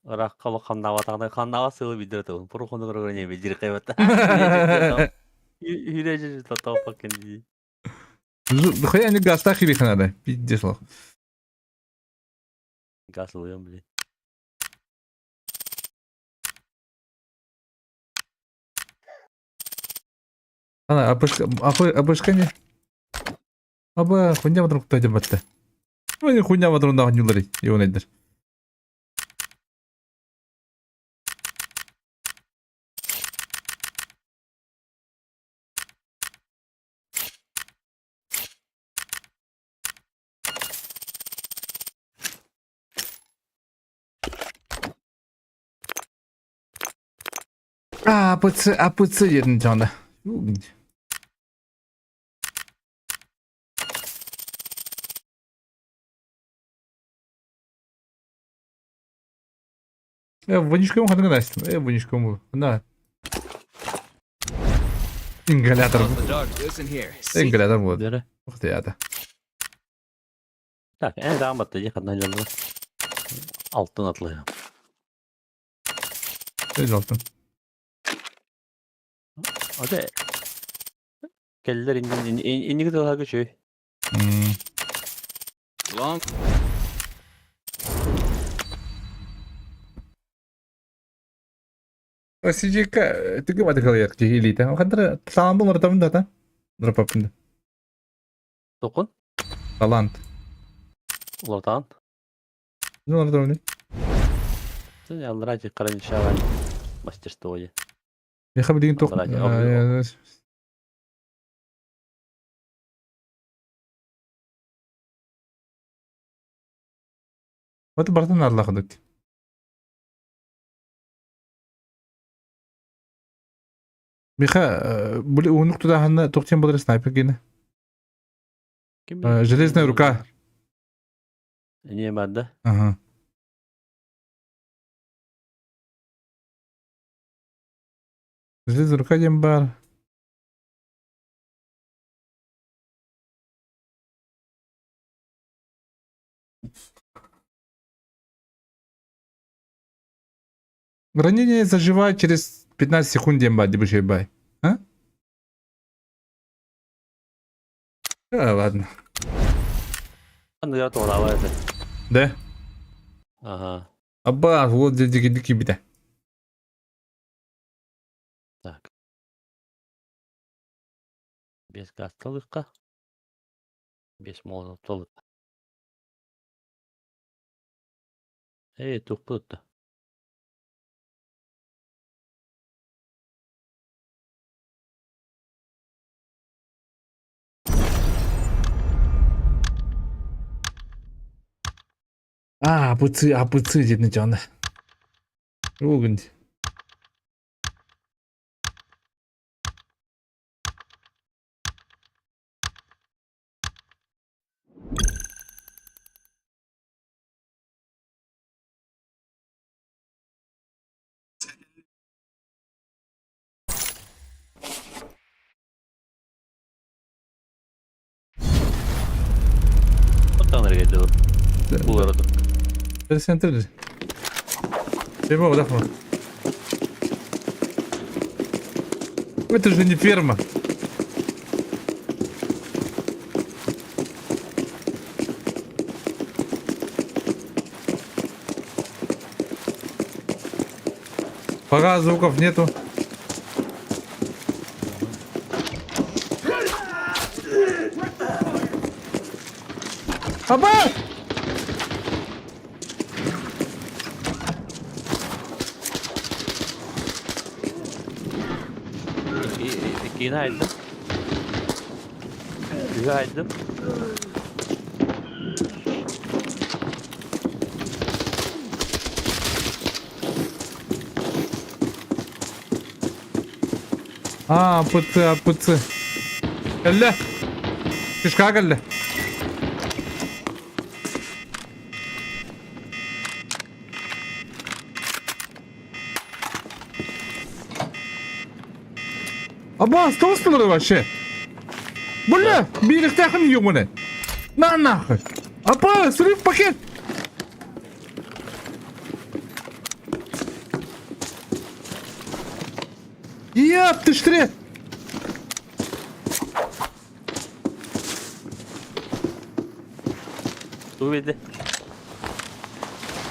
Раққалы қандава тағдай қандава сылы бидір туын. Пұры қонды көрген не бидір қайбатта. Үйрәжі татау пакен ди. Хуя не гаста хири ханада. Пиздец лох. Газ ылыйым, блин. Ана апышка апышка не. Аба хуйня вдруг кто батта. Ой, хуйня вдруг на нюлари. Его найдешь. А, АПЦ, АПЦ дедin чонда. Вонючком ханга настим. Вонючком. На. Ингалятор. Ингалятор вот. Ух ты, это. Так, en damatты жакындан жолду. Алтын атлы. Өз алтын. Ode. Келлер индин инниги тылга күчү. Long. Сижика түгү батыкал илите. Хандра талант болор тамында та. Дропапында. Токун? Талант. Улартан. Ну, ортамында. Сен аллара каран шаган мастерство. Меха билген ток. Вот бартан арлахыдык. Миха, были у туда ханна токтен болар снайпер гене. Железная рука. Не мадда. Ага. Железная рука дем бар. Ранение заживает через 15 секунд дем бар, дебушей бай. А? А, ладно. Да? Ага. Аба, вот дикий дикий бита. Так. Без гасталыкка. Без молотолык. Эй, туппутта. А, АПЦ, АПЦ диэн дьоно. Бүгүн. Bu arada. Center. Чего, вдохну. Это же не ферма. Пока звуков нету. Аба! Иккиһин айдым. Үһү айдым. А, АПЦ, АПЦ. Кэллэ. Кишка кэллэ. Аба, осталось вообще? Бля, биир ёбаный. На нахуй. Апа, срыв пакет. Еп, ты штре. Туу билdi.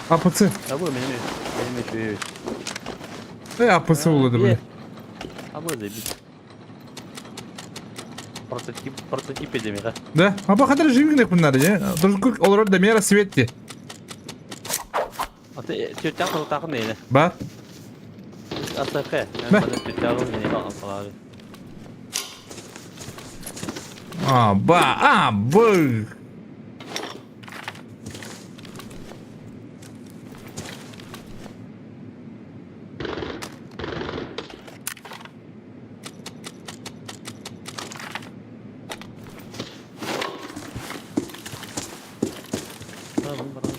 АПЦ. Ha bu benim benim үчүгэй. Э, АПЦ улады, бля. Ha bu da bir прототип прототип edemiyor. Да? Аба хатыр живигнек bunlar ya. Dur 40 olur da mera светти. Ата төттә кылтакын neydi? Бар. Асакы. Бә. Yani төттә алын neydi алар. А, ба, а, б. Tamam, bravo.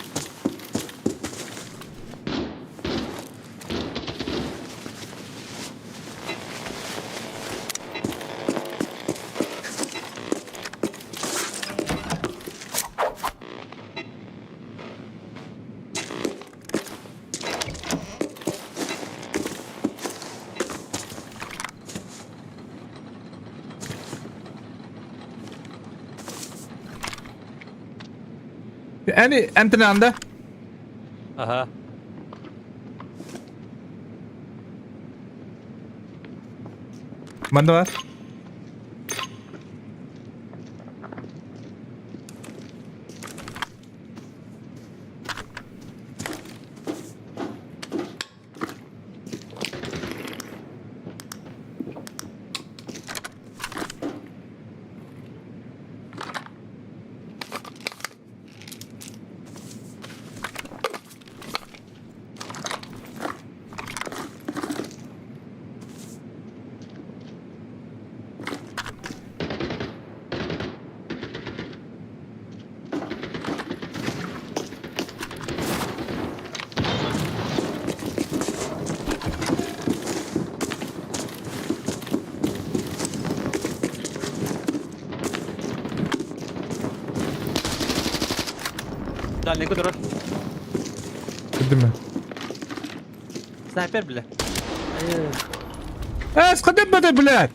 Yani anda. Aha. Bende var. Lan ne kadar? Bildim mi? Sniper bile. Э, сходи бля, блядь.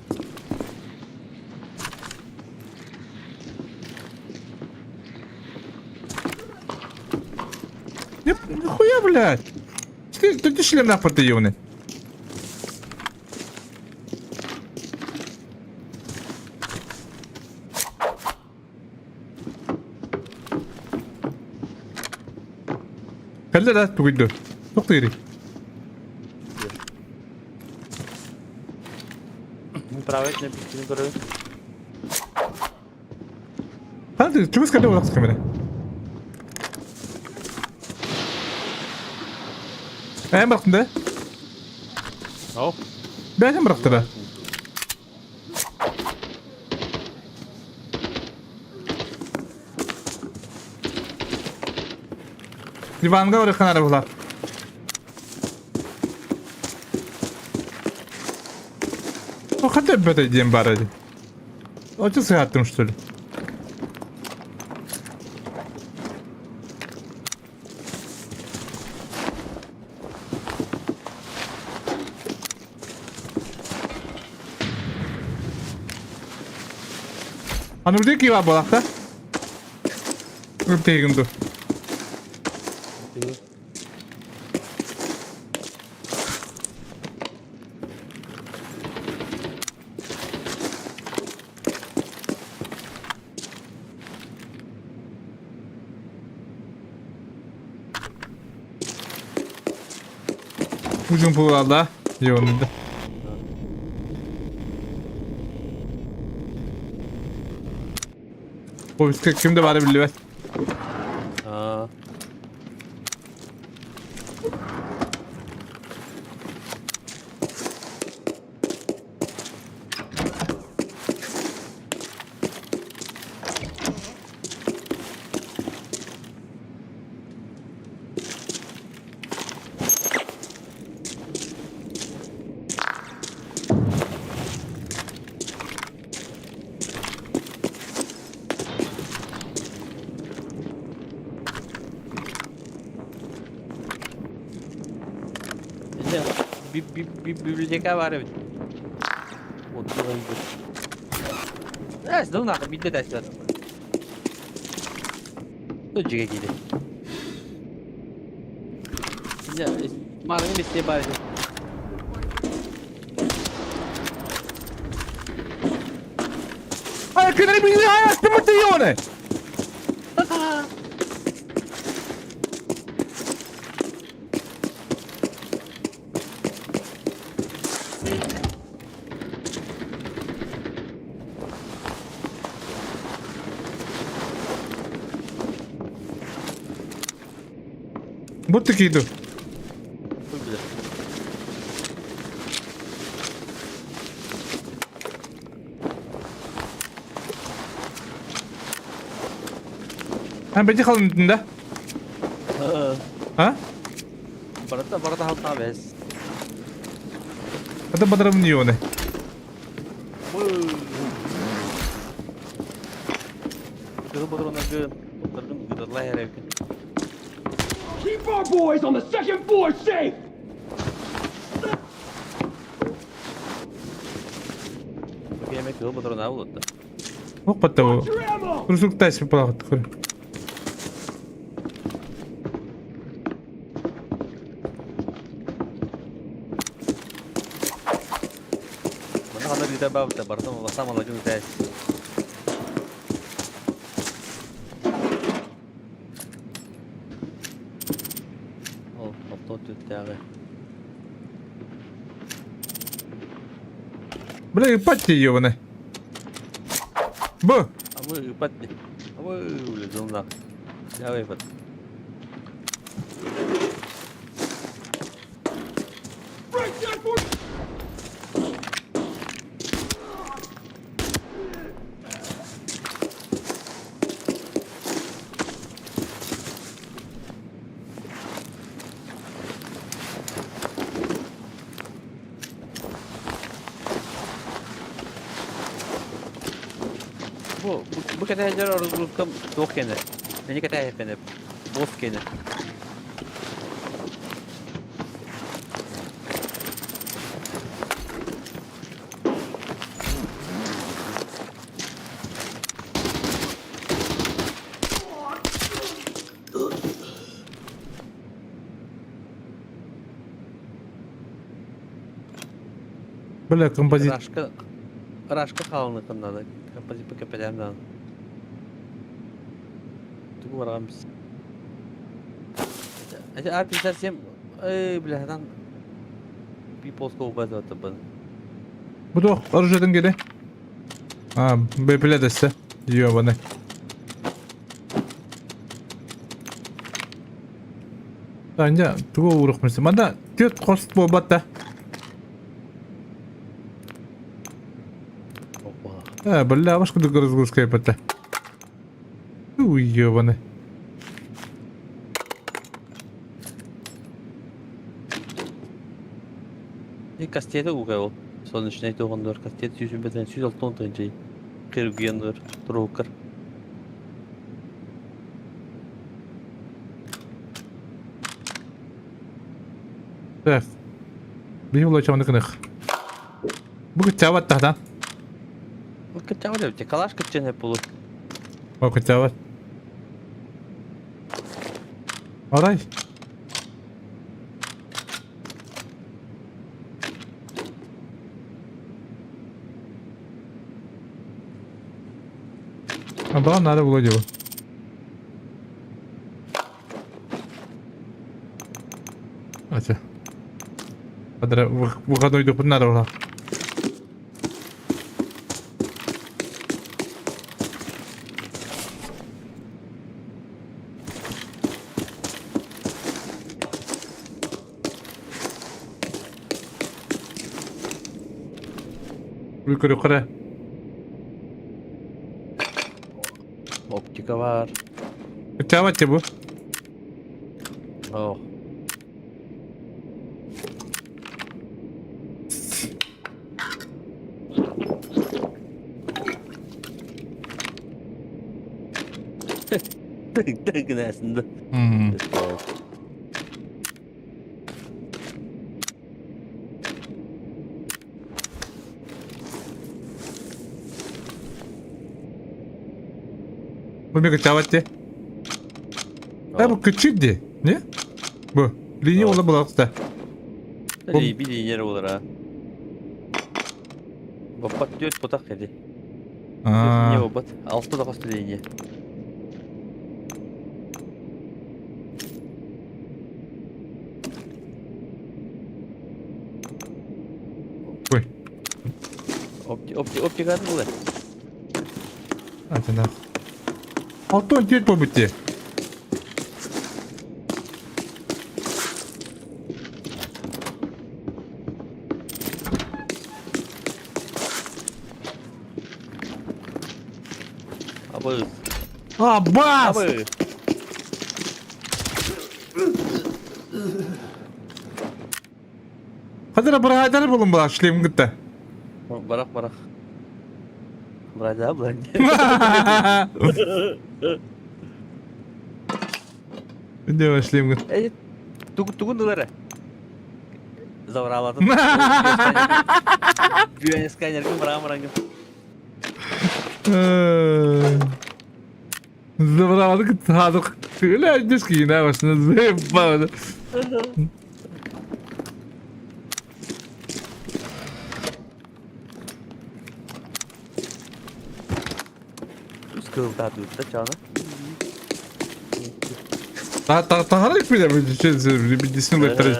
Не, нихуя, блядь. Ты, ты, ты шлем нахуй ты, ёбаный. Кэллэ да тугуйду. Тоқтыйры. Правильно, bittiğini görüyorum. Ханты, чего сказал, у нас камера? Эн бырахтын да? Ау. Бэйэтин бырахтыра. Диванга барыххын ары була. О, хотя бы это диэн баар эди. Очу сыһаттым, что ли? Аны үрдүк киһи буолахта. Үрдүгүм ду. Ucun pullarda. Yoğunluğunda. Повестка кимде бары биллибэт. Аа. Библиотека бар эбит. Эс, дылнаах биирдэ тэстибэт. Дьигэ киирэ. Маарыҥы бистиэ баар этэ. Ay кинини билли астымыт оны. Бу тикийду. Hän piti халын да? А? Барыта барыта халтаа бэс. Это подравнёны. Keep our boys on the second floor safe! Опа-то. Your ammo! Рюкзак палахат. Бля, ебать ты ебаный. Б. А мы ебать. А мы, бля, дылнах. Давай, ебать. Break that for Бу бу кэтэһэллэр ордукка туох кэнэ. Мени кэтэһэппэнэ. Босс кэнэ. Бля, композит. Рашка Рашка хаалыныхын надо. Композит кэпэтээм даҕаны. Тугу бараҕын бис. Эти R57 эй, бля, там People's Go база Бу туох оружиетын кэлэ? А, бэпилэ дэссе. Ёбаный. Таня, тугу ууруохпун Манна түөрт хос буолбат да. Э, бля, башка разгрузка епата. Уебаны. И кастеты угай ол. Солнечный туғындыр, кастет сүйсін бетен сүйс алтын тынчый. Киргендыр, трукер. Так. Биһи улачаманы кынах. Бу кытчабат тахтан. Бу кытчабат эбит. Калаш кытчан болу. Бу кытчабат. Арай. Абаҕа наада буолуо дии Ача. Адара выходной дойдуппут наада буолар. Көрүөххэ Оптика бар. Чаабат бу. О. Тык гынасында. Бу мега чаабат дии. Э, бу күчүк дии. Не? Бу. Линия ола булаҕыста. Би линия болар а. Баппат түөрт потах эди. Линия баппат. Алты да косты линия. Ой. Оптикатын булар. Ата Алтон түөрт буолбут дии. Абы. Абас! Абы. Хадара быраайдар булун була шлем кытта. Барах барах. Бырайда булан. Де шлем кытта. Э, тугун дулары. Завраладым. Güven сканер ким барам барам. Забралады кытта. Ля, диски на машина заебала. Скылдады да чаны. Та та та бile bir disini lektere.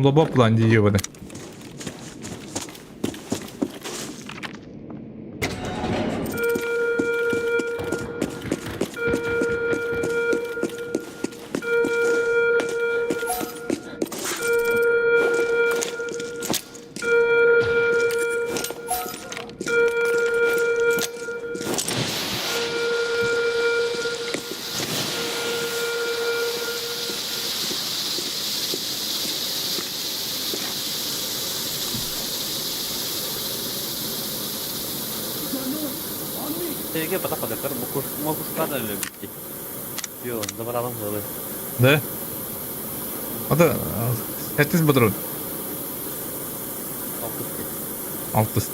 Лобо план ебаный. Теге бата падакар мокушкадан эле битти. Йо, забаралым далы. Да? Ата хәттис патрон. Алтыс.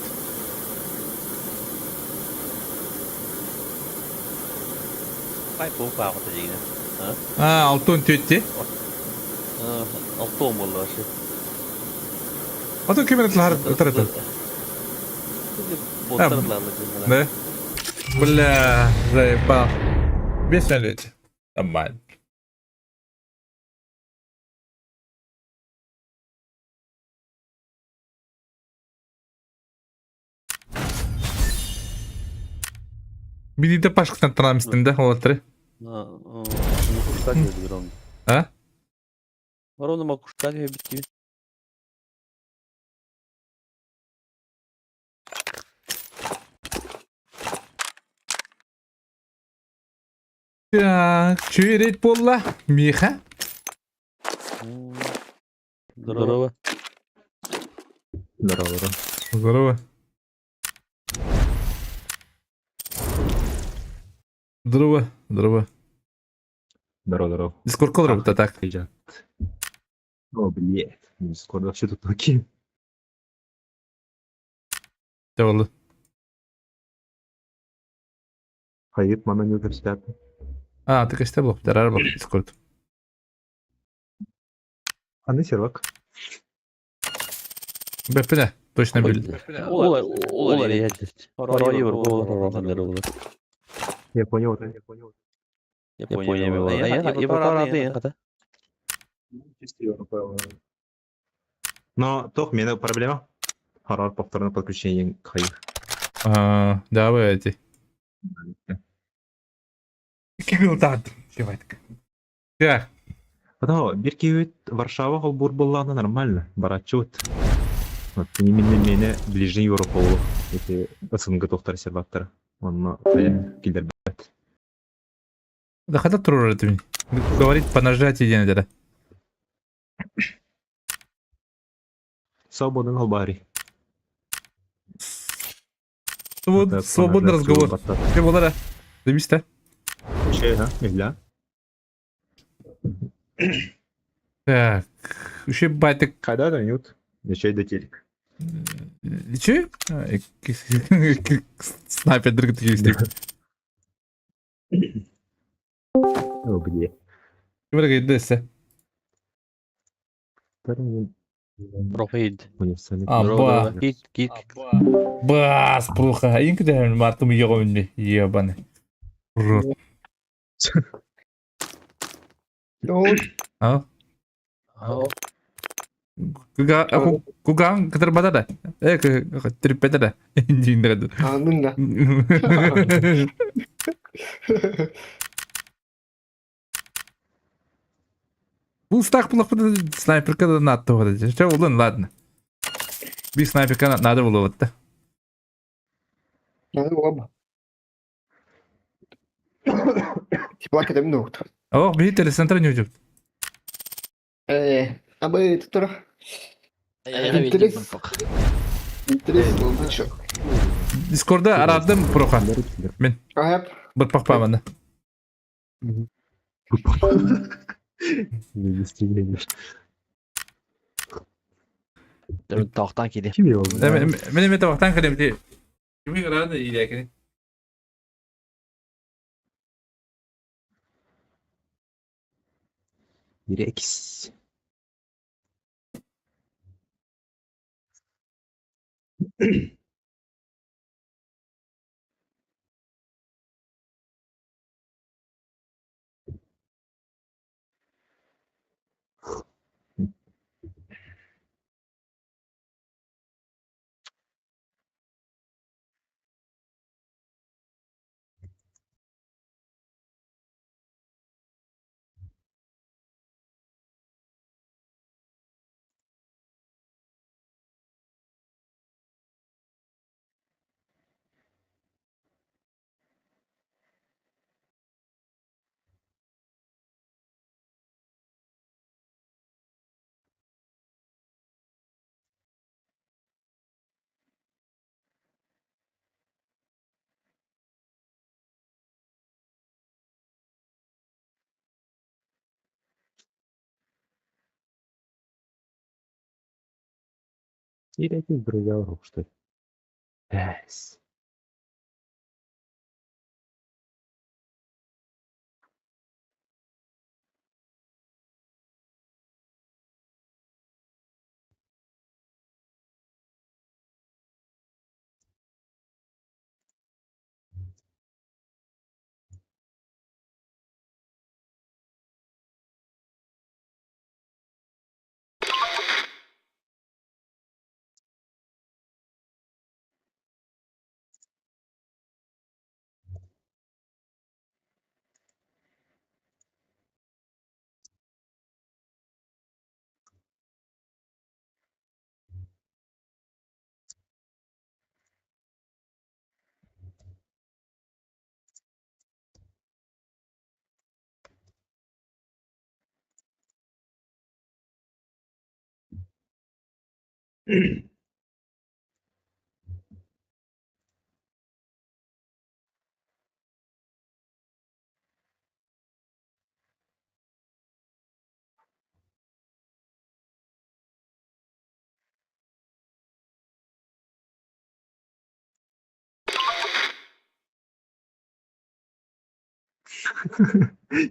Пай пол пагыта дигән. А, алтын төтте. Алтон болды вообще. А то кем это лар это. Боттар Да? Бля, заебал. Без налете. Нормально. Бидите пашкытан транстын да, олатры. А? Ровно макушка битти. Так, чуйрет болла. Миха. Здорово. Здорово, здорово. Здорово. Здорово, здорово. Здорово, здорово. Дискорд кол работа так. Приезжат. О, блядь. Дискорд вообще тут такие. Болду. Хайып, мана не көстәп. А, ты кәстә булып, дарар бак Дискорд. Аны сервак. Бәпенә, точно бил. Олар, олар ядерт. Олар. Я понял, я понял. Я понял. Я Но тох, мене проблема. Хоррор повторное подключение хайып. А, давайте. Кигылдад. Давай. Так. Потом, бир киют Варшава холбур была, нормально. Барачут. Вот, именно мене ближний Европа Эти СНГ тохтар сервактар. Он килдер бет. Да хата турур это. Говорит по нажатию ден да. Свободен холбари. Свободный разговор. Ты была да? Да? Че, а? Нельзя. Так, еще байтык. Когда дают? Еще и до телек. Че? Снайпер друг такие О, где? Ким десе? Рохид. Аба. Кит, кит. Бас, плохо. Инки да мартым йогонни. Ебаный. Рот. А? Куга куган кытыр бада Э, трипеда да. Индиндер. Анын да. Бул стак булак снайперка да надо вот. Что улын, ладно. Би снайперка надо было вот да. Надо было. Типа кетем доктор. О, би телецентр не уйдет. А мы тут Интерес. Интерес болды чё. Дискорда арадым проха. Мен. Аяп. Бір пақпамын. Тақтан келе. Ким его? Мен мен табақтан кірем де. Кими рады иләкini. Рекс. Или эти друзья что ли? Эс.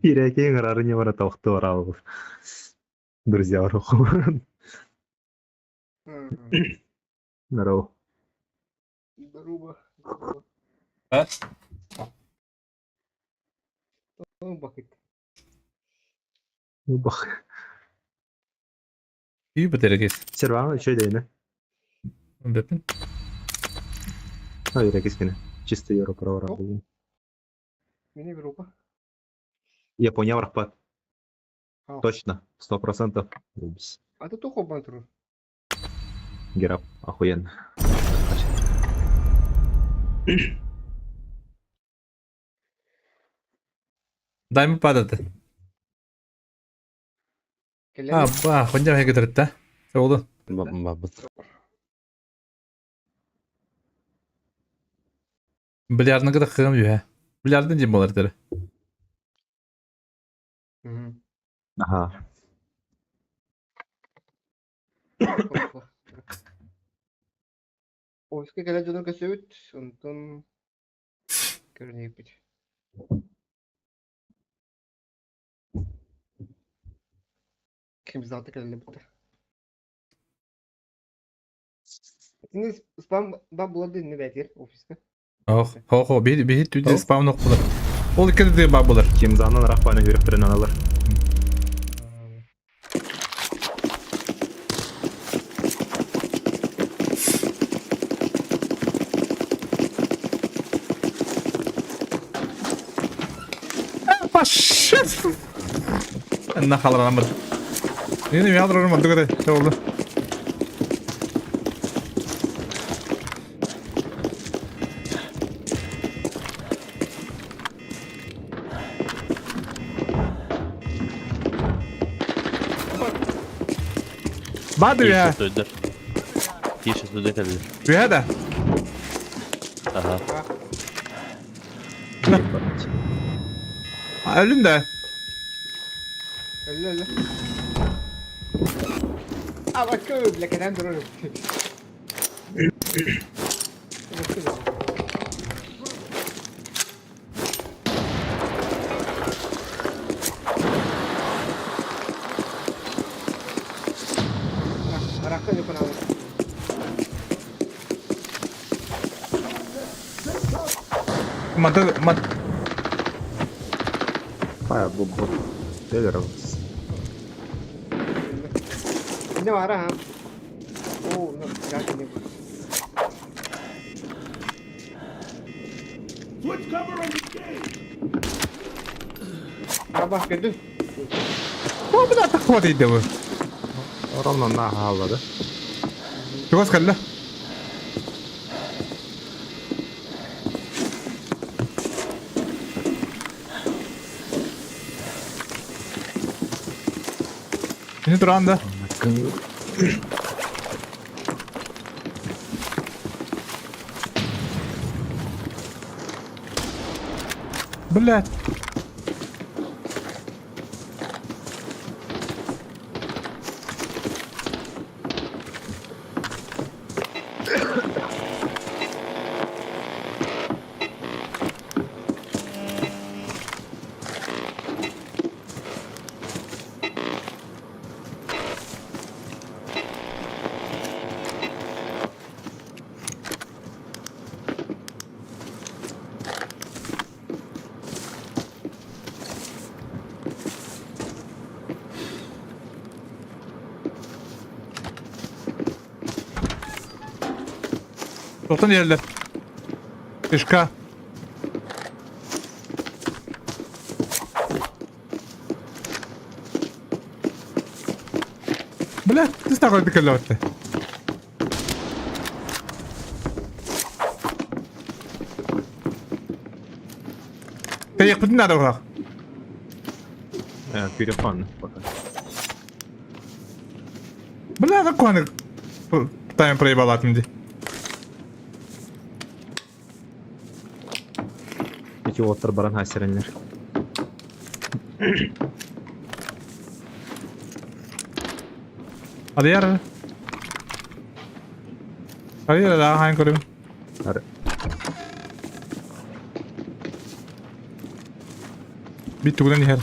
Ирэкиҥ ырары ньымара тохтуу араабыт. Друзья, ороху. Здорово. Здорово. А? Бакыт. Бах. Үй бөтөрөгез. Серван еще дейне. Бөпүн. А, ирекис кene. Чисто Европа барабы. Мини Европа. Япония барахпат. Точно, 100%. А ты тухо бантру. Герап, охуенно. Дай ми падати. А, ба, хонжам хегетеретте. Oldu. Бабыт. Бильярдны кыда кыгым юһэ. Бильярдын дим болар тере. Ага. Офиска кэлэн дьону көрсөбүт, онтон көрүнүйбүт. Ким завтра кэлэллэ бутта. Итини спам да булар дин бәтир офиска. Ох, хо хо, биһи биһи түдэ спам нох булар. Ол икки да бар булар. Кимзанын рахпаны хүрөхтөрүн аналар. Пошел. Нахалар амыр. Yine bir hadrar olmadı kadar. Ne oldu? Бады я. Тише сюда кэллэр. Үһэ да. Аха. Өлүн да. Өллө өллө. А бакы бля кэнэн турар. Аракка жопанабы. Мата мат Пая бу бу. Телер. Не бара. О, ну, я не. Switch cover and engage. Аба, көрдүн. О, бля, так дейді bu. Ровно на хааллады. Чугас кэллэ. Ini туран да. Блять. Тоқтан yerler. Кишка. Бля, ты стакой дикеллоотте. Тэйэхпитин наада урах. Телефон пока. Бля, такой. Тайм проебалатым ди. Эти уоттар баран хаасирэннэр. Арыйар. Арыйар да хаан көрүм. Ары. Бит тугунан иһэр.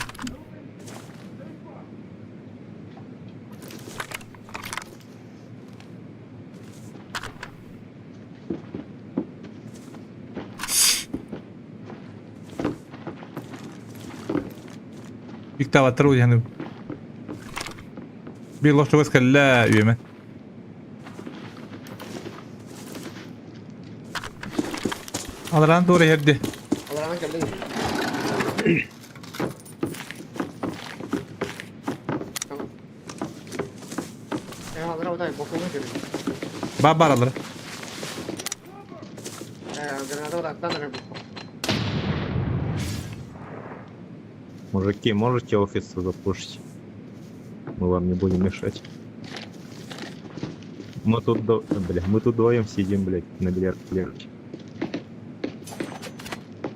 Иктаваттар уйаны. Бир лоштугас кэллэ үөмэ. Аларан туора иһэрди. Аларан кэллэ. Бар бар алара. Мужики, можете офис запушить? Мы вам не будем мешать. Мы тут, до... бля, мы тут вдвоем сидим, блядь, на бильярде.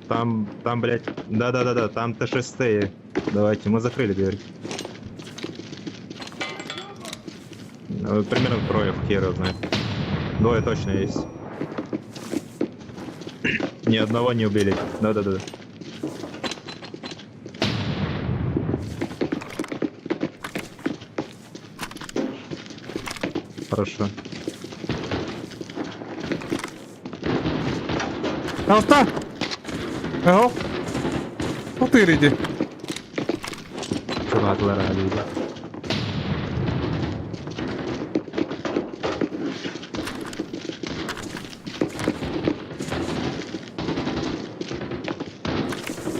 Там, там, блядь, да-да-да-да, там Т6. Давайте, мы закрыли дверь. Ну, примерно трое, хер его знает. Двое точно есть. Ни одного не убили. Да-да-да. Хорошо. Алта! Ого! Утыр иди. Чугатылар алиба.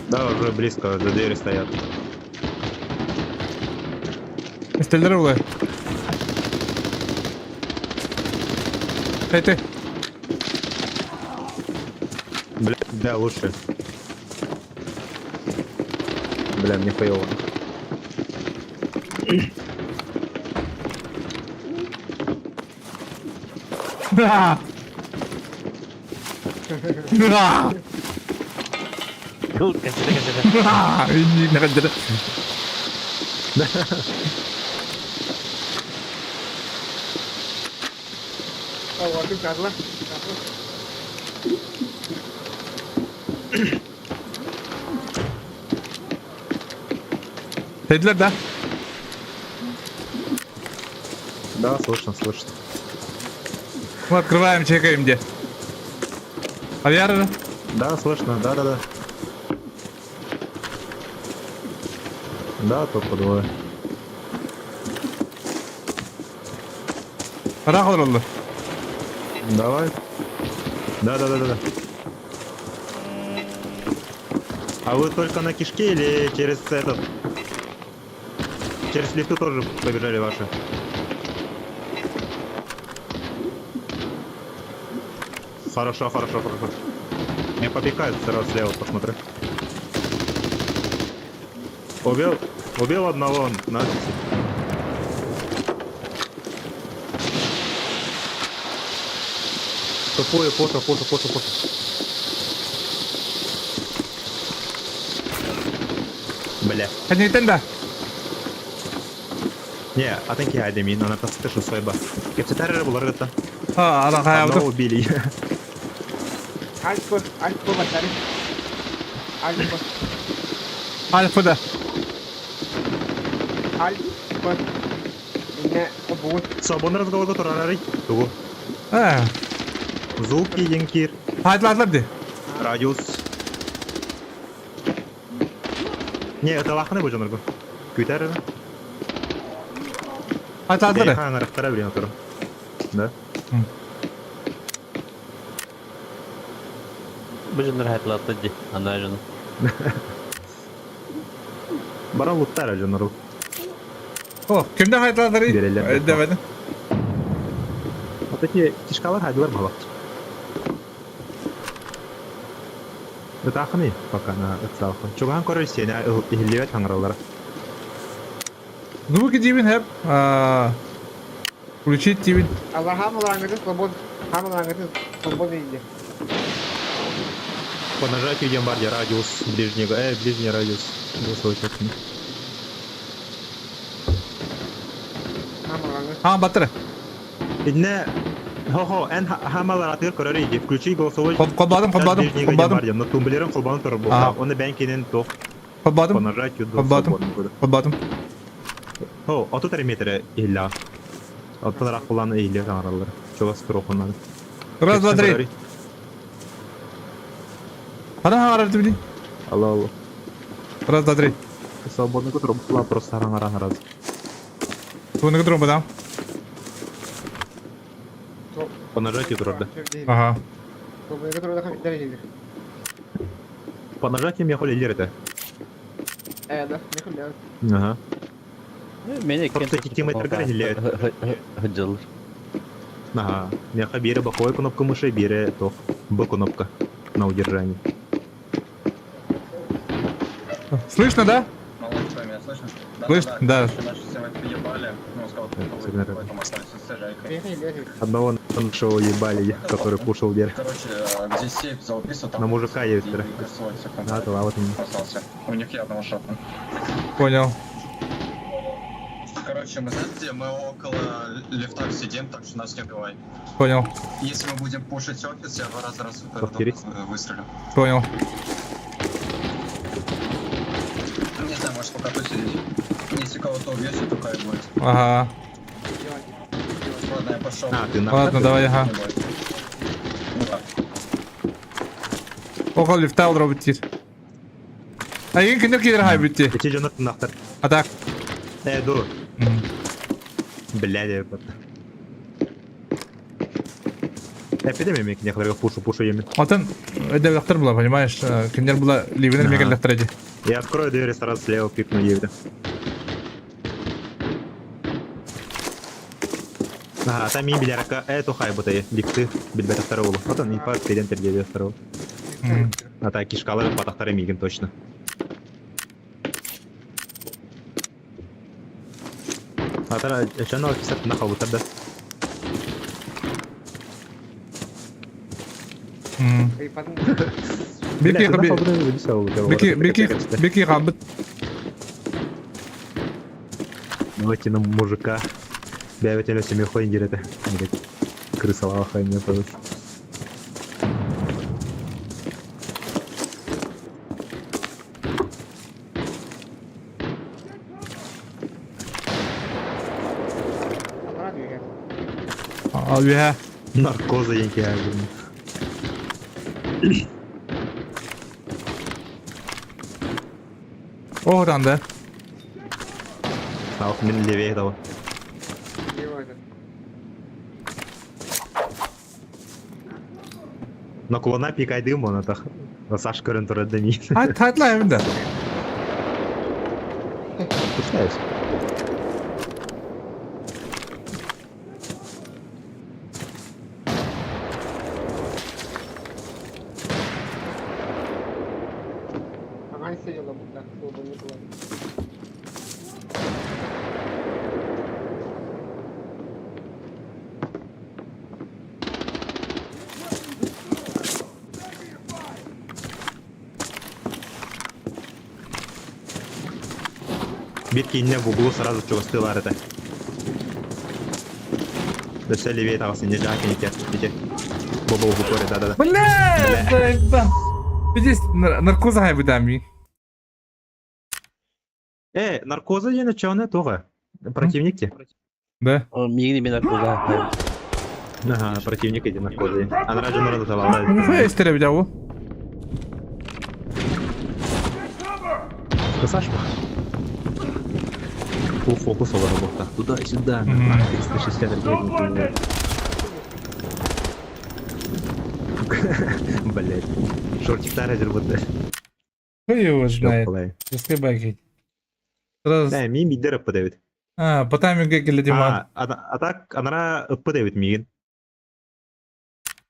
Да, уже близко, за двери стоят. Истэллэр улай. Эй ты. Бля, да, лучше. Бля, мне хуёво. Да! Да! Да! Dediler да? Да, слышно, слышно. Мы открываем, чекаем где. Авиара? Да, слышно, да-да-да. Да, только двое. Ыраах олороллор. Давай. Да-да-да-да. А вы только на кишке или через этот? Через лифты тоже побежали ваши? Хорошо, хорошо, хорошо. Меня попекают сразу слева, посмотри. Убил, убил одного на Тупую, пушу, пушу, пушу, пушу. Бля. Кэнниттэн да? Не, а ты киһи мин, она тастышы сойба. Кепсетер эрэ булар гытта. А, ана Одного хайабыт. убили. Альфа, альфа батары. Альфа, Альфа да. альфа. Инне обуут. Свободный разговорга турарарый. Тугу. А, Звуки янкир. хайдлатлар ди. Радиус. Не, это лахны бу жоноргу. Күтер. Хайдлатлар. Ханарахтара билен отуру. Да. Бу дьоннор хайтлаатта дии, ана дьону. Бара луттара жонору. О, кимде хайдлатлар? Берелер. Демедin. Вот эти кишкалар хайдылар балак. Ытаахыный пока на ытсаахын. Чугаан көрөр сиэне иһиллибэт хаҥыраллара. Звуки дибин хеп. А. Включить тибин. Алла хамалаангытын свобод хамалаангытын свободно иди. По нажатию идем барди радиус ближнего. Ближний радиус. Голосовой чат. Хамалаангыт. А, батыр. Инне Хо-хо, эн хамалар атыыр көрөр иди. Включи голосовой Холбадым, чат холбадым, ближнего идем холбадым. барди. Но тумблером холбан турар Ага. буолла. Оны бэн кинин тох по Холбадым, нажатию до Холбаатым. свободного года. холбадым. Хо, 30 метр illa. Оттон рахулан иһиллэр таҥараллар. Чугас туруохунан. Раз, два, три. Хана хаарар тибини. Алло, алло. Раз, два, три. Свободный кутур була просто хараңаран раз. Туны кутурум бадам. По нажатию турар да. Ага. По нажатию я холи это. Да, не Ага. Мени Просто тимметргар иһиллэр. Хыджалыр. Ага. Меха бире боковой кнопка мыши, бире тох. Б кнопка на удержание. Слышно, да? Молодцы, меня слышно? Да, Слышно, да. Короче, наши всем ебали, ну, сказал, всегда потом остались с Жайкой. Одного нашего ебали, который пушил вверх. Короче, где сейф за убийство, там... На мужика и есть. свой секунд Да, то вот он. остался. У них явно шапка. Понял. Короче, мы знаете где? Мы около лифта сидим, так что нас не убивай. Понял. Если мы будем пушить офис, я два раза раз Повтори. выстрелю. Понял. Не знаю, может пока тут сидеть. Если кого-то убьете, то кайф будет. Ага. Ладно, я пошел. А, ты на. Ладно, давай, ага. Не будет. Ну да. Около лифта олоробут диир. Айгын күнү киирэр хайбыт дии. Эти дьонор нахтар. А так. Ду. Блядь, я Эпидемия мен кинехлерге пушу пушу еме. Отон өйдөбөхтөр була, понимаешь? Кинилэр була ливинер Ага. мегеллэхтэр ди. Я открою дверь и сразу слева пикну еве. Ага, там и билярка, это хай бутай, лифты, билбет второго. Вот он, и по перед второго. А так кишкалары патахтары мигин точно. А тара, чана офисер на хабутар да. Бики бики бики бики хабыт. Давайте на мужика. Бәбетеле семей хойын дереді. Блять, крысалава хайын пожалуйста. Үһэ. Наркоза енке. Оһутан да. Ах, мен левее того. Наклона пикайдым оны тах. Саш көрін тұрады ми. Хайт хайтлайм да. Пускаюсь. Битки не в углу сразу чего это. Да все левее там, не жаки, не те, не те. Боба в упоре, да-да-да. Бля, Видишь, наркоза хайбытами. Наркоза я начал тоже. Противник те. Да. Мигини мен наркоза. Ага, противник эти наркозы. Она раджа нарада давала. Ну, хуя история видел. Сашка. Фул фокус работа. Туда-сюда. 360 ракет. Блять. Шортик таразер вот. Хуй его знает. Сразу. Да, ми мидер подавит. А, по таймингу келе А, а так анара подавит мигин.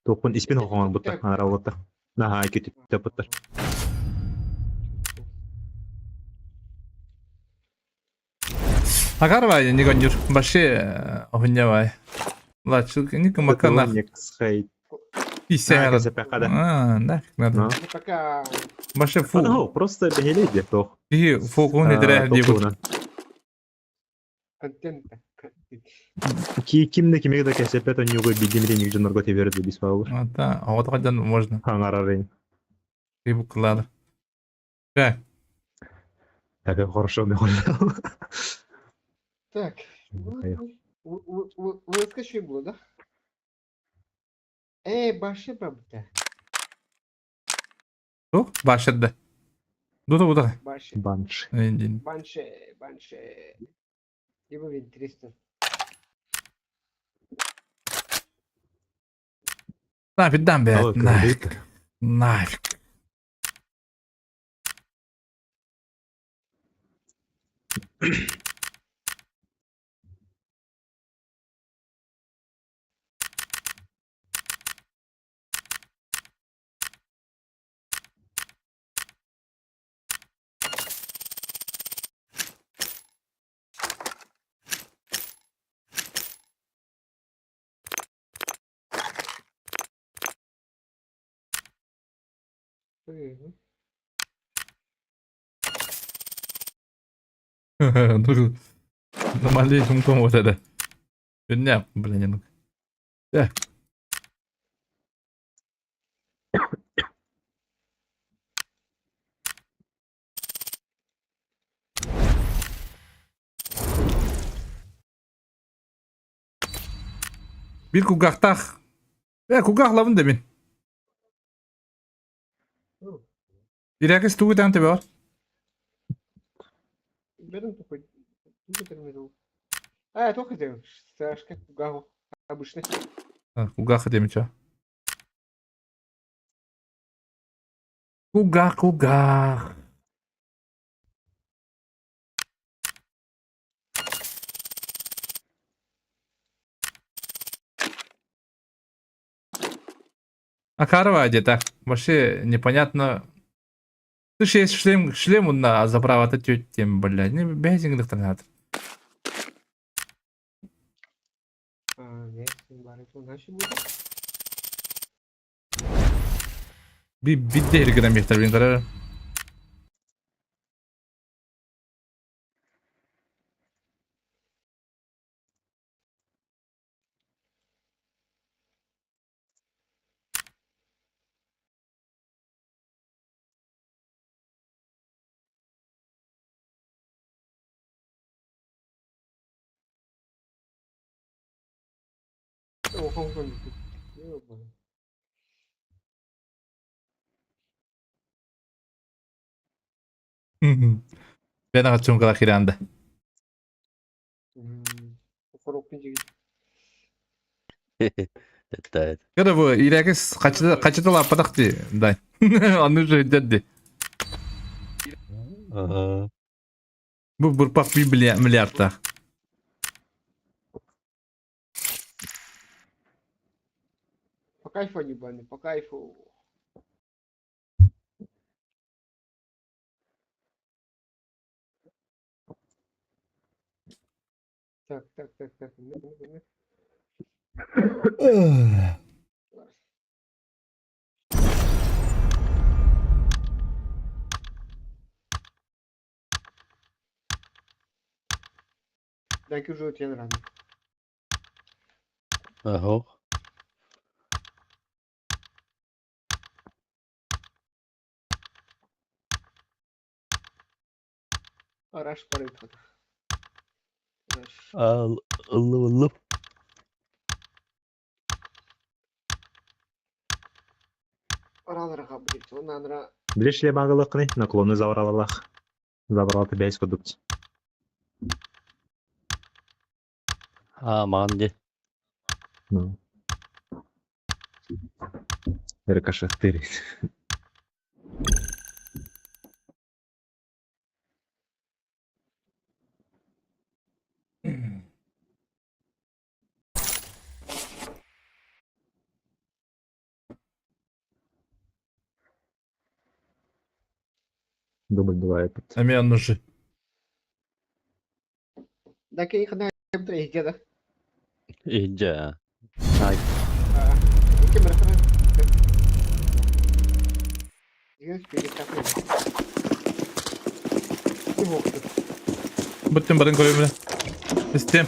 Токун испин хохон бутта, анара бутта. Ага, кити тепаттар. Акар не гонюр. Вообще, охуеневай. Ладно, не кумакана. Пися. А, нафиг надо. Пока. Вообще фу. Просто бегелейде тох. И фу, он не Контента. Ким да кимеге да кәсепет онюгу бидимри нигде норго теберди бис бауыр. Да, а вот хотя можно. Аңарарын. И буклады. Так. Так, хорошо, мне Так. Выскочи было, да? Эй, баши бабта. Тух, башырды. Дута бута. Баши. Банши. Банши, банши. Либо 300. Нафиг дам, блядь. Нафиг. Нафиг. На малейшем том вот это. Не, блин, не. Биир кулгаахтаах. Э, кулгаах лабын да мин. Иракис тугу таан тебер. Берем такой. А, только ты, Сашка, кулгаху. Обычный. Кулгаах демича. Кулгаах, кулгаах. А Карва где-то. Вообще непонятно. Ты же есть шлем, шлем на заправа тетем, блядь. Не бейзинг докторат. Би бидде грамм блин, карара. Бена чумкала хиранда. Когда bu ирәкес качыда качыда лападак ди. Дай. Аны же дедди. Бу бурпак би миллиардта. По кайфу они баны, по кайфу. Так, так, так, так. Дай уже тебе рано. Ага. Араш парит. Ал, аллы, Араларга, блядь, он анра. Билеш ле багылыкны, наклоны завралалах. Забрал ты бәйс кодукт. А, манди. Ну. Рикошетырит. Дубль два этот. Ами ножи. Дакы хана бутра да. Иһдьэ. Ай. Икки бырахтара. Дигэн спирит Бүттүм барын көрөмүнэ. Истем.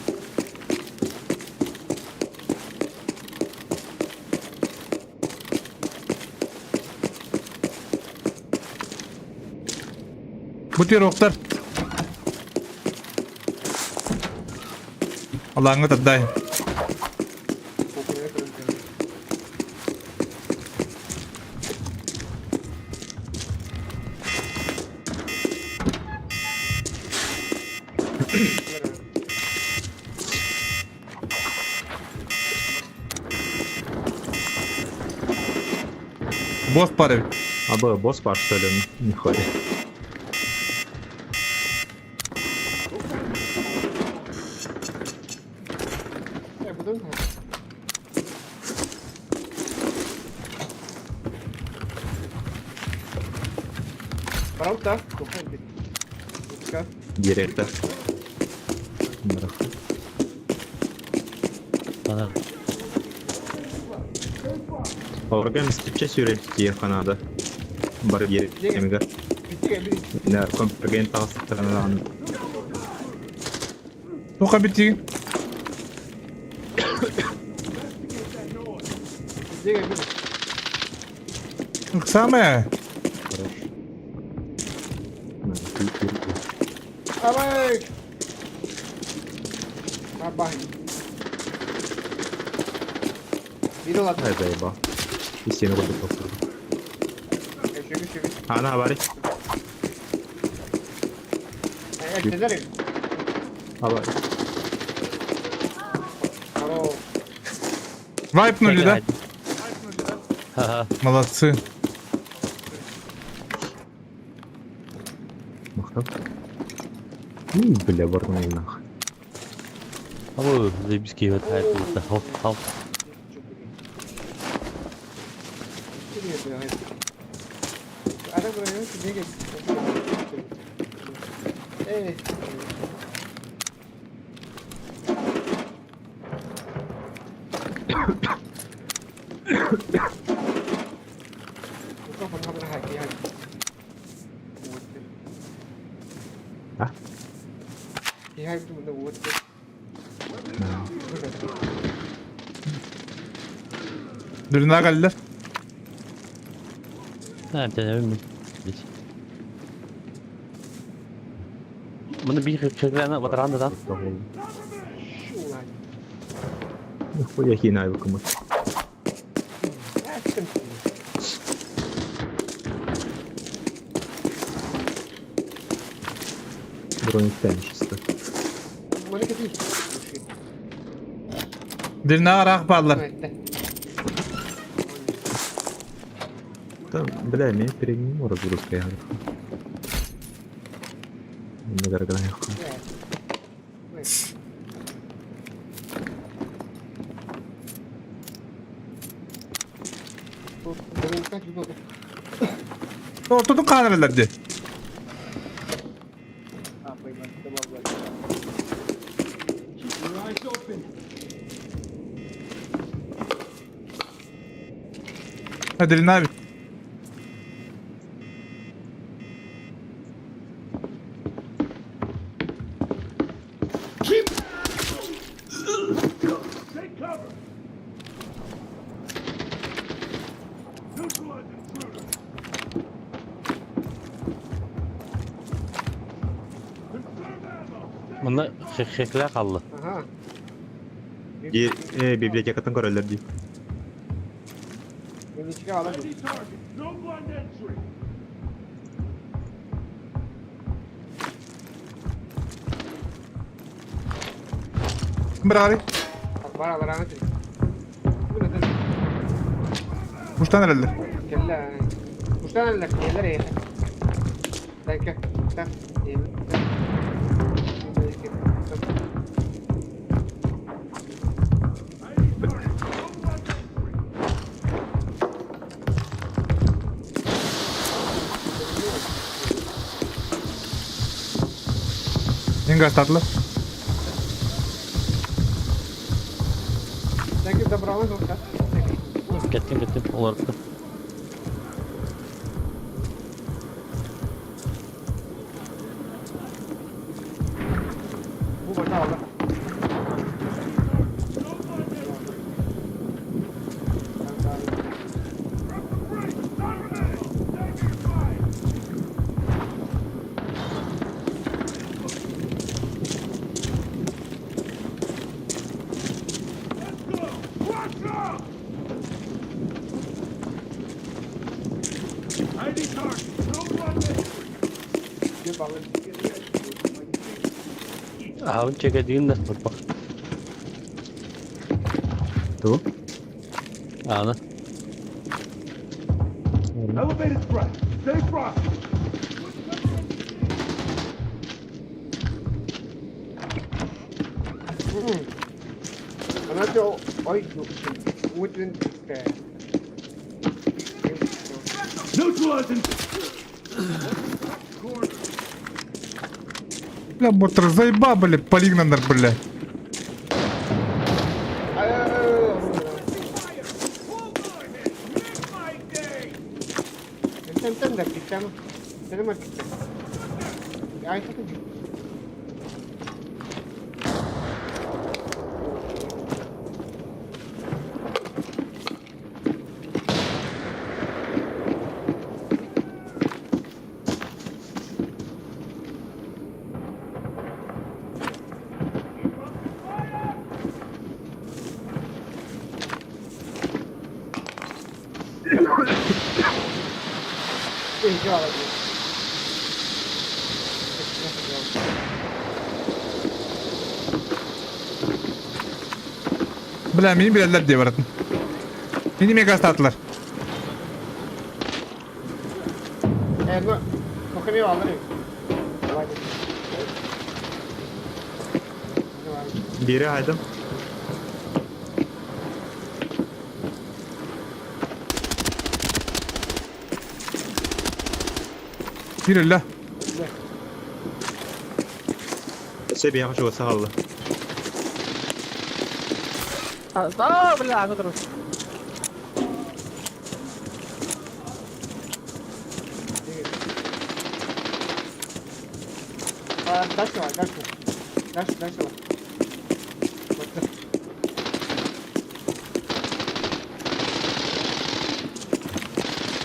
Бу тироктар. Алааҥҥа тардай. Босс пар эбит. А б, босс пар, что ли? Нихуя. Правда? Директор. Оргам стипче сүүрэлтиэ Канада. Бары биэр кэмигэр. Да, компергент таҕыстахтарына Туха битии. Самое. Давай! Бабай. Видел одну? Ай, заебал. И стену курдук тохтор. Ана бari. Абай. Вайпнули, да? Ха-ха. Молодцы. Махтал. Бля, барнул нахуй. Абы, заебись киевет хайп. Хал, хал. А? Дүрүнаа кэллэр. Нэ, Маны биир кыргыана батараан да. Нихуя хинай выкымыт. Броник чисто. Дүрүнаа араах бааллар. Да, бля, меня перед ним разгрузка я. Не дорогая. Ортотун хааларалар дии. Адрина Манна хекле қалды. Библиотекатын көрөлөр дии. Брави. Муштан эрэллэр. Ең гастатылы. Неге добралась вот так? Кеттим кеттим олордум. Бу бата алла. Аһабын чэкэдиин да турбах. Ту? Ааны. Elevated threat. Stay frosty. Она ой, утрен Neutralizing. Бля, ботр, заеба, бля, полигнандар, бля. Тен да кичам. Тен ма кичам. Ай, что ты? Бля, мени билэллэр дии баратын. Мени мега астаатылар. Ну, кухня алыр. Давай. Бири айдым. Биир өллө. Өссө биһиэхэ чугаса хаалла. Аа, бля, аны турар. Дальше, дальше. Дальше, дальше.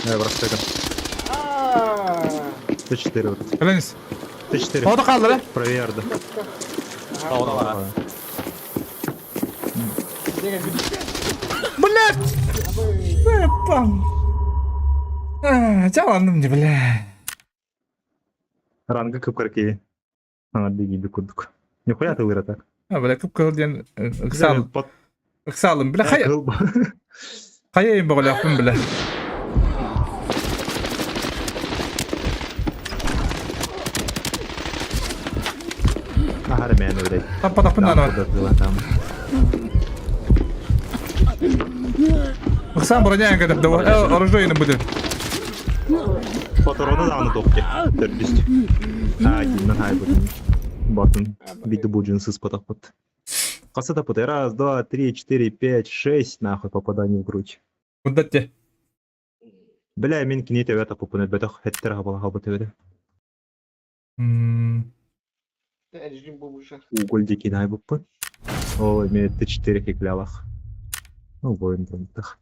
Бырастыгын. Т4 вот. Өлеңіз. Т4. Ода қалды, Правее арда. Ага. Блядь! Бля, Жаландым де, бля. Ранга кып-кыркы. Аңарды gibi курдук. Нихуя ты вырата. А, бля, кып-кыл диэн ыксал. Ыксалым, бля, хая. Хайайым боҕолоохпун, бля. Ахара мен блядь. Таппатахпын даҕаны. Там. Ыксаан броня кэтэр, оружие будет. Патроны даҕаны тохте. Төрдүст. А, кимнен хай бутын. Батын. Биті буджин сыспатахпыт. Хаса тапыт. Раз, два, три, четыре, пять, шесть, нахуй, попадание в грудь. Куда те? Бля, мен кини төбө тапыппын өтбөтөх хеттер хабала хабы төбөдө. Режим бабуша. Уголь дикий найбыппын. О, мен Т4 хеклялах. Ну, воин там тах.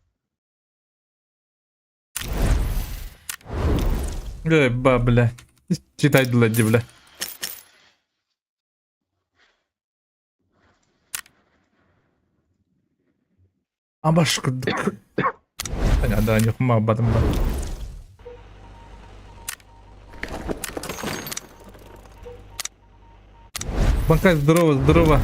Ба, бля. Читай дла, бля. Абаш курдук. Да, нихума бадым ба. Банкай, здорово, здорово.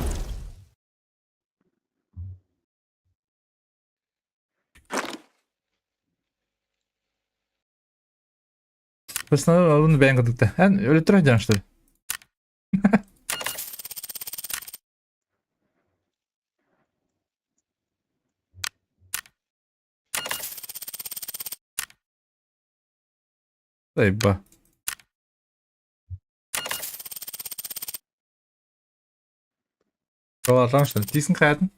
Основном бэйэн курдукта. Эн өлөттөр дьан что ли? Заеба. Там что ли? Тисің хаятын?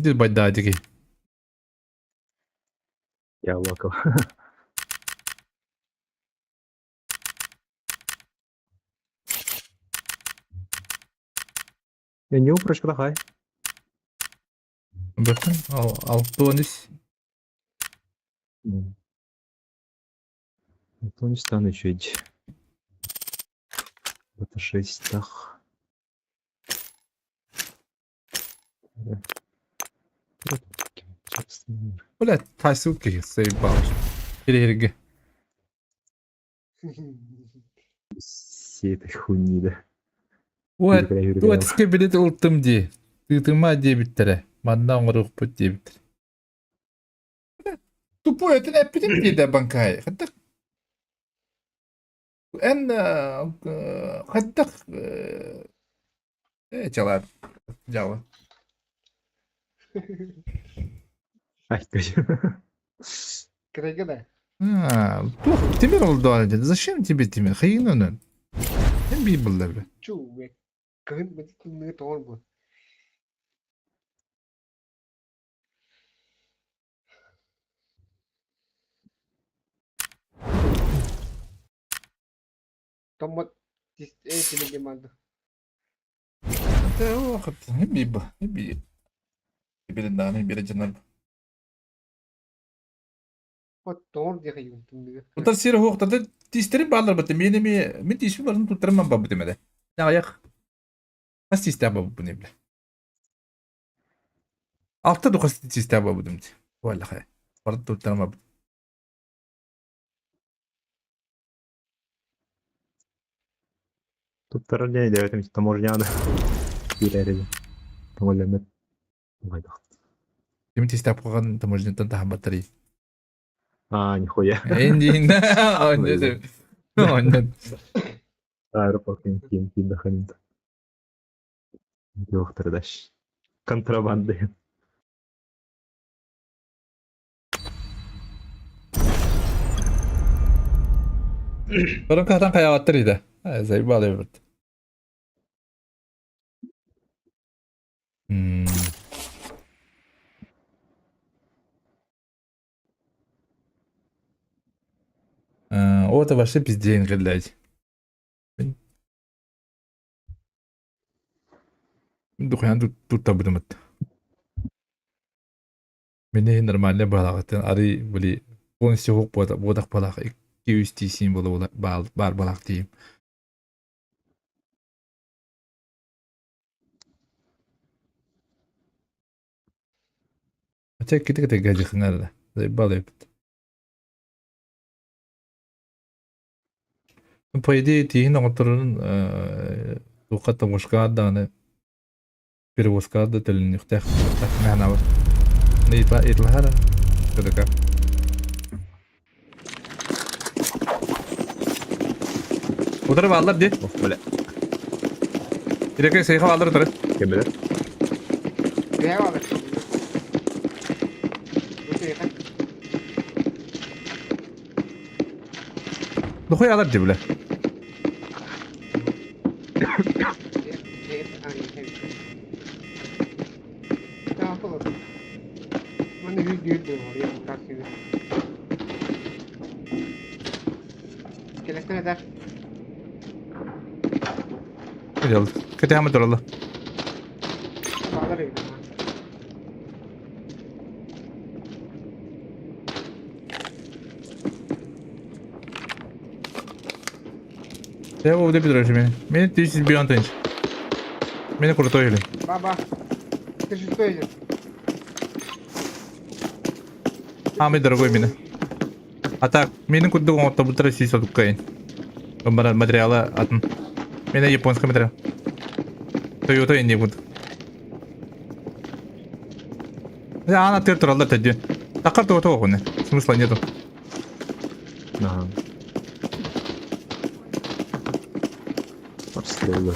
Пиздец байдаадики. Я локал. Я не упрочка хай. Бөккүн алтуонис. Алтуонистан үчүгэй. Это шесть тах. Бля, тайсылки заебал. Перерге. Все этой хуйни, да. Вот, вот билет ылтым дии. Тыытыма диэбиттэрэ. Манна оҥоруохпут диэбиттэр. Тупой этин эппитим диэдэ банкай. Хайдах эн хайдах э чалаар дьаалы. Ай, Кырайга да. А, туох тимир олдоон деді. Зачем тебе тимир? Хайын онон. Ким бии булла бе? Чу, кыһын бытыттынныгы тоҕор бу. Томмот тимир манды. Хим бу. Хим би. Бирин дааны бире жанар. Тоҕор диэхэ юнтунныгы. Утар сире хуохтата тиистери баалар бата миэнэ ми мин тииспи барын туттарыман бабыт эмэлэ. Аяк хас тиистээх бабыппын эбилэ. Алта духас тиистээх бабытым ти. Валлахай. Барын туттарым бабыт. Туттарар диэн идээбэтим таможняны киирээри тоҥоллэммит убайдах. Ким тиистээх буолған таможняттан таһан баттарый. А, нихуя. Эндин. Оннет. Аэропорт ким ким даханит. Дохтар даш. Контрабанды. Баран катан каябаттар иде. Заебал эбит. Это вообще пиздень, блядь. Духуян тут тут табыдымыт. Мені нормально балағытын ары били полностью хук бодақ балақ 200 тисин болу бар балақ дейм. Хотя ките-ките гаджихнар да. Заебал эбит. Ну, по идее, тиһин оҥотторун туохха таможка даҕаны перевозка да төлөнүөхтээх мэхэнабар. Ыйтлаһара КДК. Утары бааллар дии. Ох, бля. Ирэкэ сейха бааллар утары. Кемелер. Бэйэ баалар. Бу сейха. Духуй алар дии бля. Кэтээхэмэ туралла. Я его удобен мени. Мени 1000 тысяч. Мени крутой или. Баба. Ты шестой же. Самый дорогой меня. А так, мени куда он табутра сисо туккайн. Материала атын. Меня японский материал. Toyota инде буд. Я ана тер туралла тэдди. Такар то то гоне. Смысла нету. Ага. Обстрел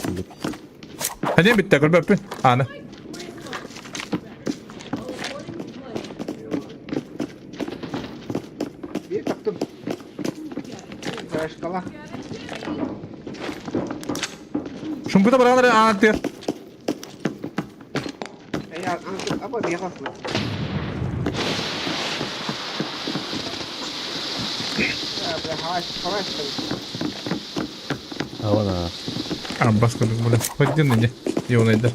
Хане битте көрбөппүн. Ана. Bir таптым. Шкала. Шумпута баралар ана тер. Эй, ана Аба биэҕэ охсубут. Бля, халай, халай Авана. А, бас курдук, бля. Хоть иди. Ёнайда.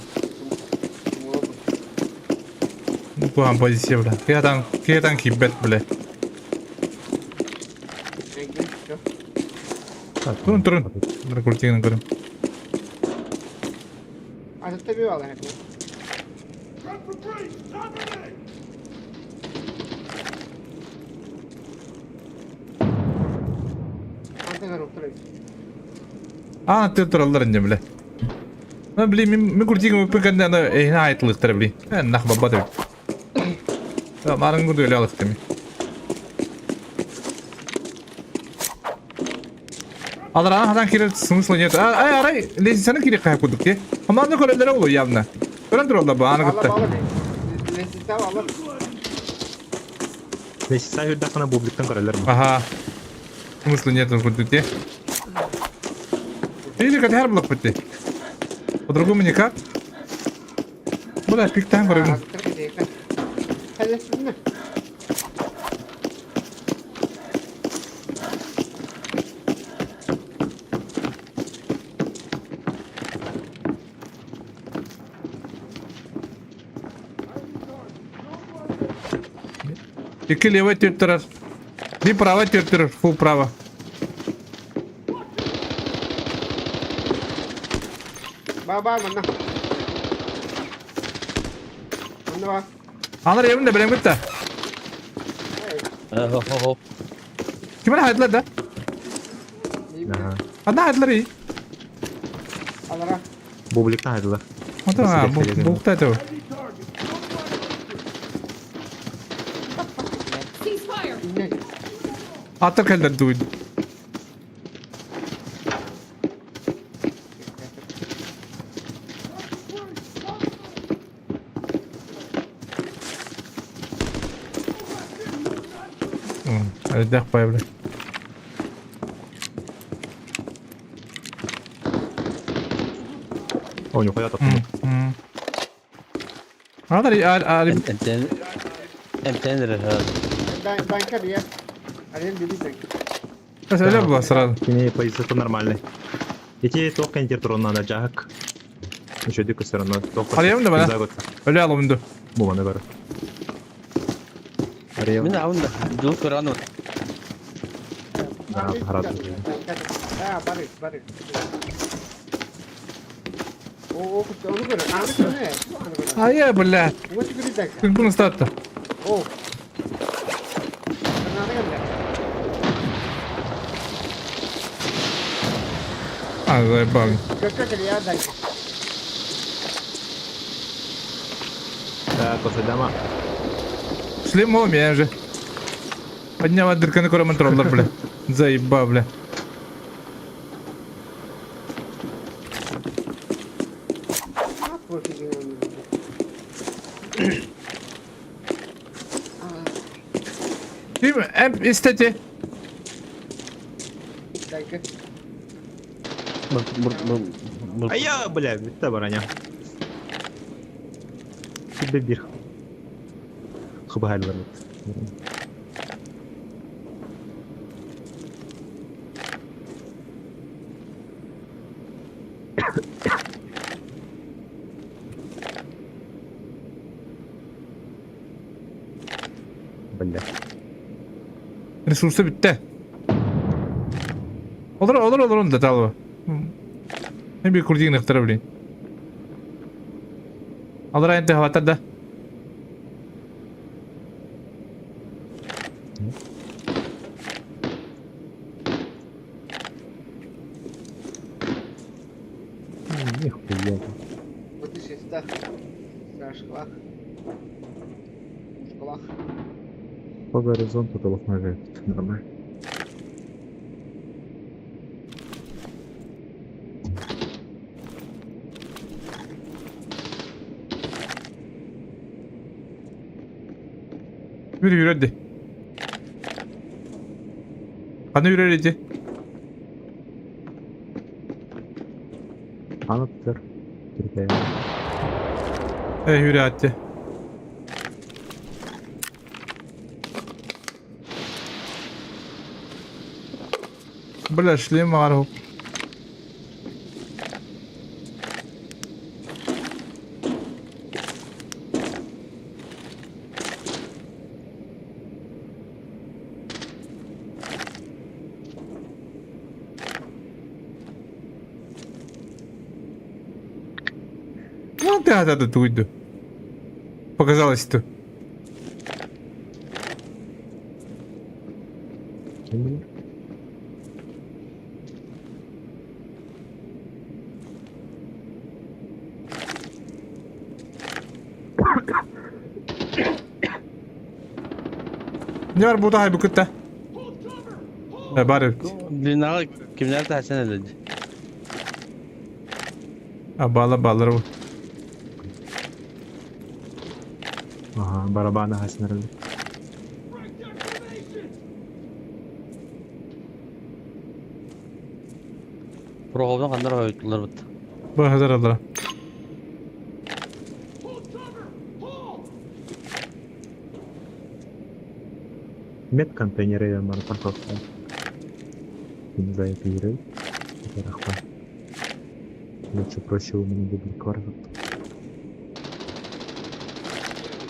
Куһаҕан позиция, бля. Киһи киирбэт, бля. Турун, турун. Рекрутингын көрүм. Атытта bir алар хәтта. Антыгар уктурай. А, ты тураллар инде, бля. Ну, блин, мин крутигым үппүн кэннэ аны эһини аайтылыктара, блин. Э, нах бабба деп. Марын курдук өлө алыктым. Алар хадан кирер смысла нет. Ай, арай, лестницаны кире кайып курдук те. Аманы көрөллөр олу явно. Көрөн тураллар бу аны Алла кытта. бала. Лестница алла. Лестница үрдәхана бубликтан көрөлөр. Ага. Смысла нет курдук те. Или катер блок битти. По-другому никак. Бля, пиктан көрөм. Хәлләсенме? Икки левый түртөрөр. Би право түртөрөр, фу право. Ба ба манна. Манна ба. Алар евин де билем битте. Хоп хоп хоп. Ким хайдылар да? Ага. Ана хайдылар и. Алара. Бубликтан хайдылар. Ата бу бу та Инне. Ата келдер дуйд. Дэх бай бля. О, нихуя таптым. Алар ар Эмтен эмтен Данка бия. Арен биби данка. Öyle bu сразу. Кини позицията нормальный. Эти тоқ интер надо жак. Еще дико все равно. Арыйым да бана. Öyle alımdı. Бу маны бар. Арыйым. Мин аунда. Жул көрән. Да, харат. А, бары, бары. О, о, onu көрө. Аны көрө. Аны көрө. Ая, бля. Вот күрү данка. Күн bunu статты. О. Надо келе. А, заебал. Көккө келе я данка. Да, косадама. Шлем меня же. Подняла дырка на көрөмөн тураллар, бля. Заеба, бля. А, пофиг. Ким эп истети. Данка. Ая, бля, битте бараня. Тебе бир. Хыбайлар. Бля. Ресурсы битте. Olur olur olur onu da talba. Ne bir kurdiğin ıhtara bileyim. Alır aynı havatta da. Нихуя. Вот и шеста. Сашклах. Мушкалах. По горизонту толокнали. Нормально. Yürü yürü hadi. Hadi yürü hadi. Anıttır. Türkiye. Eh yürü hadi. Бля, шлем ару. Ну да, да, да, туйду. Показалось то. Не бар бу бу кытта. Бар эбит. Длинаҕа кимнээх да хасан элэди. А бала балар бу. Ага, барабаны хасан эрэллэр. Проходун ханнар хойтулар бут. Бу хазар алара. Мед контейнеры бар парковка. Не знаю, это герой. Это рахма. Лучше проще у меня будет квартал.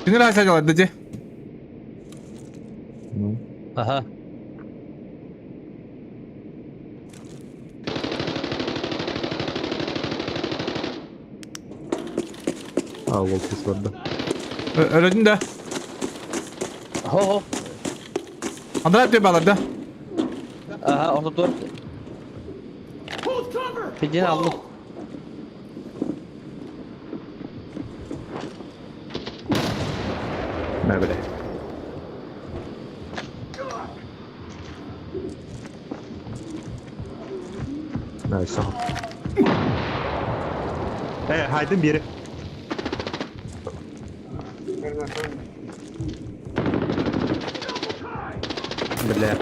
Кинилэр хасан дати. Ну, Аха. а, лол, кислород, да. Өлөдүн да. Хо-хо. Андрей тебе балар да. Аха, ортотугар. Пидин алды. На, бля. Найс. Э, хайдын бери. Бля.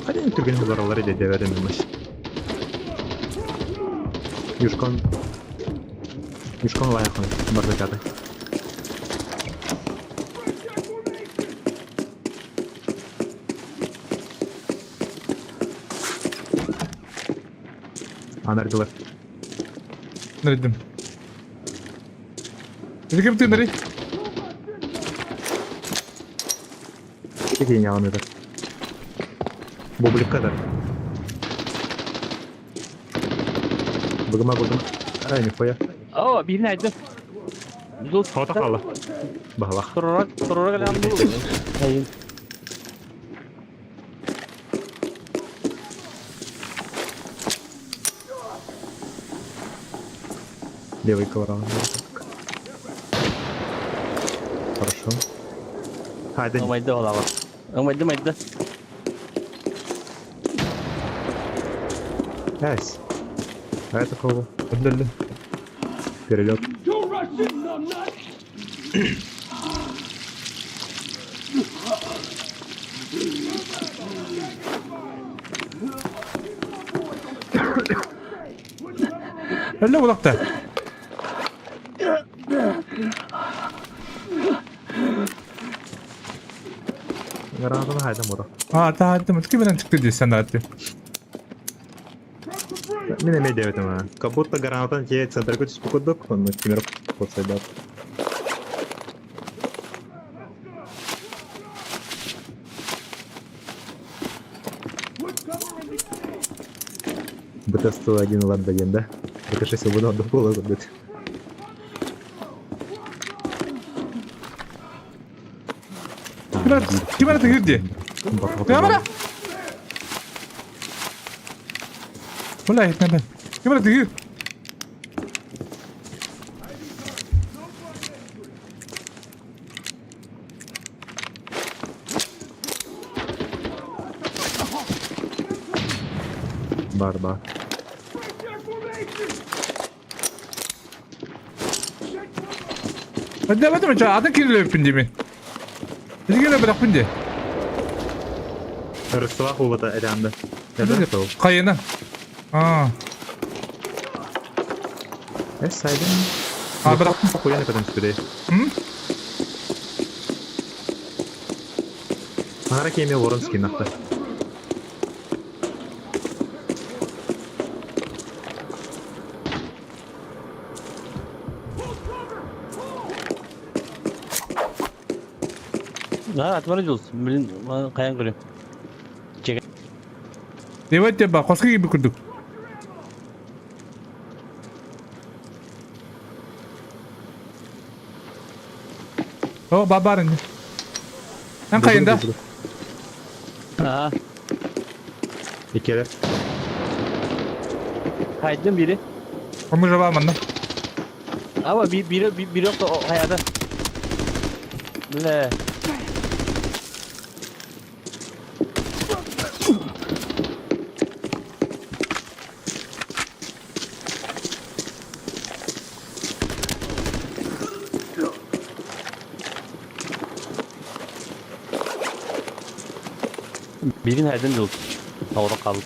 Хайдын түрген олар иде деверем емес. Юшкон. Юшкон лайықын, бардакаты. Анардылар. Нырдым. Ким ты ныры? Текейін алын это. Бублик кадар. Бұгыма бұгым. Ай, нихуя. О, бирин айтты. Тут Хота қалды. Бағалақ. Турурак, турурак эле алды. Айын. Левый коврал. Хорошо. Хайда. Омайды олаба. Омайды майды. Найс. А это кого? Öldürdü. Перелет. Don't rush in, numbnut! Öldü bulakta. Гранатаны хайда мора. А, та hadi Кимden çıktı diye sen de hadi. Мен эме деп этем. Как будто гранатан те центр көтүс кудук, он кимер подсайдат. БТ-101 лад деген, да? БТ-6 буду до пола забыть. Ким это girdi? Камера! Бля, это ben. Ким это girdi? Бар, бар. Hadi hadi mi? Adı kirli öpün mi? Билген бирок бинде. Рысылақ убата әдәмді. Кайына. А. Э, сайдын. А, бирок Хуяны потом сюда. М? Ара кеме орын скин ақта. Да, отвори Дьулус. Блин, хайан көрүм. Давайте ба, қосқа киби курдук. О, бабарын. Эн хайында? Ага. Иккere. Хайдым бири. Омужа бар манна. Ама бири бири хайада. Бля. Бирин хайдын жыл. Аура қалып.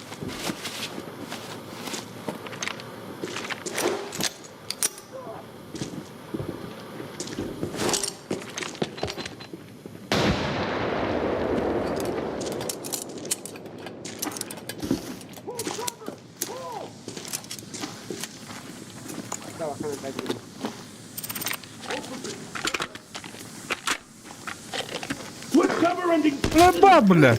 Бля, бля.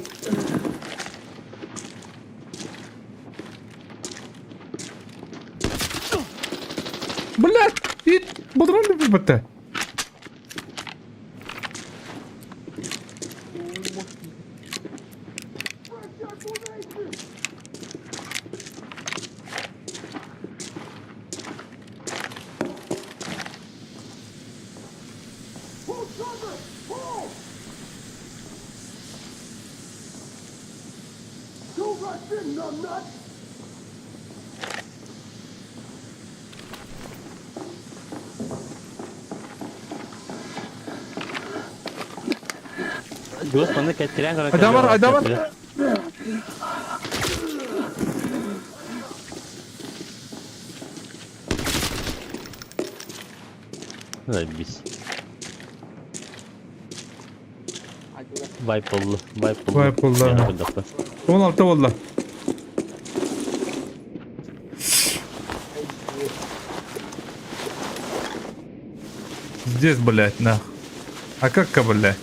Бля, и бодрон бітті. Don't rush in, numbnut! Дьулус манна кэтtirэн көрөн Адам бар, адам бар. Biz. Wipe oldu. Wipe oldu. Wipe oldu, ha. 16 oldu. Здесь, блядь, нах. А как, блядь?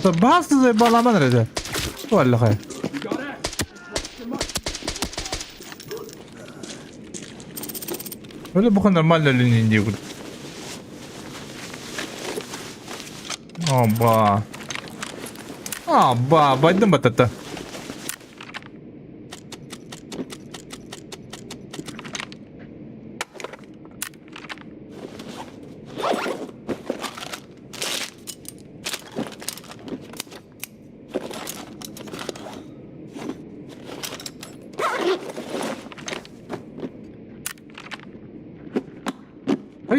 Basta, basta заебала nerede? Vallahi. Öyle bu kadar normal diye. Оба. Оба, байдым батата.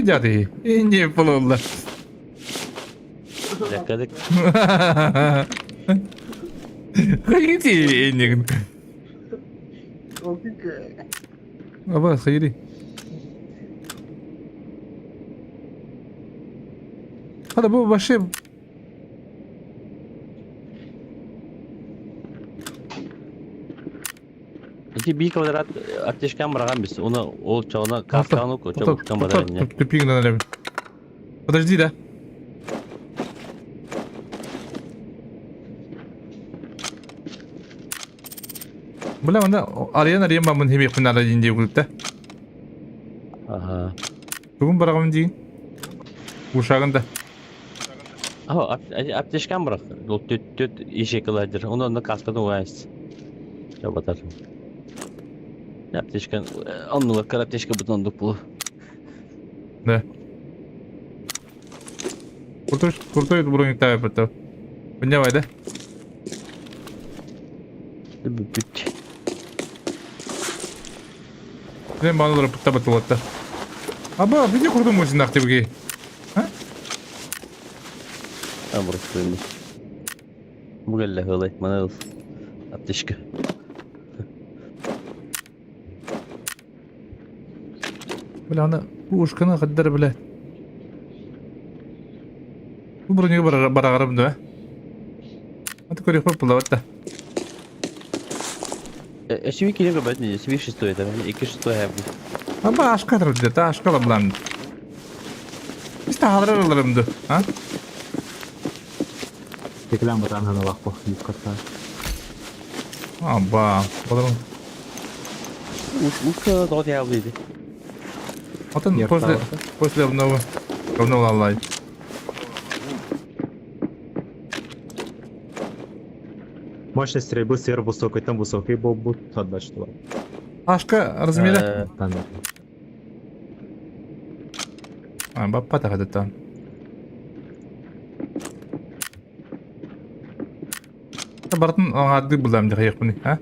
Haydi İnce yapılırlar. Yakaladık. Haydi ince. Aba hayri. Hadi bu başı İki bir kvadrat ateşken bırakan biz. Onu o çağına kaskağını oku. Çok uçkan badar Подожди, да. Бля, онда арыйан арыйан бамын хемек ара дейін деп күлді. Ага. Бүгін барағым дейін. Ушағында. Ага, аптечкан бырақ. Ол төт төт ешек ладер. Оны онда каскадан оғайсыз. Жабатар. Аптечкан, оннулар кар аптечка бұтын ондық бұл. Да. Крутой, крутой броник тавы бітті. Бұнявай, да? Бүт. Мен бағаналар пытта бітті Аба, видео құрдым өзін ақтөбеге. А? Бұрыс Бұл әлі ғылай, мана Аптечка. Бля, аны пушканы хаддар, бля. Бу броньга барагарым да. Аты көрүөхпүт булабат да. SUV киһи көрбөт не, SUV шестой это, икки шестой хэбби. Аба ашка тұрды, та ашка лаблан. Biz tahalar alırımdı, ha? Текилен батан ханалах бу юкката. Аба, балам. Ушка тоҕо тиһэбил диди. Отон после после обновы. Говно лалай. Мощность стрельбы сверхвысокой, там высокий был 124. Ашка размера. Там. А, баппа тахадыттан. Бартын аңарды булам дихайыкпын, а?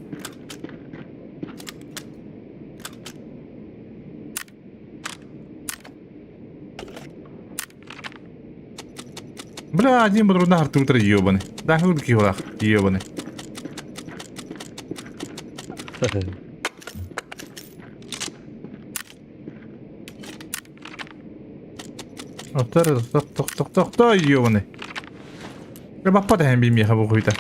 Бля, один буду на артутер ебаный. Да, хуй килах, ебаный. Оттар, ток ток ток ток ток ебаный. Баппа да хем бимия хабу хуйта.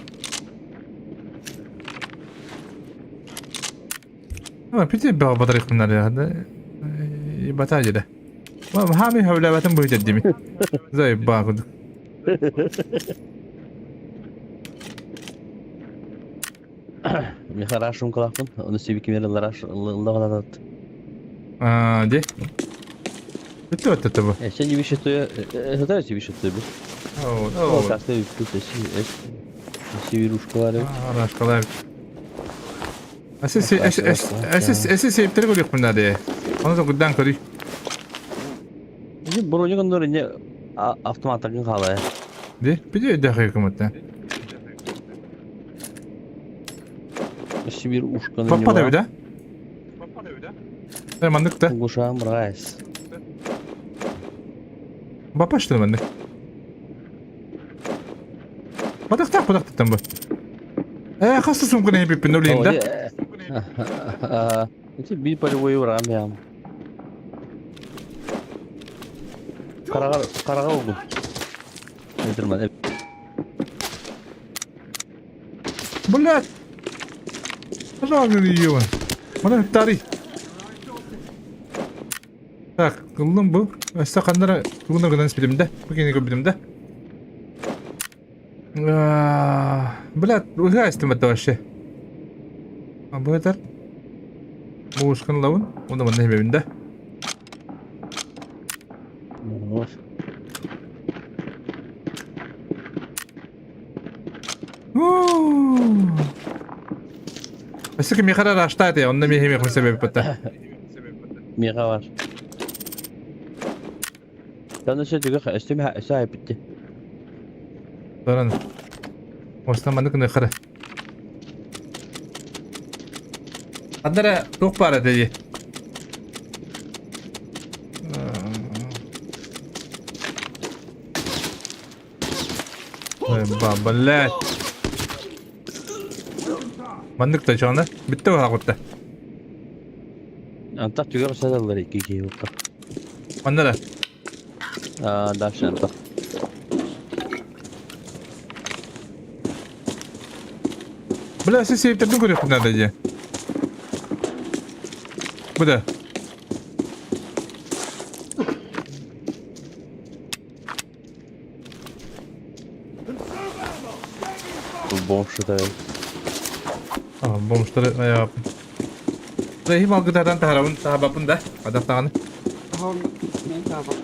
А, пити бага батарейкамнар я. Ебата жеде. Хами хавлабатын бу дими. Зай багуд. Миха рашум калахпын, оны себи кимер лараш ллаганат. А, де? Битте өттө бу. Эсен жиби шестой, это сиби шестой бу. О, О, о. касты тут эси эси рушкалары. Арашкалар. Аси аси аси септер көрүк мында де. Оны да гудан көрүй. Броня кондор не автоматтагын калай. Де? Биде дәхи көмөттө. Эси бир ушканы. Папа да бida. Э, мандык да. Гушам райс. Бапа что мандык. Падак так, падак там бу. Э, хаста сумканы хепип нолин да. Эти бир полевой урам ям. Карага карага oldu. Nedirman. Блядь. Пожалуйста, ее. Мана тари. Так, кылдым бу. Өстө кандара тугуна гынан билим да. Бу кени билим да. Блядь, угайстым это вообще. А бу это? Бу ушкан лавын. Онда мана хебебин да. Вот. Өстө мехара раштаты, онда мехеме себеп бата. Мига бар. Таны сөтүгө өстүм өсө битти. Даран. Остан маны күнө хара. Андара тух бара деди. Ой, ба, блядь. Мандык та чоны. Битте ба гутта. Антак түгө садалар ики ки юкта. Мандара. А, дальше антак. Бля, сен сейфтердин көрөк надо же. Бу да. Бомж да. А, бомжтары аяп. Да, хим алгыдардан тарабын табапын да. Адаптаганы. Мен табак.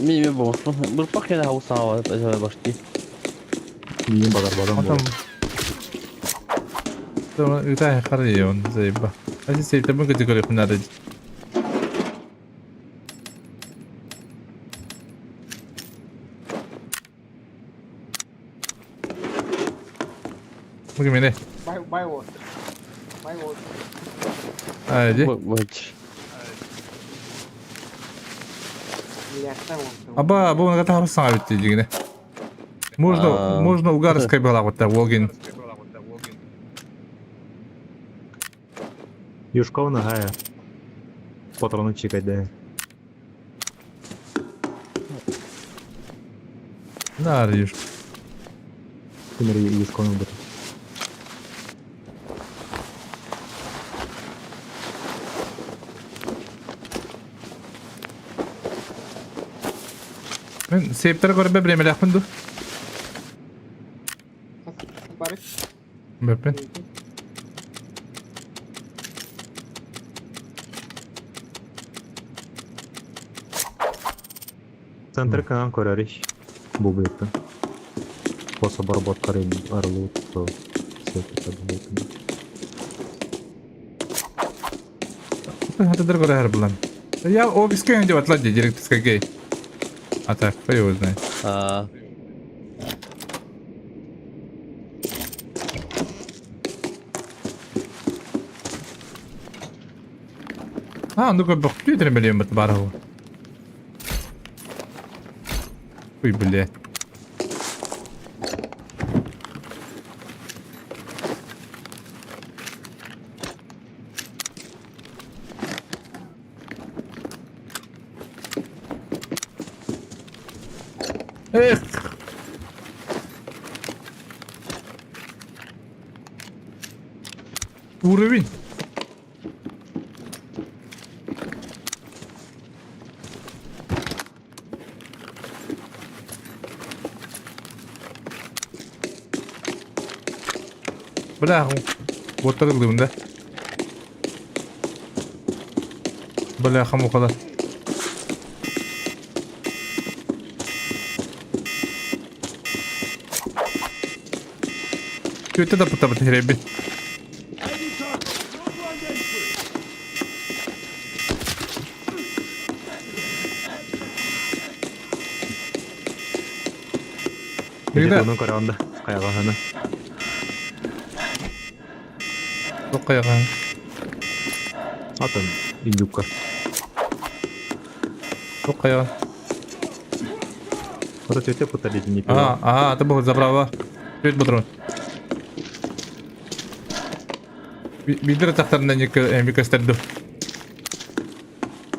Ми ми бомж. Бир пак яна хауса башты. Мин багар барам. Атам. Үтә харый он заеба. Аси сейфтердин көтө көрөк надо. Бу кимне? Бай бай вот. Бай вот. Айди. Вот. Миллиардтар вот. Аба, бу ны табысың битти дигене. Можно, можно угарской была вот так, Волгин. Юшков нагая. Патроны чекайда. Нарыш. Кимер есть конун бут. Мен сейптер көрбө биремелэхпин ду. Бары. Бэппин. Центр канал көрөрүш. Бу быттын. После обработкары арылуу то Хатыдыр көрөр булан. Я офиске деп атлар директорская гей. А так, кто его знает. А, А, ну-ка, бахтю билем бит бар ол. Ой, бля. Эх! Уровень. Бля, вот так да? Бля, хамухала. Kötü de pıta pıta bir. Когда? Onun караанда кайгахана. Тоқайға. Атын индюкка. Тоқайға. Ата төтө пыта дедин не А, а, это был забрала. Привет, патрон. Бидер тақтарында микостарды.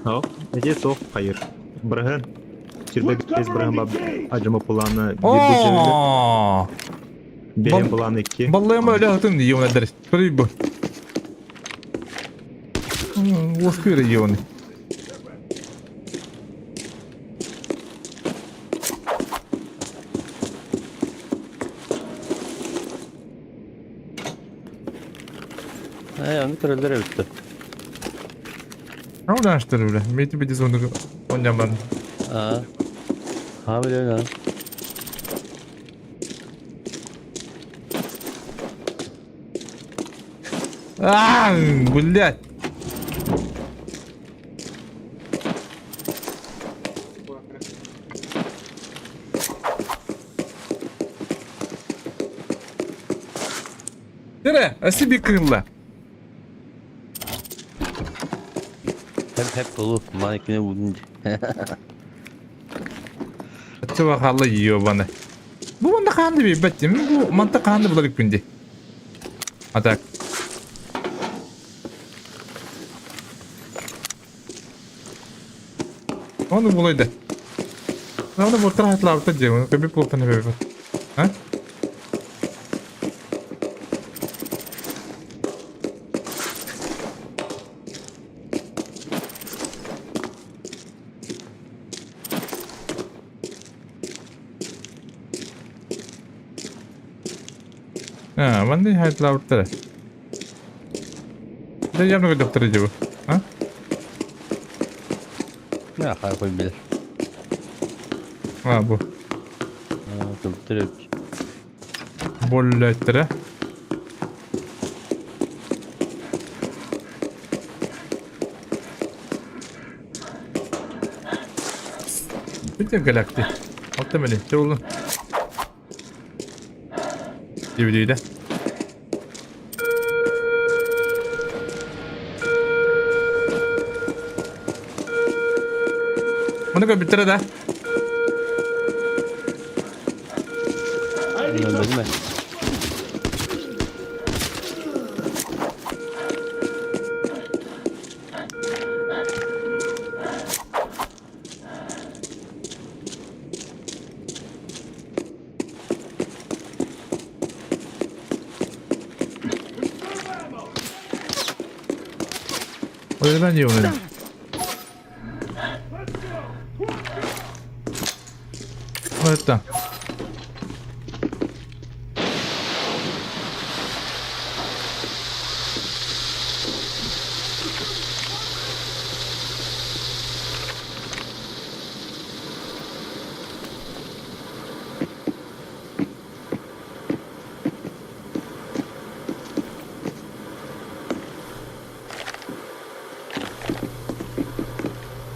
О, эти сох хайыр. Брахан. Чирбек без брахан баб ажыма пуланы О! бир пуланы ики. Баллайма öyle hatın diye ona deriz. Tabii bu. Оскыр регионы. Э, onu көрөлдөр өттү. Правда, что ли, бля? Мен тебе дизайн он бар. А. Ha biliyorum ha. А, блядь. Дере, а себе крыло. Hep hep dolu. Manekine vurdun. Чува халы ебаны. Бу манда канды би беттим. Бу манта канды булар күнде. А так. Оны булайды. Оны бортар хатлабыта же, оны көбүп болтаны бебе. А? А, ванды хатлабыта. Да я много доктора жебу. А? Ne hayır bilir. А, бу. Көптөр өттү. Боллеттері. Бүтін галакти. Алты міне, жолы. DVD-де. Мұны көп біттірі да. Bilme. Öyle diyorum. Это.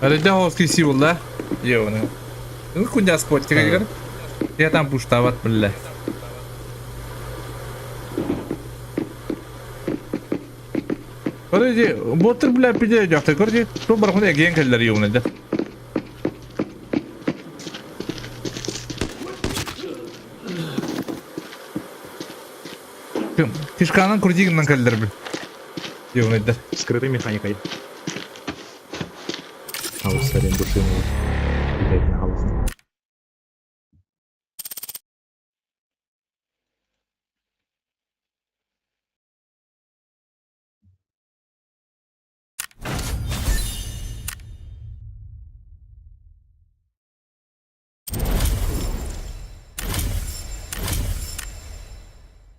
Арыйда хоос киси булла. Йоны. Ну куня спорт тигер. Я там пуштават бля. Короче, ботыр бля пиде жакты. Короче, ту бархун эгиен келлер йоны да. Кишканын курдигинен келлер бил. Йоны да. Скрытой механикой. Хаус аренду шину. Блядь, на хаус.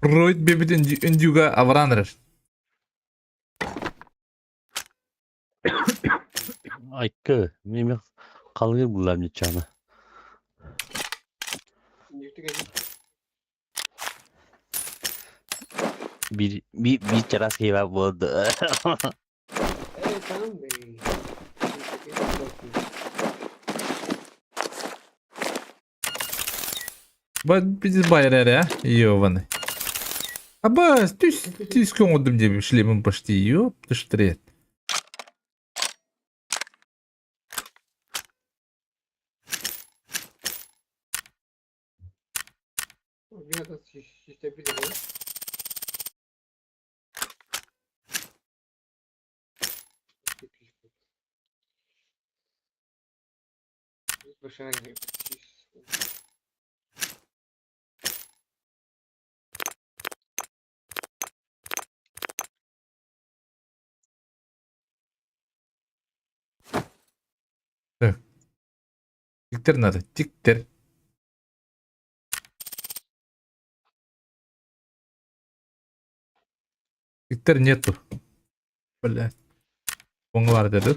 Ройд бебит индюга авранрыр. Айкы, мен қалғыр бұлар нечаны. Bir, bir, bir чарас кейба болды. Эй, там, эй. Биз байрар, а? Ёбаный. Аба, түс, түс көңілдім деп шлемім почти. Ёп, ты штрет. Тиктер надо, тиктер. Тиктер нету. Бля. Оңлар деді.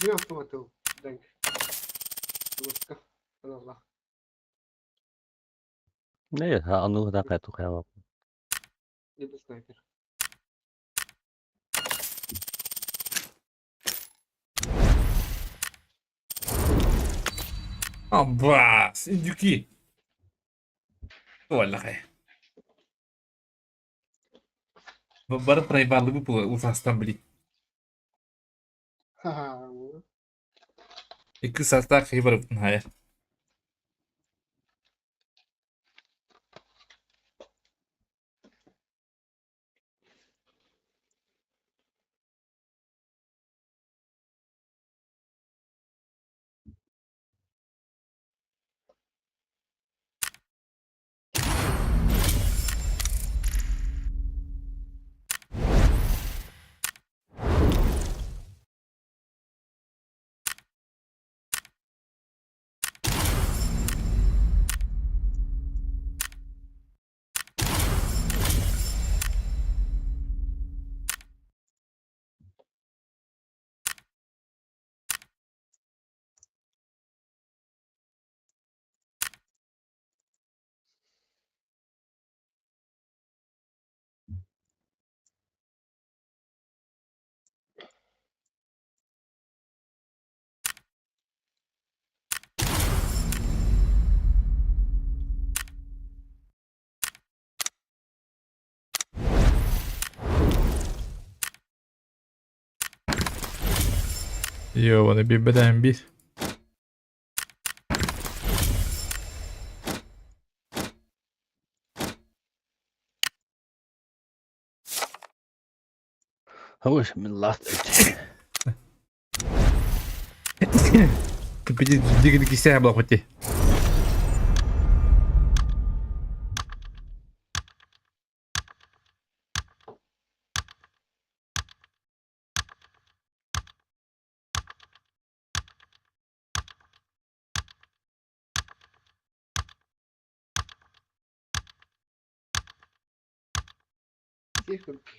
Күн автоматы дәнк. Жестко. Аналла. Не, аны да кайту каяба. Либо снайпер. Аббас, индюки. Валлахай. Бары проебалы выпало ужасно, блин. Ха-ха. Екі состав хибар хайыр. Йобаны bir beden bir. Hoş, min last. Дигини кисэ блохоти. Сейф көбүкки.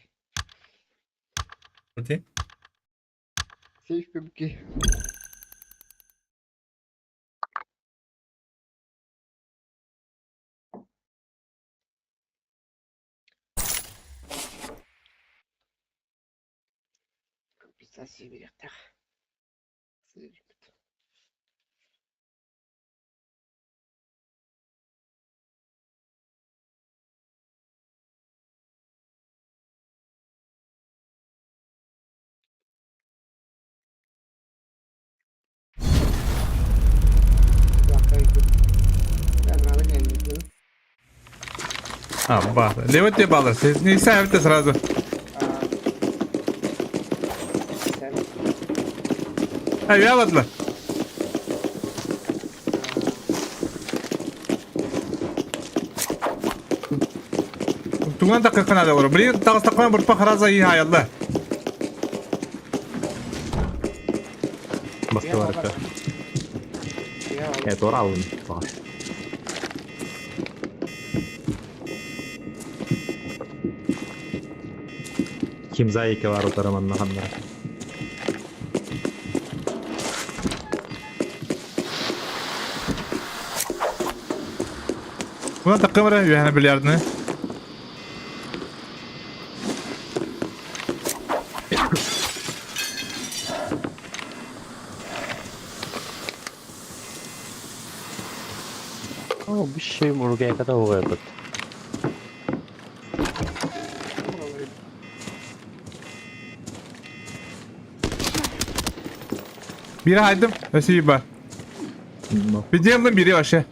Окей. Сейф көбүкки. Компенсация бириэхтээх. Сыырбыт. А, ба. Левый тебе баллар. Не ставь сразу. А, я ладно. Туган такка надо олор. Блин, тагыстаккан бурпа хараза и хаялла. Бастыларга. Это оралын. Кимза эки бар утараманна ханнара. Buna takım var yani bilyardını. О, bir мургай ката оҕойбут. Biri haydım. Спасибо. Bir diyelim biri вообще.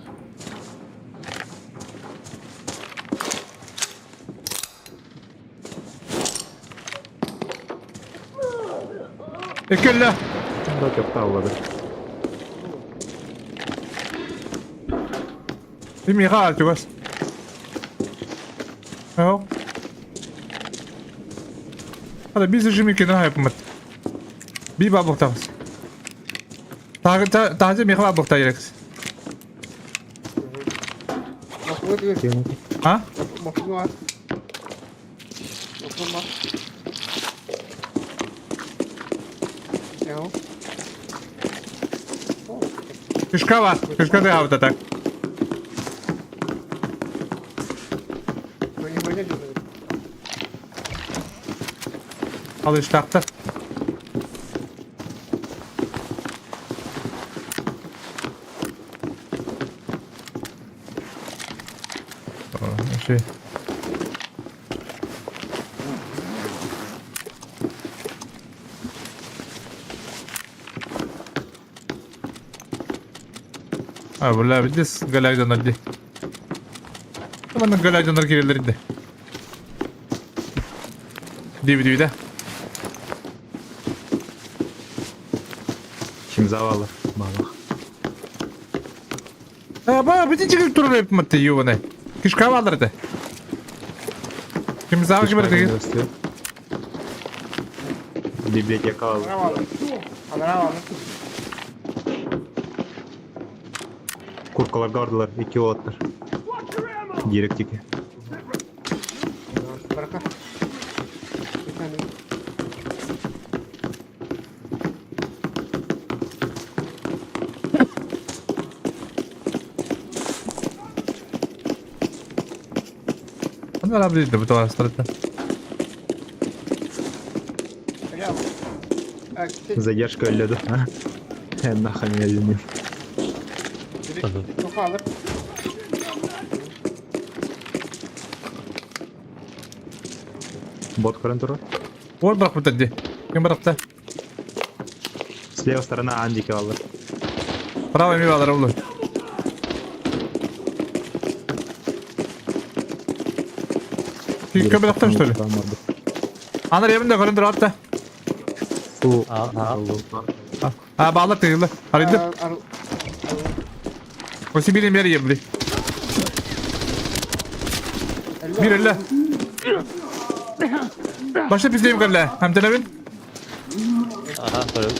Экелле. Да, капталлады. Миха, чугас. Ау. Hadi biz rejimi kenara yapmadı. Bir babuk tavız. Daha daha Miha babuk da gerek. Ha? Кишка var. Кишка da havda так. Alıştaqtır. Şey. Ha bunlar bir de galakcanlar di. Tamam galakcanlar girerlerinde. Dibi dibi de. Kim zavallı. Baba. Ha bak bütün çıkıp durur hep madde yiyor bana. Kışka vardır Kim zavallı gibi de. Библиотека алды. Куркаларга бардылар, эки олаттар. Директики. Onlar abi de bu tarafta. Задержка өллөдү. Нахрен я не. Бот көрөн турар. Ол бірақ бітті. Кім бірақта? Слева сторона Андики алды. Право ми алар олар. Кім бірақта что ли? Анар емінде көрін тұр атта. Су. А, А, бағалар тегілді. Арайды. Осы биир эмиэ ебли. Биир өллө. Баша пиздейм кэллэ. Хамтанабын. Ага, көрөм.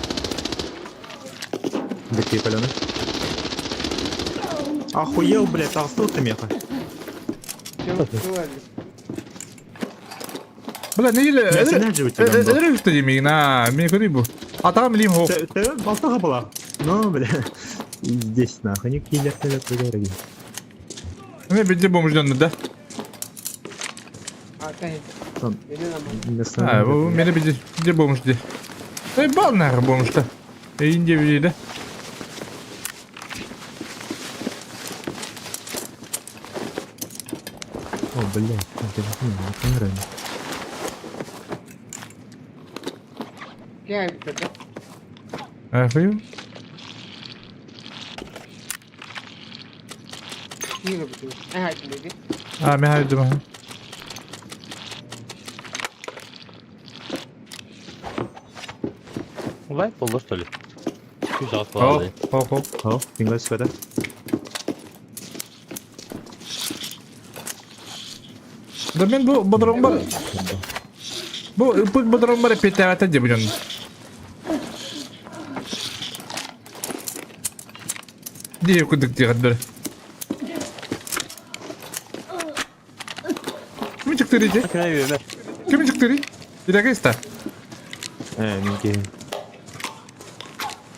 Битти палены. Охуел, блядь, толстый ты меха. Бля, не или... Я синерджи у тебя был. Это что демиг на, мне куди бу. А там лим хо. Ты болтага была. Ну, бля. Здесь нахуй, не киллер, киллер, киллер. Мен бенде бомжден да. А, бу мени бенде где бомж де. Эй, бал нахуй бомж-то. Эй, инде били да. О, блядь, это не камера. Ахуй. А, мен хайдым. Вайп болду что ли? Күз ағыз О, болады. о, о. О, Инглиш сюда. Да мен бу бодром бар. Бу путь бодром бар петавата деп жон. Дие кудык дигәндер. Ким чыкты диде? Кіре берме. Ким чыкты ди? Дирәгә иста. Минки.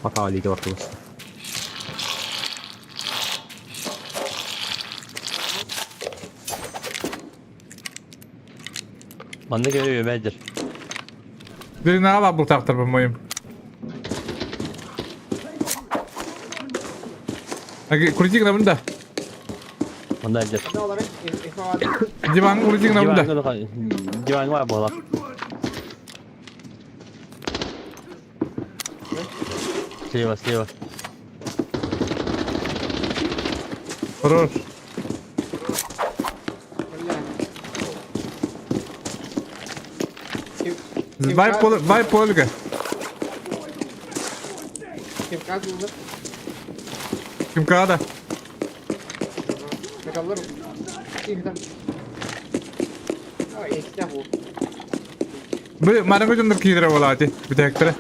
Пока лига вартылыс. Манны кіре бермедір. Дирина ала бу тактыр по-моему. Аги крутик на бunda. Мында әдір. Диван крутик на бunda. Диван бар бола. Слева, слева. Хорош. Вай пол, вай полга. Ким када? Бу мана көтөндөр кийдире болаати. Бүтәктер.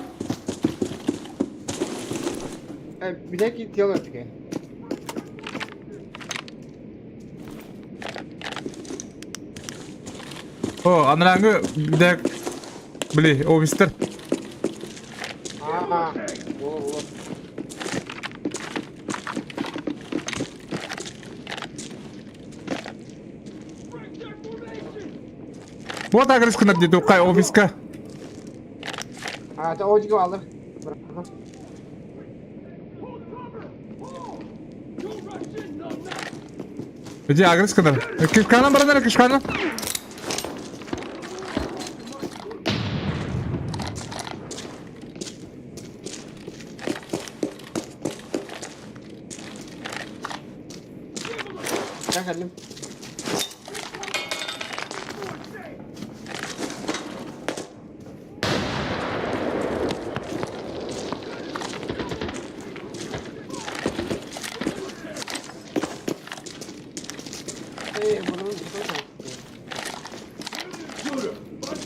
О, анараңы бүтәк. Били, офистер. Вот агрес кынар деди укай офиска. Иди агрес кынар. Кишкана баранар, кишкана.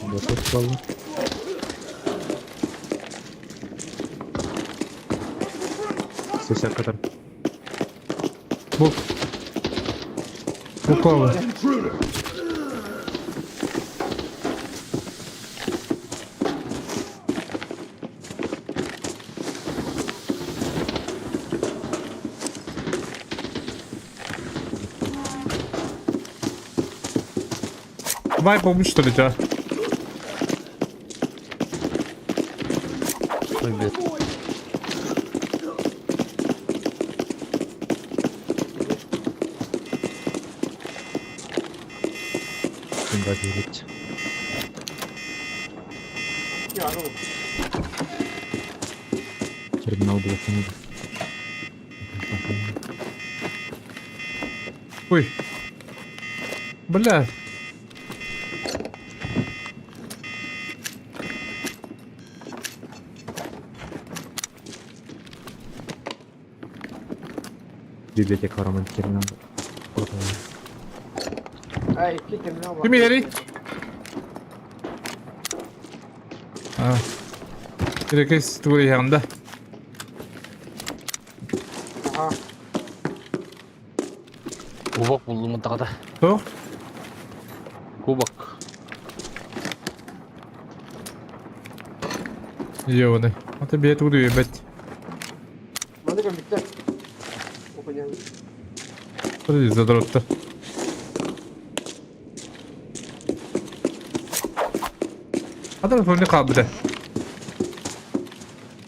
Вот тут было. Сусяк, который. Бу. Букова. Давай помощь, что ли, тебя? Ой, блядь. Инга Терминал блокнул. Ой. Бля. Библиотека романтирна. А, икки терминал бар. Ким иһэрий? А. Ирекес тугу иһэҕин да? Аха. Кубок булдум тағада. Туох? Кубок. Ёбаный. Ата бэйэ тугу да үөйбэт. Маны көрбүттэр. Окунян. Подожди, задротта. Ата фоны хаалбыта.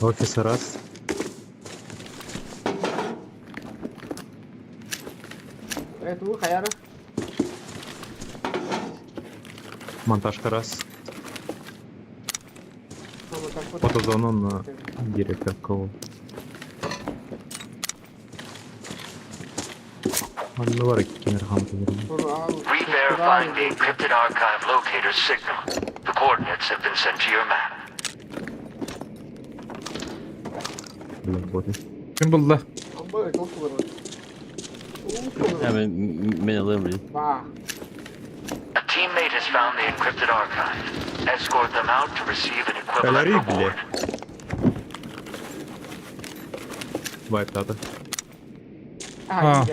Офис раз. Э, тугу хаяра? Монтажка раз. Фотозону на директор кого. Онно кемер Re-verifying the encrypted archive locator signal. The coordinates have been sent to your map. Ким булла? Hemen men alırım dedim. A teammate has found the encrypted archive. Escort them out to receive an equivalent Элари, reward. Вайптата. А.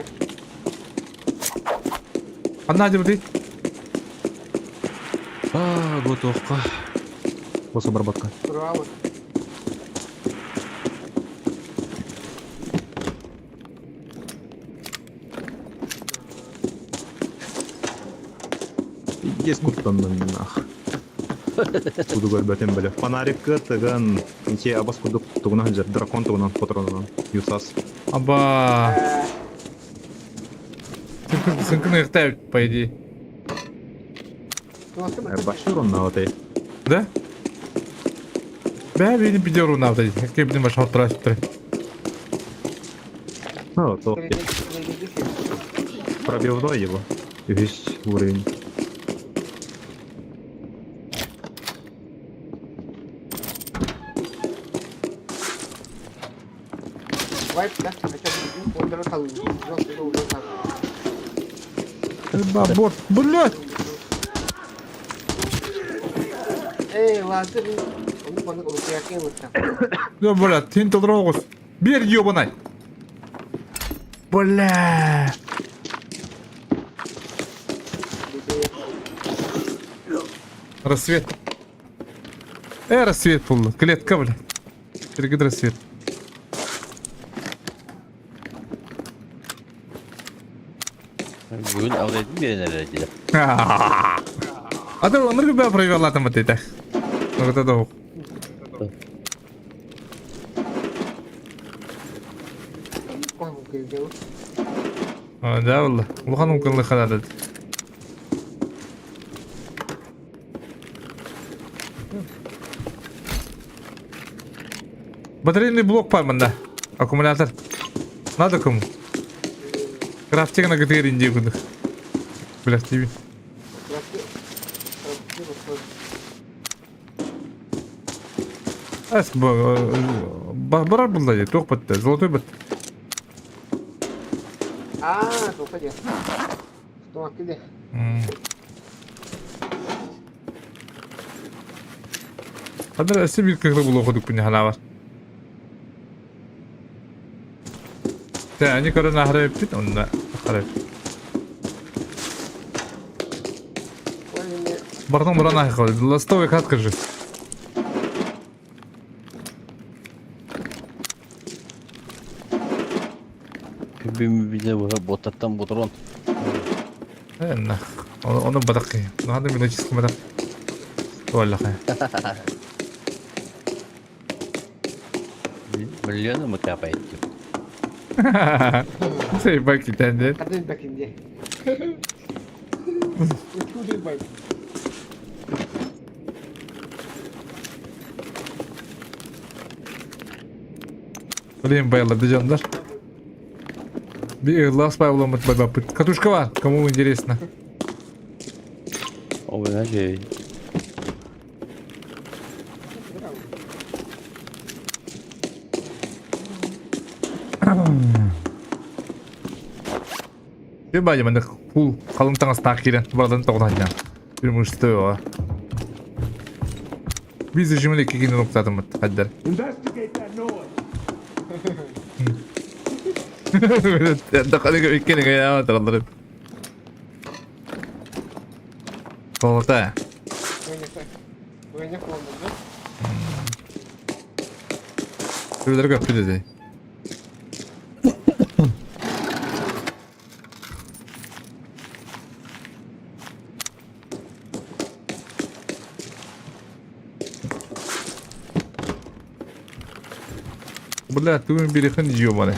Ханна дебити? А, готовка. Гособработка. Пиздец куттанным нах. Буду көрбөтүм бөлө. Фонарикка тыгын ити абас курдук тугунан жер дракон тугунан патронунан юсас. Аба. Сынкын ыйыктай, по идее. Башыр онна отай. Да? Бә бени бидер унавда. Кебдин баш халтырашып Ну, то пробивной его. Весь уровень. Бабор, блядь! Эй, ладно, он Да, блядь, тин толрогус. Бер ёбаный. Бля. Рассвет. Рассвет был. Клетка, блядь. Перегид рассвет. Бүгүн avlaydım bir nerede. А то он рыбе провела там вот это. Ну вот это. А, да, والله. Улахан укынлы ханады. Батарейный блок бар мында. Аккумулятор. Надо кому? Крафтинг на ГТР индию кудых. Бля, тебе. Эс, барар булда же, тоқ бітті, золотой бітті. А, тоқта де. Стомак де. Хадыр өсі бір кіғлі бұл оқыдық күні хана бар. Те, они көрін ахыры өппіт, онда ахыры. Бартон бұран ахы қалды, ластовый катка же. Bir bu botattan botron. Нах. Оны бадақ. Нахады мен чисто бадақ. Туаллаха. Миллионы мы капает. Сей баки тенде. Хадын бакинде. Блин, байларды жандар. Bir Last Bible бай Катушка бар, кому интересно. О, знаете. Ты бади маннык кул халыҥ таҥастаах киирэн барытын тоҕутан Преимущество. Biz rejimini iki gün noktadım kadar. Investigate that noise. دخلك يمكنك يا تغضرب. Золотая. Броня холодно, да? Şuraları köprü dedi. Бля, ты берехин ебаный.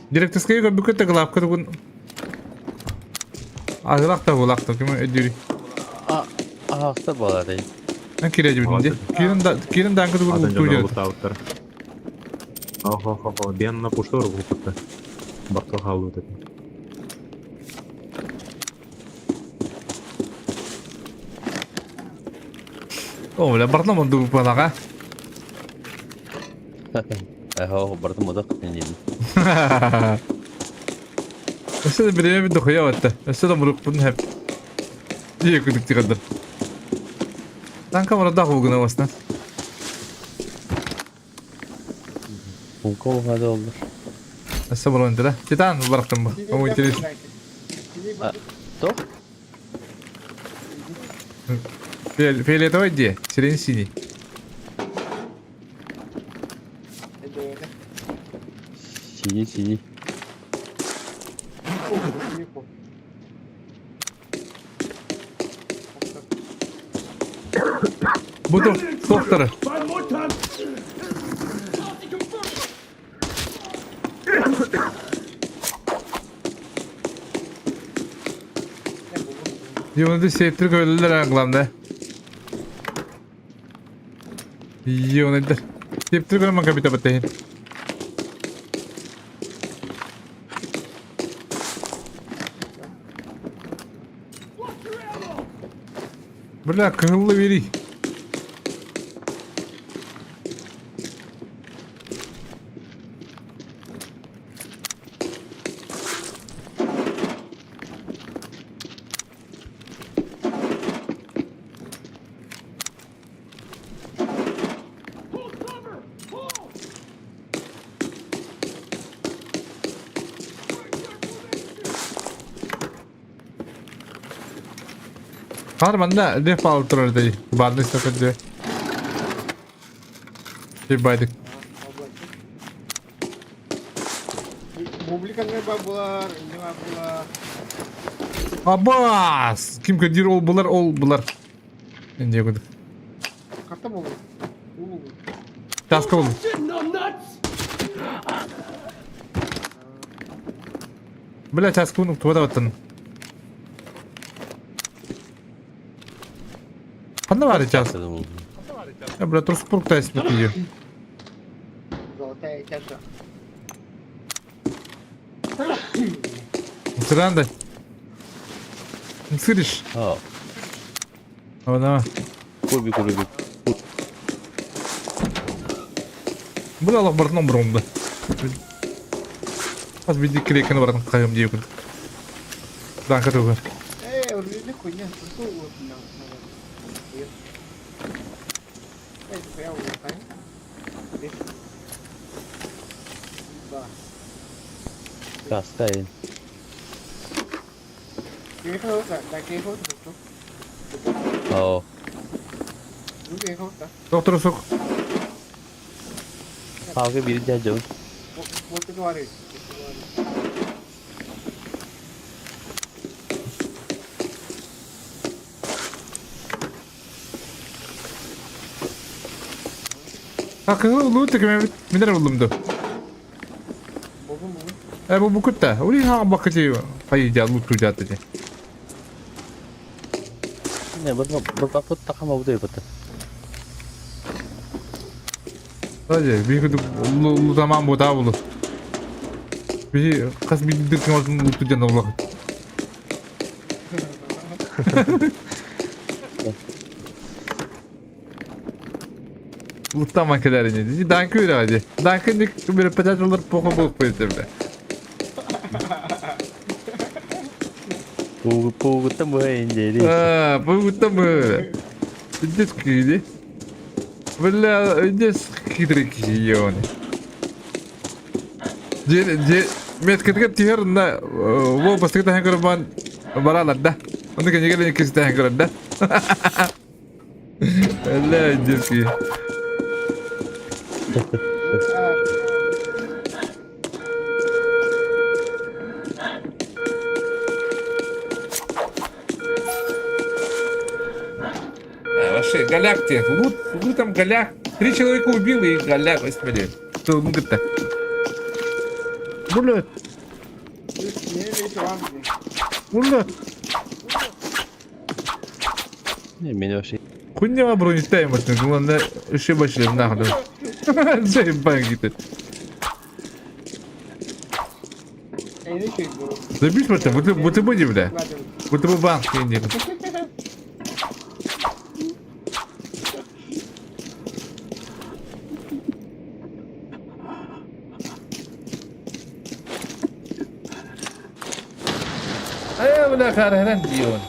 Директорская бүкөтө главка тугун Азылак та булак та ким өдүрү. Аһаахтар буолатай. Ан кире дибитин ди. Кирин да кирин данкы тугун Атын уктуу дьоно дьон. улутаабыттар. Хо-хо-хо, биэн пуштор угуппутта. Бакка хаалбыт этим. О, бля, бартна монду палага. Эһо бартым модак диэн. Өссө да бириэмэ дохуя батта. Өссө да мурукпун хэп. Дие күдүк тигадыр. Танка мурада хугуна басна. Пунка хада олду. Өссө бурун да. Титан барактым бу. О, интересно. То? Фиолетовый где? Сирень синий. Синий, синий. Буду доктора. Find more time. Юнды септир көлөлөр аңламда. Юнды. Септир көлө мака бите баттайын. Бля, кыңыллы бери. Pull cover. Pull. Хар манна лев палып турар дей. Барны стаканды. Ебайдык. Бублика не бабулар, не бабула. Абас! Ким көдір ол бұлар, ол бұлар. Енді көдік. Карта болу. Улу. Таска болды. Shit, numbnuts. Бля, таска бұны туада баттын. Қанда бар час? Бля, Трусбург та есімді күйі. Золотая чаша. Сырандай. Сырыш. А, Ана. курби курби. Бля, Аллах бартын бұрынды. Аз биди керекені барын қайым дей күн. Данка тугар. Э, урли хуйня, что вот на. Эй, я улетаю. Да. Каскайын. Оо. Доктор сук. Хаалга биир дьадьабын. Хакы лут кеме минер булдум. Э бу букутта. Ули ха бакыти хайда лут тужаты. Не, бір бапыт тақама бұдай бата. Hadi bir kutu лутаман бу та булу. Би кас би диркен олтун луту жана булак. Луттаан кэлэр ини. Ди Данка үрэҕэ ди. Данка ник биреппэтэ олор похо буолуп бля. Пуугуттан быһа индиэри. А, пуугуттан быһа. Индес киһи. Бля, индес хитрый киһи ебаный. Дьэ, дьэ, меткэтигэр түһэр онно уол бастакы таһан көрөн баран бараалар да. Онно кэннигэр иккис таһан көрөр да. Бля, индес киһи. Вообще, голяк тебе. Лут, лутом голяк. Три человека убил и голяк, господи. Тылын кытта. Блядь. Блядь. Мин вообще Хуйня бронетаем от главное, еще больше нахуй. Заебал какие-то. Забить вот это, вот и будем, бля. Вот и банк не Э, бля, харахран дион.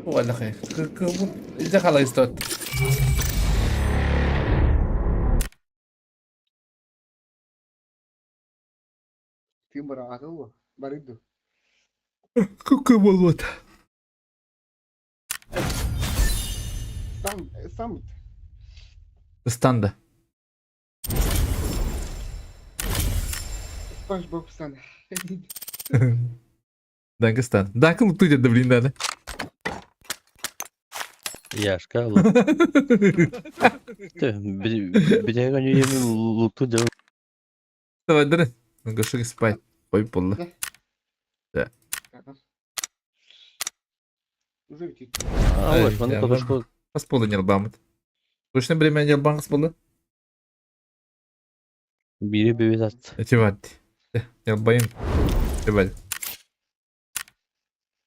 Уолла хэ. Иде халайстот. Какой болот. Станда. Дагестан. Дакыл тудя да блин да. Яшка лут. Битэ коню луту дьон. Давай, дыры. Гоши спать. Ой, полла. Да. А, вот, маны тодошко. Хас буолла ньалбаамыт. Точно время ньалбаан хас буолла? Бири бибит ат. Эти ват. Ньалбайым. Эбэт.